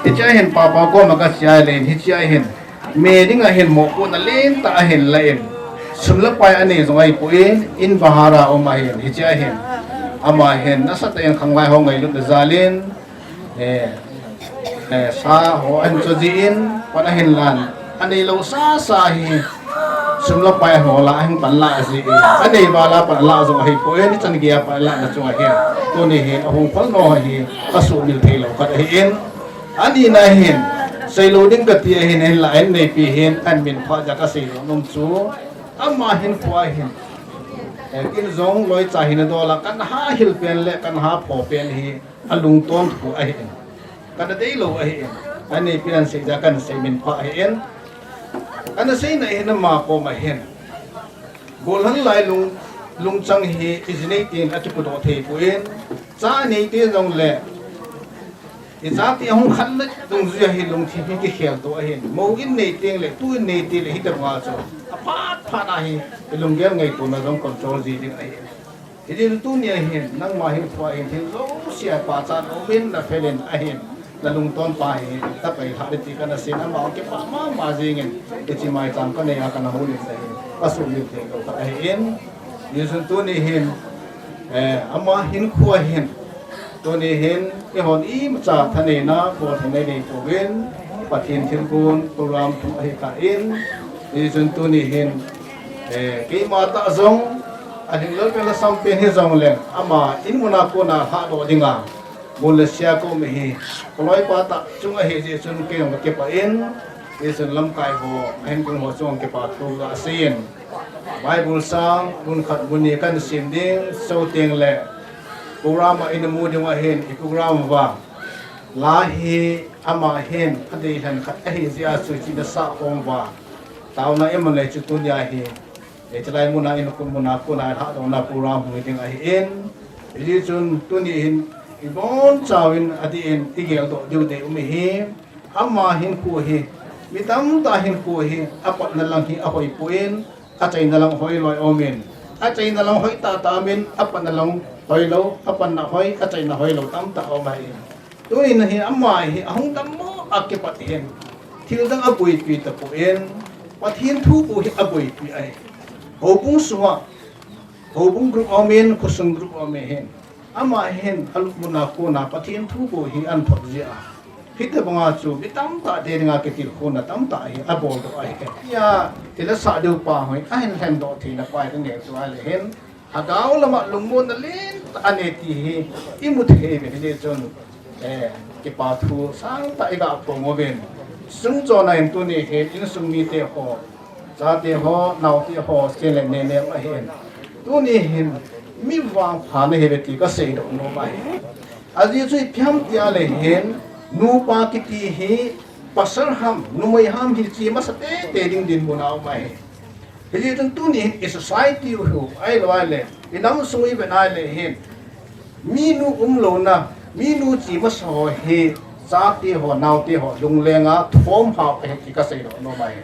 Hichea hin Papa koma ka che a le, hichea hin, meeting a hin mopohna lentah a hin la in. Sum le pai anei jong ahi poi, in bahar a um ahin, hichea hin. Ama hin, nasatah in khanglai ho ngailutna jal in, eh, eh, sa ho ahin cho jin, pan ahin lan. Anei lou sasa hi, sum le pai ho la, ahin pan la jin. Anei val a pan la jong ahi poi, ichan gei a pan la na chung ahi. Tuni hin, ahung phal nau hi, ka sumil thei lou khat ahin. Anina hin, seilou ding ka ti ahin, hin la, hin neipi hin, ahin min pha jeh a ka seidoh nom chu. Ama hin kua hin. Eh, kin jong loi cha hin a dol a, kan ha hil pen le, kan ha pho pen hi. Alungton thu ahin. Kana deilou ahin. Aneipi nan sei jeh a kana sei min pha ahin. Kana seina hin ama koma hin. Gollhang lai lung, lungchang hi ijinei tin akipudoh thei poi. Cha nei te jong le. Ichate ahung khan le dungjui a hi lungthim hi kikhel to ahin. Mou in nei teng le, tu in nei teng le, hitobang a chu. Aphat phat a hi, ilunggel ngaitona jong control ji ding ahin. Hijeh chun tunia hin, nangma hin kua hin thil jouse a pachat um in na fel in ahin, na lungton pa hi, tapai lha ding ti kana sei in ama kipah mama jing in, hiche maicham ka nei a kana houlim na hin, ka sumil thei lou khat ahin. Hijeh chun tuni hin, eh, ama hin kua hin, tuni hin, eihon imacha thaneina, bol thaneina nei pouvin, Pathen thilgon, program thum ahi tan, hijeh chun tuni hin, Eh, keima tah jong, ahing lel pen lhasam pen hijong leng, ama in muna kona lhahdoh dinga, mun le sia ka um ahi, ka loipa tah chung ahi jeh chun kei jong ka kipah in, hijeh chun lamkai ho, ahin kong ho chung kipathu ka sei in. Bible sang, mun khat mun ni kan sim ding, so teng le, program a in mu ding ahin, i program uva. La hi, ama hin, adei lhen khat ahi jeh a chu chi na sa khom uva. Taona iman le chu tunia hi, eh, chulai muna in kun muna kona lhahdohna program hung ding ahin. Hijeh chun tuni hin, ibon chauvin adih in igeldoh diu dei um ahi. Ama hinkho hi, mi tamtah hinkho hi, apatna lang hi ahoi poi, achaina lang hoi loi um in. Achaina lang hoi tahtah um in, apatna lang hoi lou, apatna hoi, achaina hoi lou tamtah um ahi. Tuin hi ama hi ahung dammo a kipat hin thil dang aboipi tapon, Pathen thu bou hi aboipi ahi. Houbung sunga, houbung group aum in, khosung group aum in hin, ama hin alupna kona Pathen thu bou hi ahin thot jia. Hitobanga chu mi tamtah te dinga kitilkhouna tamtah hi aboldoh ahi. Tia thil asah diu pa hoi ahin lhendoh theina pa hi kanei chu ahile hin, Lhagao lama lungmonna lentah anei ti hi imu thei uvin, hijeh chun, eh, kipa thu sangtah iga phong uvin. Sum chonna hin tuni hin insung mite ho, chate ho, naote ho, chule nenem ahin. Tuni hin mi vangpha nahiuve ti kaseidoh nom ahi. Ajeh chu ipi ham tia le hin, nupa kiti hi pasal ham, numei ham hiche masa teitei ding dinmun a um ahi. Hijeh chun tuni hin i society u hi, ahilou le, i nam sung i vet a le hin, minu umlouna, minu che masa ho hi, chate ho, naote ho, lunglenga thom hao ahi ti kaseidoh nom ahi.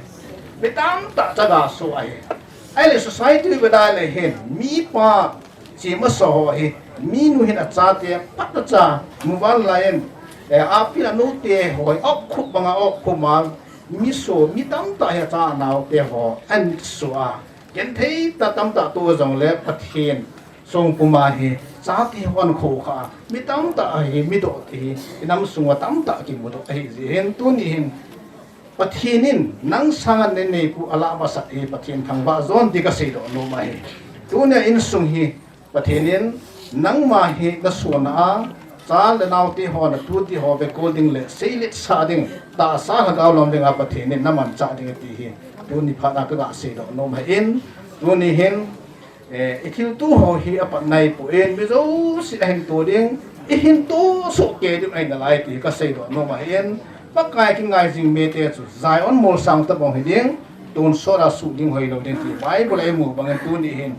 Mi tamtah chaga soh ahi. Ahile society u vet a le hin, mipa che masa ho hi, minu hin achate, patna cha, muvanlai in, eh, apin anote ho hi, aokkhup banga aokkhup a, mi so, mi tamtah hi acha anaote ho, ahin so a. Genthei tah tamtah toh jongle Pathen songpum a hi, chate ho ahin khokha a. Mi tamtah hi, midoh ti hi, i nam sunga tamtah kimudoh ahi jeh hin, tuni hin, Pathen in nang sanga nei neipu alah masat hi Pathen thangvah jon ti kaseidoh nom ahi. Tunia insung hi Pathen in nangma hi nasona a, Cha le naote ho, natute ho vekol ding le seilet sah ding, tahsa lhagao lom dinga Pathen in namanchah ding ahi ti hi tuni phat a kaga seidoh nom ahin, tuni hin, eh, i thilto ho hi apat naipoi, mi jouse ahin to ding, i hin to soh kei ding ahi nalai ti hi kaseidoh nom ahin, Pakai kingai jing mite chu Zion molsang tobang hiding, tonsot a suhding hoilou ding ti Bible a imu bangin tuni hin,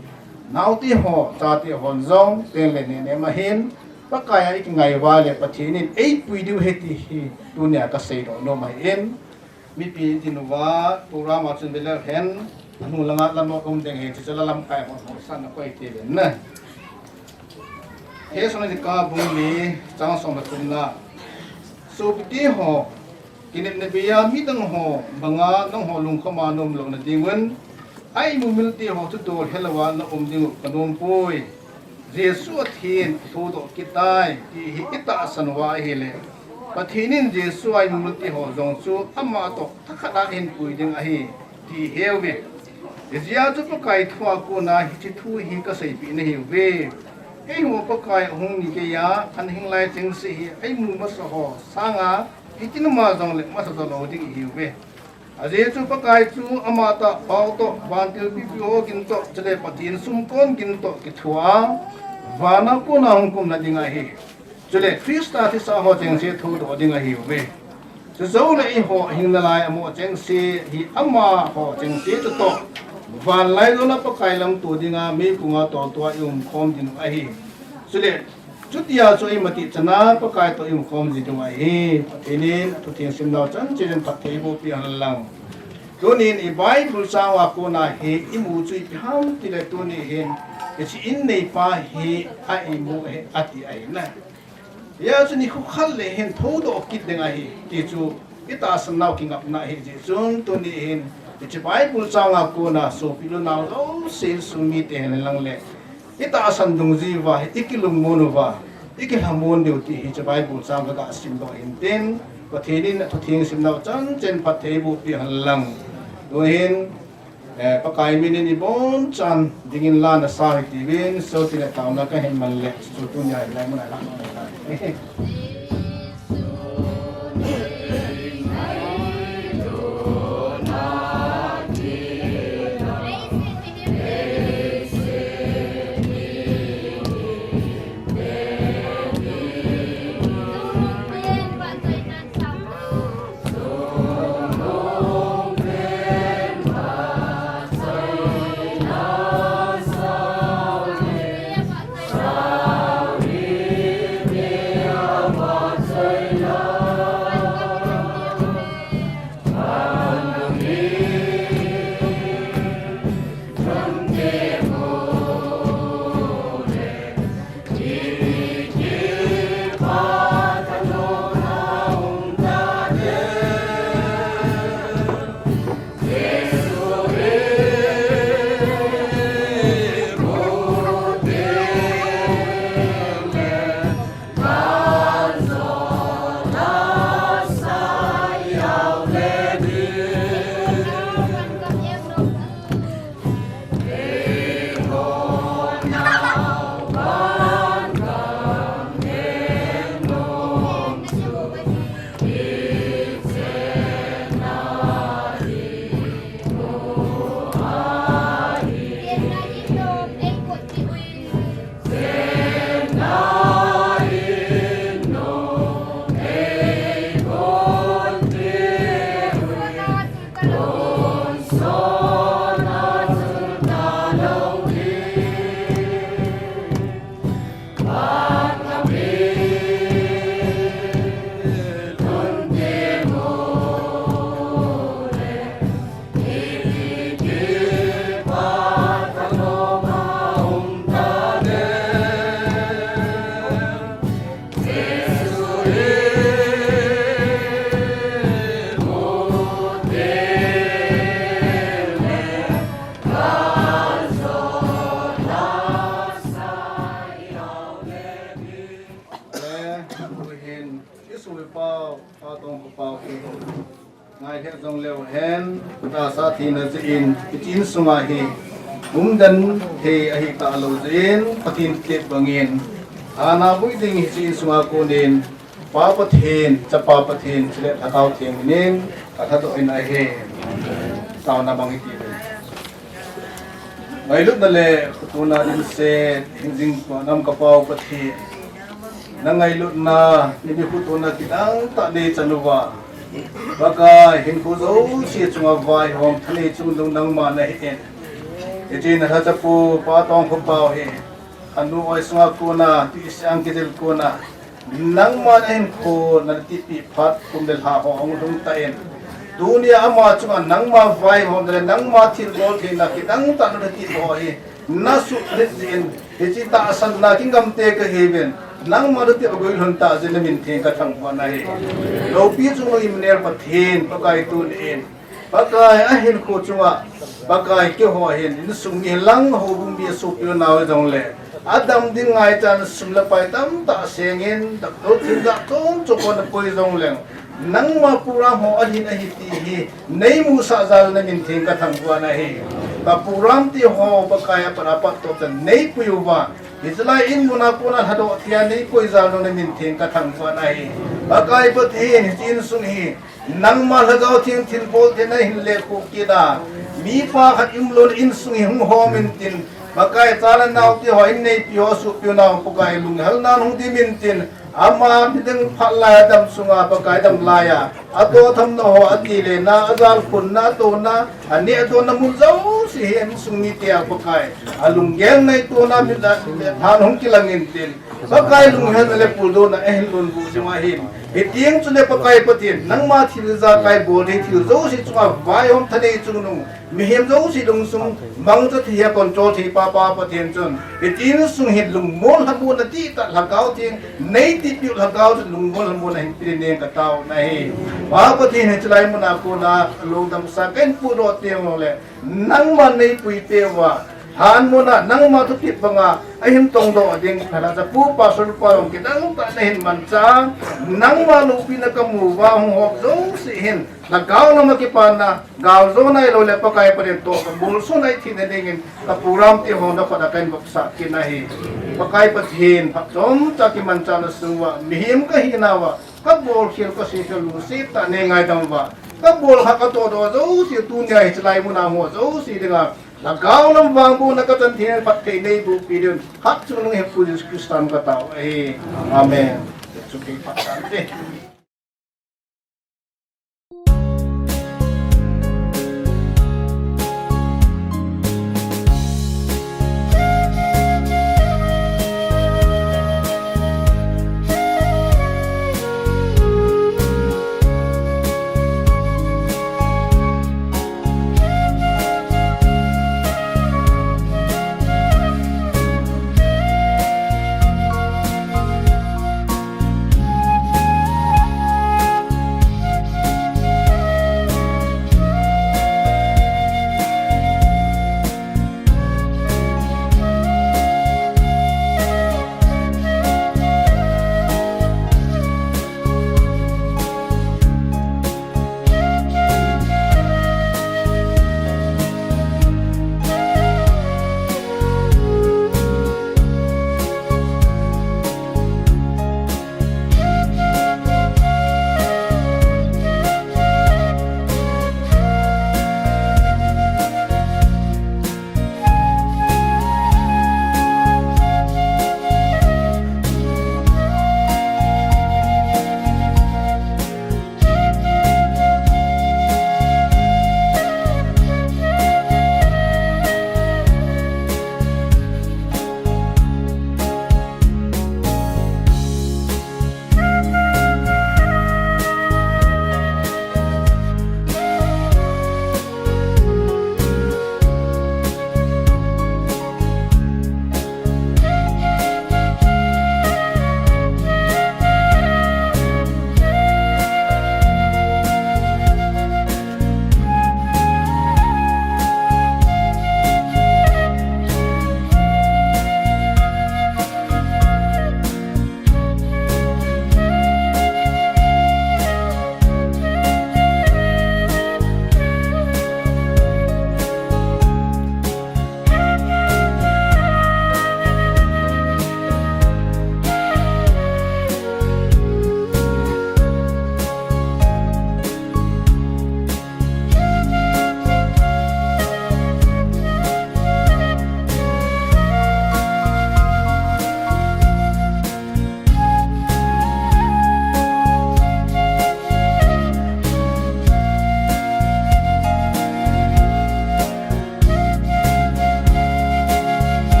naote ho, chate hon jong, ten le nenem ahin, Pakai a ikingai uva le Pathen in eipui diu ahi ti hi tunia kaseidoh nom ahin, mipi tin uva, program a chun veleu hen, anung langa lamot um ding ahi, chuche la lamkai hon hon san na koi ti ven na. Thesalonika bung li, chang som le thumna. Sopite ho, kinepna beiya midang ho banga nangho lungkhama naum louna dingun, a-imumil te ho thudol helouva naum diu kanompoi. Jesu athin, athoudoh kit tai, ti hi itahsan uva ahile, Pathen in Jesu a-imumil te ho jong chu ama toh thakhat a ahinpui ding ahi, ti iheuvin. Hijeh a chu Pakai thu a kona hiche thu hi kaseipeh nahiuve. Keiho Pakai ahung nikeiya, ana hinglai chengse hi a-imu masa ho sanga, hitin ama jongle masa jolou ding ihiuve. Ajeh chu Pakai chu amatah pao toh, vantil pipi ho gin toh, chule Pathen sumkon gin toh kithua, vana kona hung kumna ding ahi. Chule Christa thisa ho chengse thoudoh ding ahiuve. Chujouleh eiho hing nalai amoh chengse hi amaho chengse toh, van laijona Pakai lamto dinga meipunga toltoa iumkhom ding ahi. Chule chutia chu eimatih chana Pakai toh iumkhom ji diu ahi. Pathen in athutheng simnau chanchin phatthei eibohpeh hen lang. Tunin i Bible chang a kona hi imu chu ipi ham tile tuni hin hiche in neipa hi a-imu ahi ati ahi na. Hijeh chun nikho khat le hin thoudoh kit ding ahi ti chu itahsan nau kingapna ahi jeh chun tuni hin hiche Bible chang a kona sopi le nao jouse insung mite hen lang le itahsan dungjuiya, ikilungmon uva, ikilhamon diu ti hiche Bible chang kaga simdoh hin tin, Pathen in athutheng simnau chanchin phatthei eibohpeh hen lang. Tuhin, eh, Pakai min in ibonchan dingin la nasang hitiuvin, sotile taona kahin man le, chu tunia hilai muna la. Tuhin, Jesu pao, pao tong pao. Ngai lheh jongleu hen, tahsa thina jeh in, hiche insunga hi, umdan thei ahi talou jeh in, Pathen thilpeh bangin, Ana vui ding hiche insunga konin, Pa Pathen, Chapa Pathen, chule Lhagao Theng minin, ka lhadoh in ahi. Taona bang hiti ve. Ngailutna le khotona dimset, hingjing pa nam ka Pau Pathen. Na ngailutna, ni bi khotona kidang tah nei chan uva. Pakai hinkho jouse chunga vaihom thanei chungnung nangma nahi in. Hiche na lhachapu, Pa Tongkhopau hi. Anu oi sunga kona, tui siang kijil kona. Nangma na hinkho, na tipi phat, kum le lha ho hung lhung tan. Tunia ama chunga nangma vaihom le nangma thilbol theina kidang tah na ti ho hi. Na suhlet jin, hiche tahsanna kingam te kahiuvin. Nangma na ti agoi lhon tah jeh in na min theng ka thangvah in ahi. Loupi chungnung Immanuel Pathen, Pakai tunin. Pakai a hinkho chunga, Pakai keiho hin, insung mi lang houbung mi sopi unau jongle. Adam ding ngaichan sum le pai tamtah sengin, doctor thil jat chom chom kon pui jongleng. Nangma program ho ahin ahi ti hi, nei musah jal na min theng ka thangvah in ahi. Ka program ti ho Pakai apat apat toh chan nei pui uva. Hiche lai in muna kona lhadoh thei a nei pui jal na min theng ka thangvah in ahi. Pakai Pathen hiche insung hi. Nangma Lhagao Theng thilbol theina hin lekhuh kit a. Mipa khat umlou insung hi hung hom intin. Pakai cha le nao te ho in neipi ho sopi unau Pakai lunghel nan hung dim intin. Ama midang phat lai a dam sunga Pakai dam lai a. Atoh tham na ho ati le na ajal khun na to na. Ani ato na mun jouse hi insung mite a Pakai. Alunggel nei to na mi la le than hung kilang intin. Pakai lunghel na le puldo na ahin lon bu jong ahin. Hitiang chule Pakai Pathen, nangma thil jakai bol thei thil jouse chunga vaihom thanei chungnung. Mihem jouse lungsung mangcha thei a control thei pa Pa Pathen chun. Hitiang sung hi lungmol lhamon na ti tah Lhagao Theng, nei tipiu Lhagao Theng lungmol lhamon na hin pi ding ka taona ahi. Pa Pathen hiche lai muna kona lungdam sa ka hin pudoh teng le. Nangma nei pui peh uva, han muna, nangma thupeh banga, ahin tongdoh ding, phala chapu pastor pa jong kidang tah na hin mancha, nangma loupina ka mu uva, hung hop jouse hin, Lhagao lama kipana, galjona ahilou le Pakai Pathen toh, ka bul sun ahi thina dingin, ka program ti ho na khut a ka hin vopsah kit in ahi. Pakai Pathen, phat chomcha kimancha na sung uva, mihem ka hina uva, ka bolkhel ka seikhel lungset tah nei ngaidam uva. Ka bol kha ka tohdoh jouse tunia hiche lai muna ho jouse dinga. Lhagao lam vangbohna ka chan thei phatthei nei boh pi diuvin. Hatchungnung hi Pu Jesu Christa min in ka tao ahi. Amen. Chu kei phat tante.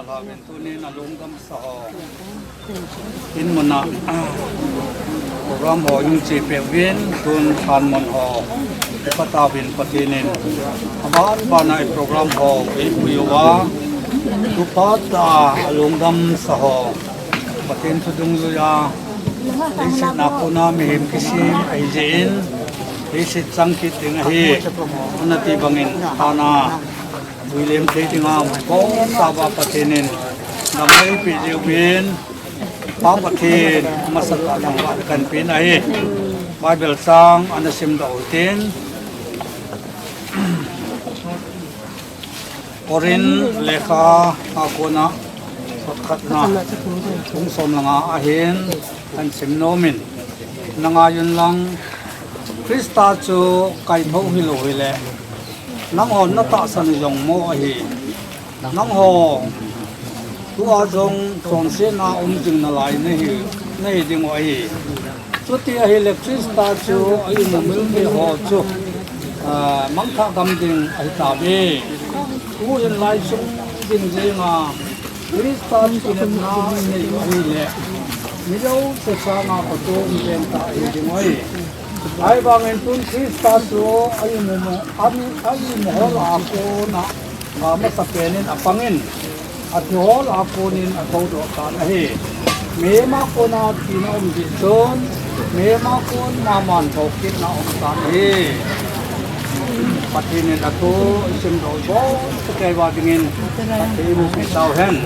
Lhavin tunin alungdam sa ho. In muna, ah, program ho jong chepeh uvin, tun thanmun ho. Ipatuvin Pathen in. Aban bana i program ho, eipui uva. Tuphat a alungdam sa ho. Pathen thu dungjuiya. Leiset a kona mihem kisem ahi jeh in. Leiset chang kit ding ahi. Ana ti bangin, thana. Vuilem thei dinga, Pausava Pathen in, dam eipeh jeh uvin, Pa Pathen, masatah thangvah kahin pen ahi. Bible chang ana simdoh u hitin. Korin lekha a kona, chang khatna, bung som le nga ahin, kahin sim nom in. Nangai un lang, Christa chu kaitho hilou hile, nangho natahsan u jong mo ahi. Nangho, tua jong chonsetna um jing nalai nahi, nahi diu ahi. Chuti ahile Christa chu a imumil mi ho chu, ah, mangthah gam ding ahi tauve. Tuhin lai sung ding jenga Christa kinepna nei ahile, mi jouse sanga khoto um pen tah ahi diu ahi. Ahivangin tun Christa chu a imu, a imu ho lah a kona, amasapen in apangin, athi ho lah a konin athoudoh tan ahi. Mihem a kona thina um jeh chun, mihem a kon maman thokitna um tan ahi. Pathen in athu isimdoh u bou, keiva dingin, Pathen in eimupi tauhen.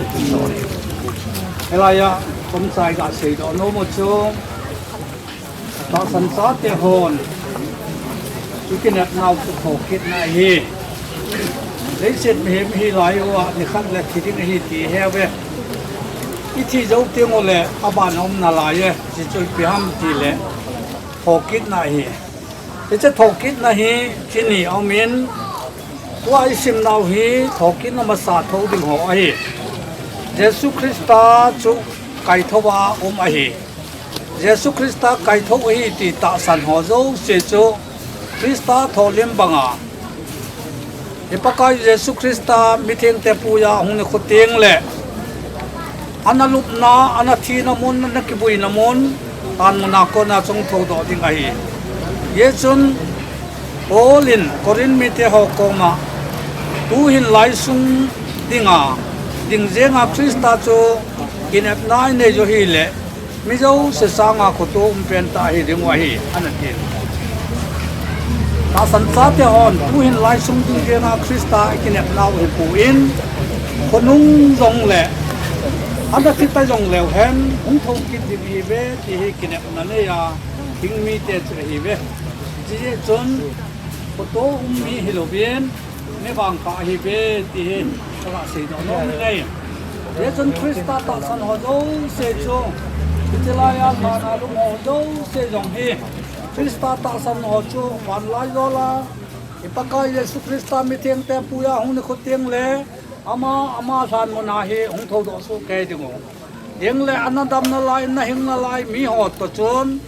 Hilaiya, chomcha iga seidoh nom u chu, tahsan chate hon, ikinepnau chu thokitna ahi. Leiset mihem ihi lai uva, nikhat le thi ding ahi ti ihe uve. Ithi jou tengule, aban a um nalai e, hiche chu ipi ham tile, thokitna ahi. Hiche thokitna hi, chini aumin, tua isimnau hi, thokitna masa thou ding ho ahi. Jesu Christa chu kaithouva um ahi. Jesu Christa kaithou ahi ti tahsan ho jouse chu Christa tholim banga, i Pakai Jesu Christa mithengte puiya ahung nikho tengle, ana lupna, ana thina mun, ana kibuina mun, thanmun a kona chu hung thoudoh ding ahi. Hijeh chun Paul in Corinth mite ho koma, tuhin lai sung dinga, ding jenga Christa chu kinepna inei u hile, mi jouse sanga khoto um pen tah ahi diu ahi, ana tin. Tahsan chate hon, tuhin lai sung ding jenga Christa ikinepnau hipon, khonung jongle, ana thi ta jongleu hen, hung thou kit ding ihiuve, ti hi kinepna neiya hing mite chu ahiuve. Hijeh chun, khoto um mi hilouvin, mi vangpha ahiuve, ti hi, kaga seidoh nom in ahi. Hijeh chun Christa tahsan ho jouse chu, hiche laiya lhan a lum ho jouse jong hi, Christa tahsan ho chu vanlaijol a, i Pakai Jesu Christa mithengte puiya hung nikho tengle, ama, ama lhanmun a hi hung thoudoh soh kei diu. Tengle ana dam nalai, ana hing nalai miho toh chun,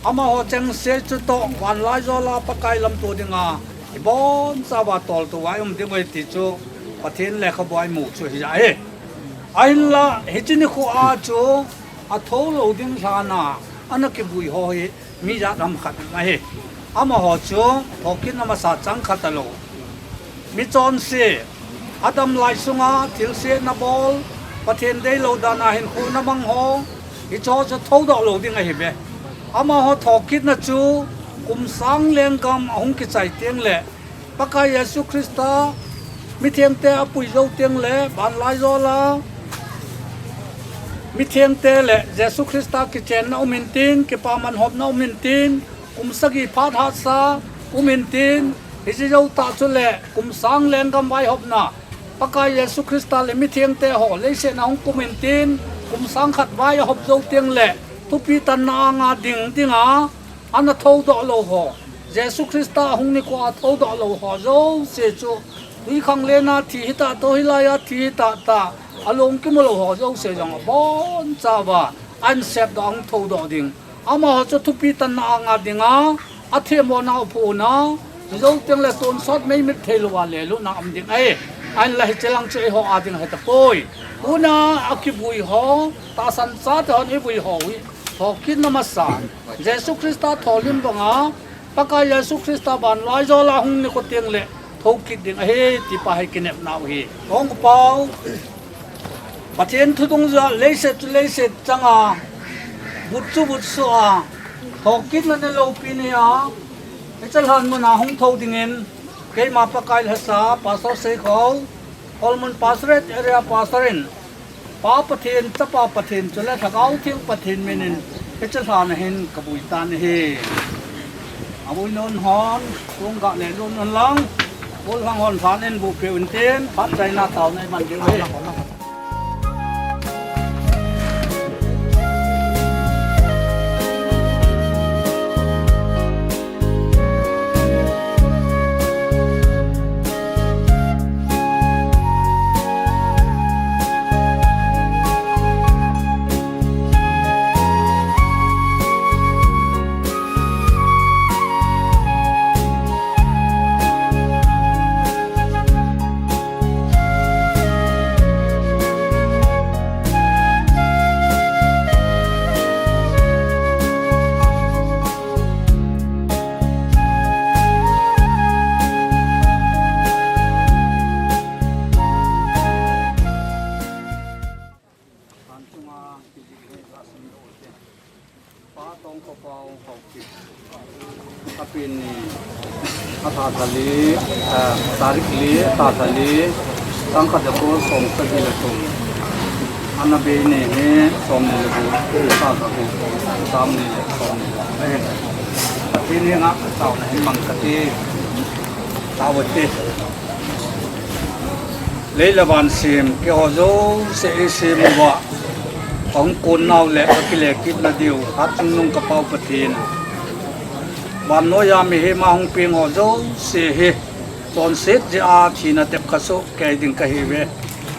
amaho chengse chutoh vanlaijol a Pakai lamto dinga ibonchauva toltouva i um diu ahi ti chu Pathen lekhabua imu chu hijeh ahi. Ahinla hiche nikho a chu athou lou ding lhan a ana kibui ho hi mi jat ham khat um ahi. Amaho chu thokitna masa chang khat alou, mi chonse, adam lai sunga thilse nabol, Pathen deilou dan a hinkho namang ho, hicheho chu thoudoh lou ding ahiuve. Amaho thokitna chu kum sang lenggam ahung kichai tengle, Pakai Jesu Christa mithengte apui jou tengle vanlaijol a mithengte le Jesu Christa kichenna um intin, kipaman hopna um intin, kum sagi phat hatsa um intin, hiche jou tah chule kum sang lenggam vaihopna, Pakai Jesu Christa le mithengte ho leiset a hung kum intin, kum sang khat vai ahop jou tengle, thupi tanna anga ding dinga ana thoudoh lou ho, Jesu Christa ahung nikho a thoudoh lou ho jouse chu, twikhanglen a thi hitah toh, hilaiya thi hitah tah, along kimu lou ho jouse jong abonchauva ahin sepdoh, ahung thoudoh ding. Amaho chu thupi tanna anga dinga, athemmo nau phu na, hijou tengle tonsot meimit theilouva lelutna um ding ahi. Ahinla hiche lang chu eiho a ding ahi tapoi. Tuna akivui ho, tahsan chate hon ivui ho hi thokitna masa, Jesu Christa tholim banga, Pakai Jesu Christa vanlaijol a hung nikho tengle thokit ding ahi, ti pa hi kinepnau ahi. Tongkhopau, Pathen thudungjuiya leiset chu leiset changa, vut chu vutsoh a, thokitna neloupi neiya, hiche lhan muna hung thou dingin, keima Pakai lhasa, Pastor Seikhou, Kholmun Pastorate Area Pastor in, Pa Pathen, Chapa Pathen, chule Lhagao Theng Pathen minin, hiche lhan a hin kavui tan ahi. Avui nom hon, kong gah le nom hon lang, gollhang hon lhan in bupeh untin, phat chaina taona iman diu ahi. Pa Tongkhopau Haokip. Apen ni, atha thali, eh, tarik li, atha thali, sangkhat jako som sagi le thum. Ana bei ni hi som ni le gup, atha thali, som ni le, som ni le. Eh, apen ni nga, taona hi mang kati, taona ti. Lei le van sem, keiho jouse eisem uva, ahung kon nau le akile kit nadiu, hatchungnung ka Pau Pathen. Vannoiya mihem a hung peng ho jouse hi, chonset jeh a thina tep kha soh kei ding kahiuve,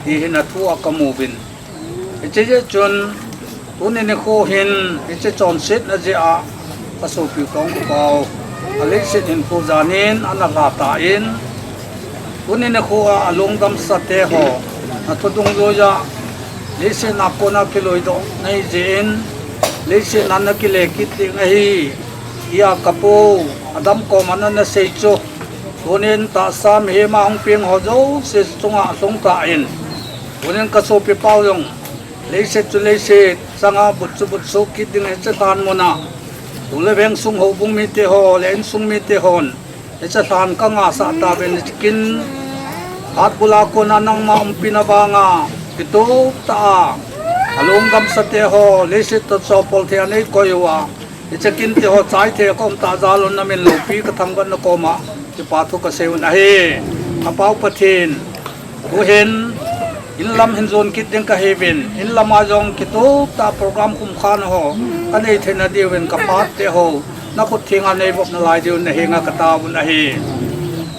ti hi na thu a kamu uvin. Hiche jeh chun, tuni nikho hin, hiche chonsetna jeh a, ka sopi Tongkhopau, aleiset hinkho janin ana lha tan, tuni nikho a, alungdamsa te ho, na thudungjuiya, leiset a kona kiloidoh nahi jeh in, leiset a na kile kit ding ahi, tia ka pu, Adam koma ana sei chu, tunin tahsa mihem a hung peng ho jouse chunga alhung tan, tunin ka sopi Pau jong, leiset chu leiset, changa vut chu vutsoh kit ding hiche lhan muna. Tu le veng sung houbung mite ho, le insung mite hon. Hiche lhan ka ngahsah tauvin hiche kin. Hatbula kona nangma umpina vanga. Kitup tah a. Alungdamsa te ho, leiset toh chopol thei a nei koi uva. Hiche kin te ho chai thei a ka um tah jal un na min loupi ka thangvahna koma. Kipa thu ka sei un ahi. Ka Pau Pathen. Tuhin, in lam hin jon kit ding kahiuvin, in lam a jong kitup tah program khum khan ho, ka nei theina diuvin ka phat te ho, na khut thenga nei vop nalai diu na henga ka taovun ahi.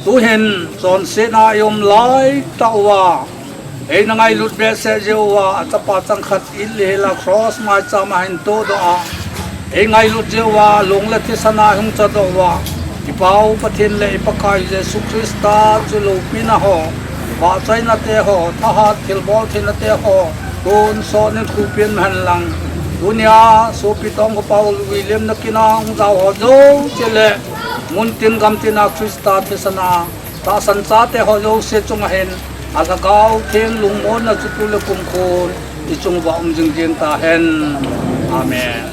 Tuhin, chonsetna i um lai tah uva, eina ngailut behseh jeh uva, a chapa changkhat it le hel a cross maicham a hin todoh a, ei ngailut jeh uva, lung le thisan a hung chadoh uva, i Pau Pathen le i Pakai Jesu Christa chu loupina ho, vahchoina te ho, thahat thilbol theina te ho, tonsot in khupin hen lang. Tunia, sopi Tongkhopau William na kin a hung jao ho jouse le, muntin gamtin a Christa thisan a, tahsan chate ho jouse chunga hin, a Lhagao Theng lungmonna chu tu le kumkho, i chung uva um jingjing tahen. Amen.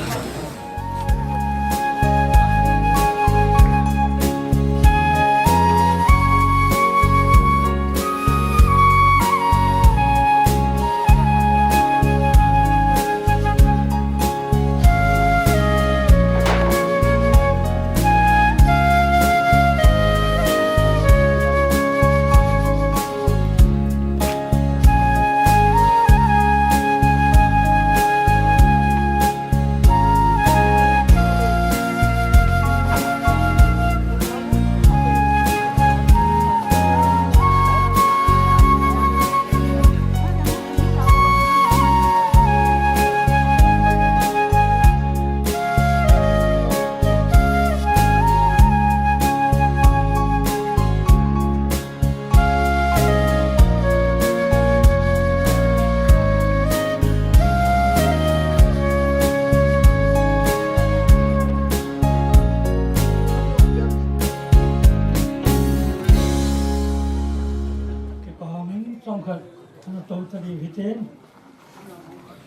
Tadi hitin,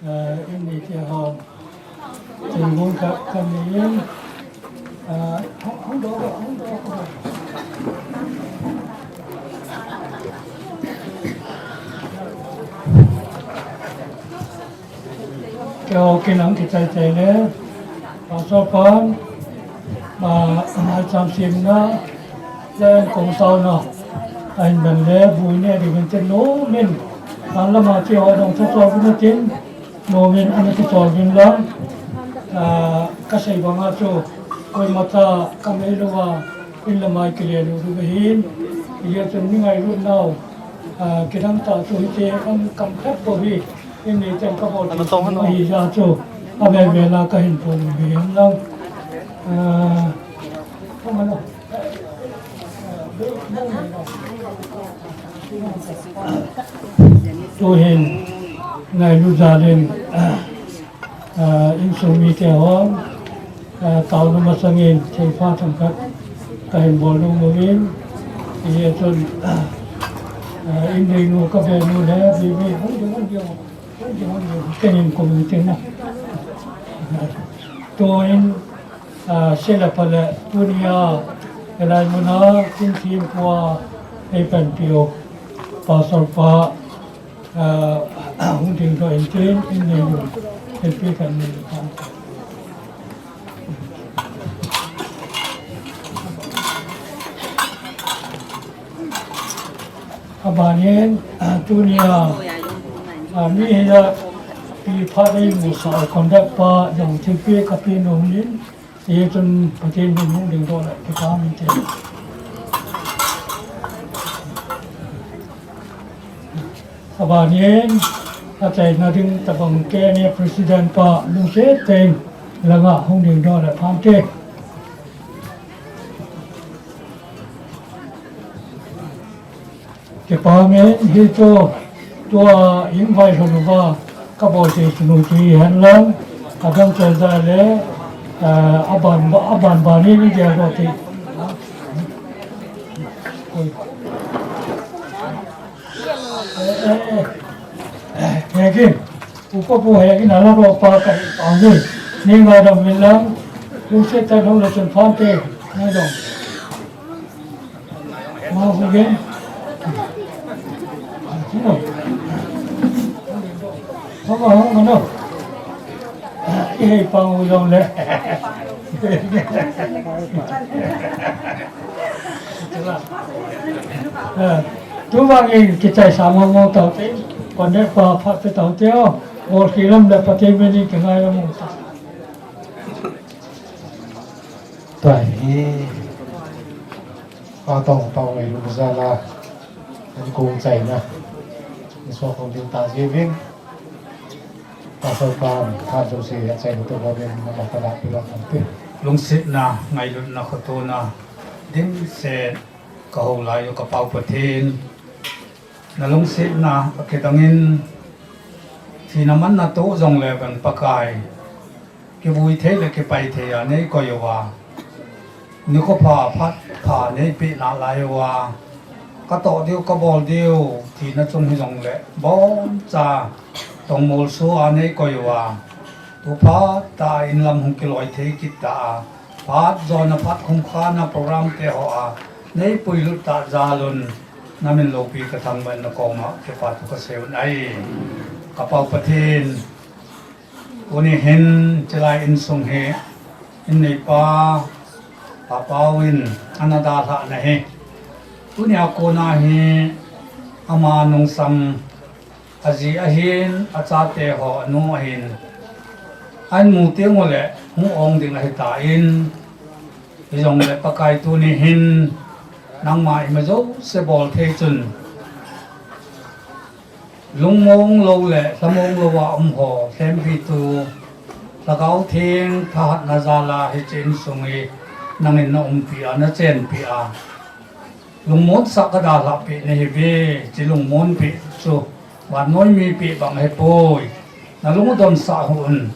eh, ini ke ho, tinggung ka kami in, eh, hong, hong do, hong do. Keo kinang kichai chai le, Pastor pan, ma, ma cham sim na, len kong tau na, ahin ban le, bui ne, di ben chen no, min, an la ma chi ho dong cha cha bin tin, no, min, an ki cha bin la, a, ka sei bang a chu, koi ma cha, ka mei lo a, in la mai ki le lu du hin, ye chen ni ngai lu nau, a, ki dang ta chu hi che, an kam thap ko hi, Ini chang ka bol. Ano tong hanu? Ahi ja chu. A ve ve la ka hin pon ve ang lang. Ah, ano? Tu hin ngai lu ja len. Ah, insung mi te ho. Ah, tau na masangin thei pha thang khat. Ka hin bol nu mu in. Ye chun. Ah, in dei nu ka ve nu le. Bi bi hung dei hung dei. Kenin committee na. Tuin, ah, sila pala tunia, elai muna, tin tin kua, ei pan pio, pastor pa, ah, hung ding do in tin, in nei lu, in pi kan nei lu kan. Abanin, tunia, ah, mi hila pi pha dei mu sa conduct pa jong thilpi ka pi nung lin, ye chun Pathen min hung ding do la ki pa min te. Abanin, achaina ding tabang ke ne president pa lungset teng langa hung ding do la phan te. Kipah in hi chu tua in vai lhon uva ka bol thei sunu chu hi hen lang, a dang chal ja le, eh, a ban, a ban ban in i dia ro ti. Oi. Eh, eh, eh. Eh, Hegin. Upa pu Hegin ala ro pa ka hi pa ngi. Ni nga dam min lang. Lu se ta dong le chun phan te. Ngai dong. Mau hu gen. Hong hong mano. I hei pang u jong le. Eh, tu vang in kichai sa mo mo tau te. Kon de pa phat pe tau te o. Bol ki lam le pa te me ni ki ngai lam mo ta. Tua hi, a tong tong ei lu za la, an kong chaina. Ni so kong ding ta ji vin. Pastor pan, khat jouse achaina toh bangin, na ka la pila kan te. Lungsetna, ngailutna, khotona, dimset, ka hou lai u ka Pau Pathen. Na lungsetna, a kidangin, thina manna toh jong le kan Pakai. Kivui thei le kipai thei a nei koi uva. Nikho pha phat pha nei pe nalai uva. Ka toh diu, ka bol diu, thina chung hi jong le. Boncha, tongmol su a nei koi uva. Tu phat ta in lam hung kiloi thei kit ta a. Phat jona phat khum khana program te ho a. Nei puilut ta jal un. Na min loupi ka thangvah na koma, kipa thu ka sei un ahi. Ka Pau Pathen. Tuni hin, chilai insung hi, inneipa, Pa Pau in, ana dalhah na hi. Tunia kona hi, ama nungsang, aji ahin, achate ho, anu ahin. An mu teng ule, mu ong ding ahi ta in. Hijong le Pakai tuni hin, nangma ima jouse bol thei chun. Lungmong lou le lhamong lou a um ho, lhempi tu, Lhagao Theng thahatna jal a hiche insung hi nangin na umpi a, na chenpi a. Lungmon sah ka dalhah peh na hi ve, hiche lungmon peh chu, vannoi mi peh bang ahi poi. Na lung u donsah hih un,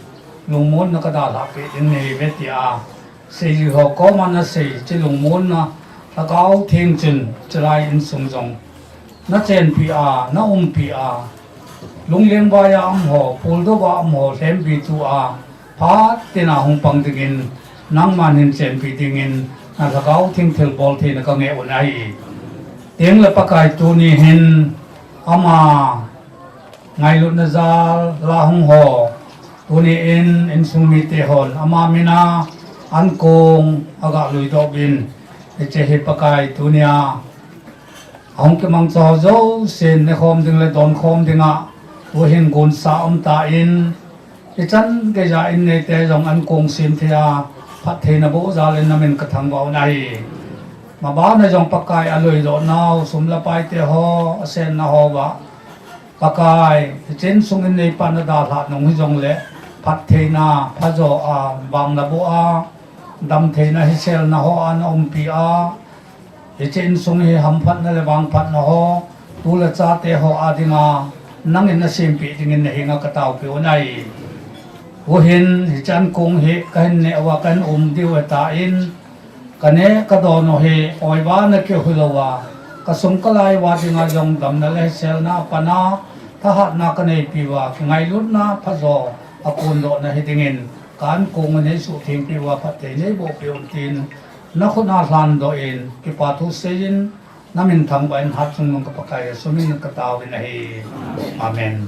lungmon na ka dalhah peh ding na hi ve tia. Seiji ho koma na sei, hiche lungmonna, Lhagao Theng chun, chilai insung jong. Na chenpi a, na umpi a. Lungleng vai a um ho, puldo va um ho, lhempi tu a, phat tina hung pang dingin, nangman hin chenpi dingin, na lhagao thing thilbol theina ka nge un ahi. Teng le Pakai tuni hin, ama ngailutna jal la hung ho, tuni in insung mite hon, ama mina an kong aga lui dobin, hiche hi Pakai tunia, ahung kimang cho jo sin ne khom ding le don khom dinga, tu hin gun sa um ta in, ichan geija in neite jong an kong sim thia, phat theina bo jal in namin ka thangvah u nahi. Mabana jong Pakai a lui doh nau, sum le pai te ho, a sen na ho va. Pakai, ichin sung in nei pan a dalha nung hi jong le, phat theina, phajo a, bang na bo a, dam theina hi sel na ho a na umpi a, Hiche insung hi hamphatna le vangphatna ho, tu le chate ho a dinga, nangin na sempeh dingin na henga ka taopi u nai. Huhin, hiche an kong hi ka hin neh uva ka hin um diu ahitan, ka neh ka don u hi, oiva na kihoi louva, ka sum ka lai uva dinga jong damna le selna a pana, thahatna ka neipi uva, kingailutna phajo, a kondohna hi dingin, ka an kong u nei suhthengpi uva phatthei nei bohpeh un tin, Na khut a lhandoh in, kipa thu seiyin, na min thangvah in hatchungnung ka Pakai Jesu min in ka taovin ahi. Amen.